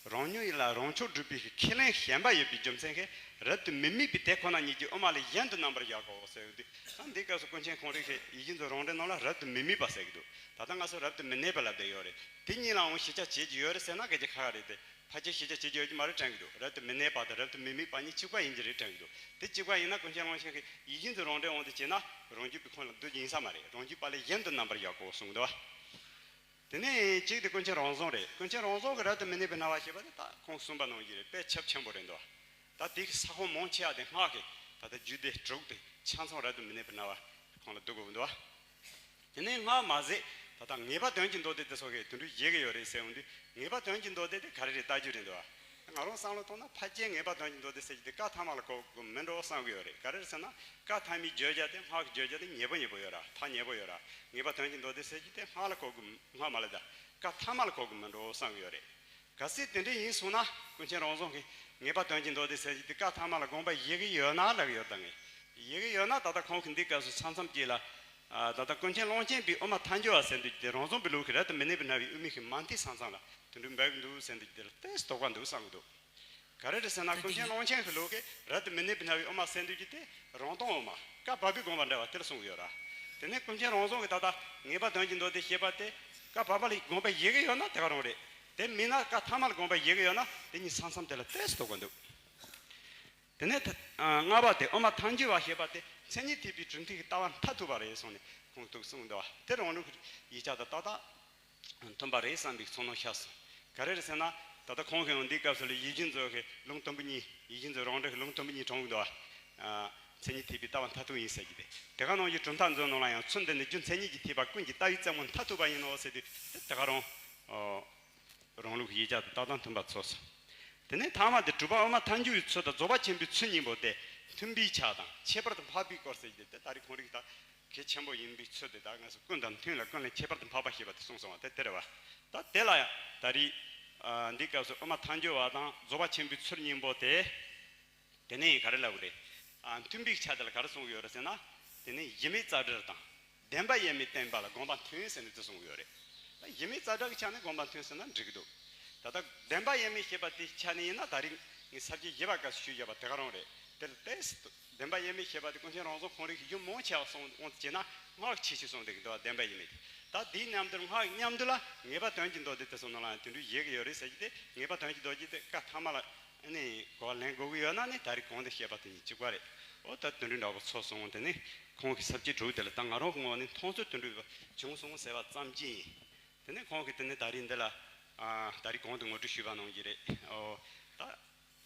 རང་ཉིད་ལ་རང་ཕྱོགས་སྒྲུབ་པའི་ཁས་ལེན་ཞེན་པ་ཡོད་པའི་རྒྱུ་མཚན་གྱིས་རབ་ཏུ་མི་དམིགས་པའི་དེ་ཁོ་ན་ཉིད་ཀྱི་དབུ་མ་ལས་གཞན་དུ་རྣམ་པར་གཞག་གོ་ཟེར་ཡོད་དུས། ད་འདི་སྐབས་སུ་ཀུན་མཁྱེན་ཁོང་རང་གིས་ཡིད་བཞིན་མཛོད་རང་འགྲེལ་ནང་ལ་རབ་ཏུ་མི་དམིགས་པ་ཟེར་གྱི་འདུག་ད་ལྟ་ང་ཚོ་རབ་ཏུ་མི་གནས་པ་ལབ་བསྡད་ཡོད་རེད། དེ་གཉིས་ལའང་གཞི་རྒྱ་བྱེད་ཀྱི་ཡོད་རེད་ཟེར་ན་སྐད་ཆ་ཁ་ཁ་རེད་དེ། ཕལ་ཆེར་གཞི་རྒྱ་བྱེད་ཀྱི་ཡོད་ཀྱི་མ་རེད་དྲན་གྱི་འདུག་རབ་ཏུ་མི་གནས་པ་དང་རབ་ཏུ་མི་དམིགས་པ་གཉིས་གཅིག་པ་ཡིན་གྱི་རེད་དྲན་གྱི་འདུག་དེ་གཅིག་པ་ཡིན་ན་ཀུན་མཁྱེན་ཀློང་ཆེན་གྱིས་ཡིད་བཞིན་མཛོད་རང་འགྲེལ་འོང་དུ་བྱས་ན་རང་རྒྱུད་པའི་ཁོངས་ལ་འདུ་རྒྱུ་ཡིན་ས་མ་རེད། རང་རྒྱུད་པ་ལས་གཞན་དུ་རྣམ་པར་གཞག་གོ་གསུངས་འདུག་དེ་ནས་གཅིག་དེ་ཀུན་མཁྱེན་རང་བྱུང་རེད། ཀུན་མཁྱེན་རང་བྱུང་གི་རབ་ཏུ་མི་གནས་པའི་སྣང་བ་ཞེས་པ་དེ་ད་ཁོང་གསུངས་པ་ནང་བཞིན་རེད། དཔེ་ཁྱབ་ཆེན་པོ་རེད་འདུག་ད་དེ་གི་ས་ཁོངས་མང་ཆེ་བ་དེ་སྔགས་ཀྱི་ད་ལྟ་རྒྱུད་སྡེ་དྲུག་དེ་ཆ་ཚང་རབ་ཏུ་མི་གནས་པའི་སྣང་བ་ཁོང་ལ་འདུ་དགོས་འདུག་དེ་ནས་སྔགས་མ་ཟད་ད་ལྟ་ངེས་པ་དོན་གྱི་མདོ་སྡེ་དེ་སོགས་ཀྱི་དེ་འདྲའི་བཞེད་ཀྱི་ཡོད་རེད་ཟེར་འོང་དུས། ངེས་པ་དོན་གྱི་མདོ་སྡེ་དེ་ག་རེ་རེད་ལྟ་རྒྱུ་རེད་འདུག་ང་རང་བསམ་བློ་གཏོང་ན་ཕལ་ཆེར་ངེས་པ་དོན་གྱི་མདོ་སྡེ་ཟེར་རྒྱུ་དེ་བཀའ་ཐ་མ་ལ་གོ་དགོས་མིན་འགྲོ་བསམ་གྱི་ཡོད་རེད། ག་རེ་རེད་ཟེར་ན་བཀའ་ཐ་མའི་བརྗོད་བྱ་དེ་སྔགས་ཀྱི་བརྗོད་བྱ་དེ་ཉེ་པོ་ཉེ་པོ་ཡོད་ར། ཐག་ཉེ་པོ་ཡོད་ར། ངེས་པ་དོན་གྱི་མདོ་སྡེ་ཟེར་རྒྱུ་དེ་སྔགས་ལ་གོ་དགོས། སྔགས་མ་ལ་ད་བཀའ་ཐ་མ་ལ་གོ་དགོས་མིན་འགྲོ་བསམ་གྱི་ཡོད་རེད། གལ་སྲིད་དེ་འདྲ་ཡིན་སོང་ན་ཀུན་མཁྱེན་རང་བྱུང་གིས་ངེས་པ་དོན་གྱི་མདོ་སྡེ་ཟེར་རྒྱུ་དེ་བཀའ་ཐ་མ་ལ་དགོངས་པ་བཞེས་ཀྱི་ཡོད་ན་ལབ་ཀྱི་ཡོད་རེད། ད་ངས་བཞེས་ཀྱི་ཡོད་ན་ད་ལྟ་ཁོང་གིས་འདི་སྐབས་སུ་མཚམས་མཚམས་ཅིག་ལ་ཨ་ད་ལྟ་ཀུན་མཁྱེན་ཀློང་ཆེན་པའི་དབུ་མ་ཐལ་འགྱུར་བ་ཟེར་འདུག་ཀྱི་དེ་རང་བྱུང་པའི་ལུགས་ཀྱི་རབ་ཏུ་མི་གནས་པའི་སྣང་བའི་དབུ་མའི་གི་མ་མཐའི་ས་མཚམས་ལ་དེ་འདྲ་འབབ་ཀྱི་འདུག་ཟེར་འདུག་ཀྱི་དེ་ལ་ཏོག་ཙམ་དོགས་པ་འདུག་བསམ་གྱི་འདུག་ག་རེ་རེད་ཟེར་ན་ཀུན་མཁྱེན་ཀློང་ཆེན་གྱི་ལུགས་ཀྱི་རབ་ཏུ་མི་གནས་པའི་སྣང་བའི་དབུ་མ་ཟེར་འདུག་ཀྱི་དེ་རང་སྟོང་དབུ་མ་བཀའ་བབས་པའི་དགོངས་པ་འགྲེལ་བ་དེ་ལ་གསུངས་ཡོད་ར། དེ་ནས་ཀུན་མཁྱེན་རང་བྱུང་གིས་ད་ལྟ་ངེས་པ་དོན་གྱི་མདོ་སྡེ་ཞེས་པ་དེ་བཀའ་བབས་པ་ལ་དགོངས་པ་བཞེས་ཀྱི་ཡོད་ན་དེ་ག་རང་རེད། དེ་མིན་ན་བཀའ་ཐ་མ་ལ་དགོངས་པ་བཞེས་ཀྱི་ཡོད་ན་དེ་གཉིས་ས་མཚམས་དེ་ལ་ཏོག་ཙམ་དོགས་པ་འདུག་དེ་ནས་ད་ཨ་ལྔ་པ་དེ་དབུ་མ་ཐལ་འགྱུར་བ་ཞེས་པ་དེ་མཚན་ཉིད་ཐེག་པའི་གྲུབ་མཐའི་ལྟ་བ་མཐར་ཐུག་པ་རེད་གསུངས་ནས་ཁོང་ཐུགས་གསུངས་འདུག་བ། དེ་རང་ལུགས་ཡིག་ཆ་དང་ཏག་ཏག་མཐུན་པ་རེད་བསམ་པའི་ཚོར་སྣང་ཤར་སོང་། ག་རེ་རེད་ཟེར་ན་ད་ལྟ་ཁོང་གིས་འདིའི་སྐབས་སུ་ལ་ཡིད་བཞིན་མཛོད་ཀྱི་ལུང་དུམ་བུ་གཉིས། ཡིད་བཞིན་མཛོད་རང་འགྲེལ་གྱི་ལུང་དུམ་བུ་གཉིས་དྲངས་འདུག་བ། མཚན་ཉིད་ཐེག་པའི་ལྟ་བ་མཐར་ཐུག་ཡིན་ཟེར་གྱི་དེ། དེ་ག་ནང་བཞིན་གྲུབ་མཐའ་མཛོད་ནང་ལ་ཡང་ཚུལ་འདི་ནི་རྒྱུ་མཚན་ཉིད་ཀྱིས་ཐེག་པ་ཀུན་གྱི་ལྟ་བའི་རྩེ་མོ་མཐར་ཐུག་པ་ཡིན་ནོ་ཟེར་དུས་དེ་དེ་ག་རང་རང་ལུགས་ཡིག་ཆ་དང་ཏག་ཏག་མཐུན་པ་ཚོར་སོང་། དེ་ནས་ཐ་མ་དེ་གྲུབ་པ་དབུ་མ་ཐལ་འགྱུར་བའི་ཚུལ་དང་རྫོགས་པ་ཆེན་པོའི་ཚུལ་གཉིས་པོ་དེ་ མཐུན་པའི་ཆ་དང་ཁྱད་པར་དུ་འཕགས་པའི་སྐོར་ཟེར་གྱི་དེ་ད་རེས་ཁོང་རིགས་ད་གལ་ཆེན་པོ་ཡིན་པའི་ཚུལ་དེ་ད་ང་ཚོ་ཀུན་དང་མཐུན་ལ་ཀུན་ལས་ཁྱད་པར་དུ་འཕགས་པ་ཞེས་པ་དེ་གསུངས་སོང་བ་དེ་དེ་རེད་བ། ད་དེ་ལ་ཡང་ད་རེས་ཨ་འདི་སྐབས་སུ་དབུ་མ་ཐལ་འགྱུར་བ་དང་རྫོགས་པ་ཆེན་པོའི་ཚུལ་གཉིས་པོ་དེ། དེ་ནས་ག་རེ་ལབ་དགོས་རེད། ཨ་མཐུན་པའི་ཆ་དེ་ལ་ག་རེ་གསུངས་ཡོད་རེད་ཟེར་ན། དེ་ནས་གཞི་མེད་རྩ་བྲལ་དང་། བདེན་པ་དབྱེར་མེད་བསྟན་པ་ལ་དགོངས་པ་མཐུན་ཟེར་ནས་དེ་གསུངས་ཡོད་རེད། ད་གཞི་མེད་རྩ་བྲལ་གྱི་ཆ་ནས་དགོངས་པ་མཐུན་ཟེར་ན་འགྲིག་གི་འདུག་ད་ལྟ་བདེན་པ་དབྱེར་མེད་ཞེས་པ་དེའི་ཆ་ནས་ཡིན་ན་ད་རིང་ངས་ས་བཅད་བཞི་པ་སྐབས་སུ་ཞུས་ཡོད་པ་དེ་ག་རང་རེད། དེ་ལ་ཏོག་ཙམ་བདེན་པ་དབྱེར་མེད་ཞེས་པ་དེ་ཀུན་མཁྱེན་རང་བྱུང་ཁོང་རང་གིས་རྒྱུན་མང་ཆེ་བ་གསུངས་འོང་དུ་བྱས་ན་སྔགས་ཆེ་ཆེ་གསུངས་བསྡད་ཀྱི་འདུག་བ། བདེན་པ་དབྱེར་མེད་དེ། ད་དེའི་མཉམ་དུ་སྔགས་མཉམ་དུ་ལ་ངེས་པ་དོན་གྱི་མདོ་སྡེ་དེ་ཚོ་ནང་ལ་དེ་འདྲའི་ཡོད་ཀྱི་ཡོད་རེད་ཟེར་གྱི་དེ་ངེས་པ་དོན་གྱི་མདོ་སྡེ་དེ་བཀའ་ཐ་མ་ལ་ནི་གོ་བ་ལེན་དགོས་ཀྱི་ཡོད་ན་ནི་ད་རེས་གོང་དུ་བཤད་པ་དེ་གཉིས་གཅིག་པ་རེད། འོ་ད་དེ་འདྲའི་འདྲ་པོ་ཚོར་སོང་། དེ་ནི་ཁོང་གི་ས་བཅད་དྲུག་དེ་ལ་ད་ང་རང་གི་ངོས་ནས་མཐོང་ཚུལ་དེ་འདྲ་བྱུང་སོང་ཟེར་བ་ཙམ་གྱིས་ཡིན། དེ་ནས་ཁོང་གིས་དེ་ནས་ད་རིང་འདི་ལ་ཨ་ད་རིང་གོང་དུ་ངོ་སྤྲོད་ཞུས་པ་ནང་བཞིན་རེད། ཨོ་ད་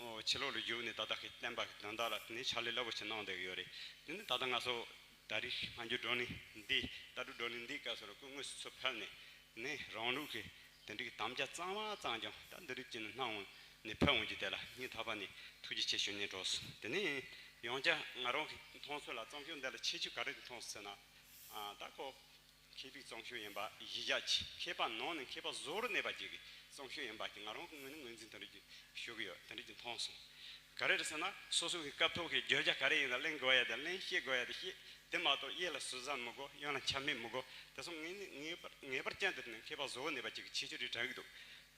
ཨོ་ཕྱི་ལོགས་ལ་བཞུགས་ནས་ད་ལྟ་གི་བསྟན་པ་གི་དོན་དག་ལ་དེ་ནས་ཕྱག་ལས་རླབས་པོ་ཆེ་གནང་བསྡད་ཀྱི་ཡོད་རེད། དེ་ནས་ད་ལྟ་ང་ཚོ་ད་རིང་སྔ་འགྱུར་བགྲོ་གླེང་འདི་ལྟ་གྲུབ་བགྲོ་གླེང་འདིའི་སྐབས་སུ་ལ་སྐུ་དངོས་སུ་ཚུར་ཕེབས་ནས་ནས་རང་ལུགས་ཀྱི་དེ་འདྲའི་གི་དམ་བཅའ་གཙང་མ་གཙང་རྐྱང་ད་འདི་རིགས་ཀྱི་ནང་ནས་ཕེབས་འོང་རྒྱུ་དེ་ལ་སྙིང་ཐག་པ་ནས་ཐུགས་རྗེ་ཆེ་ཞུ་སྙིང་འདོད་སོང་། དེ་ནས་ཡང་བསྐྱར་ང་རང་གི་མཐོང་ཚུལ་ལ་རྩོམ་ཤོག་འདི་ལ་ཁྱད་ཆོས་ག་རེ་མཐོང་སོང་ཟེར་ན། ཨ་ད་ཁོ་མཁས་པའི་རྩོམ་ཤོག་ཡིན་པ་གཞི་བཞག་ཅིག་མཁས་པ་ནང་ནས་མཁས་པ་བཟོ་རུ་གནས་པ་ཅིག་གི་རྩོམ་ཤོག་ཡིན་པ་ཅིག་ང་རང་གི་ངོས་ནས་ངོས་འཛིན་དེ་འདྲ་ཅིག་ཞུ་གི་ཡོད། དེ་འདྲ་ཅིག་མཐོང་སོང་། ག་རེ་རེད་ཟེར་ན་སོ་སོ་གི་སྐབས་ཐོག་གི་བརྗོད་བྱ་ག་རེ་ཡིན་ན་གླེང་དགོས་ཡ་དེ་གླེང་བཤད་དགོས་ཡ་དེ་བཤད། དེ་མ་གཏོགས་གཡས་ལ་ཟུར་ཟ་མི་དགོས། གཡོན་ལ་ཆ་མེད་མི་དགོས། དེ་སོང་ངེས་ངེས་པར་ངེས་པར་ཅན་དུ་ནས་མཁས་པ་བཟོ་བ་ནས་པ་ཅིག་ཁྱད་ཆོས་རེ་དྲན་གྱི་འདུག་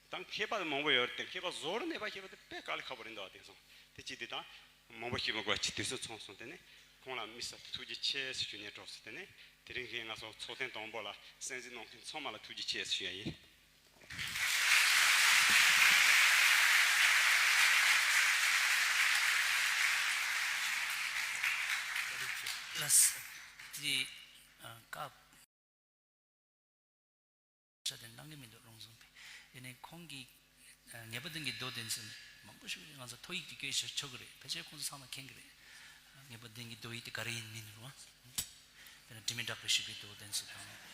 ད་མཁས་པ་མང་པོ་ཡོད་རེད་དེ་མཁས་པ་བཟོ་བ་ནས་པ་ཞེས་པ་དེ་དཔེ་དཀའ་ལས་ཁག་པོ་རེད་འདུག་བ། དེ་སོང་དེ་ཅི་དེ་དང་མང་པོ་ཞིག་མི་དགོས་ཅི་དུས་སུ་ཚོང་སོང་། དེ་ནས་ཁོང་ལ་དམིགས་བསལ་ཐུགས་རྗེ་ཆེ་ཞུ་སྙིང་འདོད་སོང་། དེ་ནས་དེ་རིང་གི་ང་ཚོ་ཚོགས་ཐེངས་དང་པོ་ལ་གསན་གཟིགས་གནང་མཁན་ཚང་མ་ལ་ཐུགས་རྗེ་ཆེ་ཞུ་ཡ་ཡིན། ལགས་སོ། དེ་ཨ་སྐབས་ས་དེ་གནང་གི་མི་འདུག་རོང་ཟོམ་པས། ཡིན་ནའི་ཁོང་གིས་ཨ་ངེས་པ་ལྡན་གྱི་མདོ་དེ་ཚོ་མང་པོ་ཞིག་ང་ཚོ་ཐོ་ཡིག་དེ་བཀོད་ཞུ་ཆོག་གི་རེད། ཕལ་ཆེར་ཁོང་ཚོ་ཚང་མ་མཁྱེན་གི་རེད། ངེས་པ་ལྡན་གྱི་མདོ་ཡིག་དེ་ག་རེ་ཡིན་མིན་རུང་། དཔེར་ན་དྲི་མེད་གྲགས་པས་ཞུས་པའི་མདོ་དེ་ཚོ་དང་།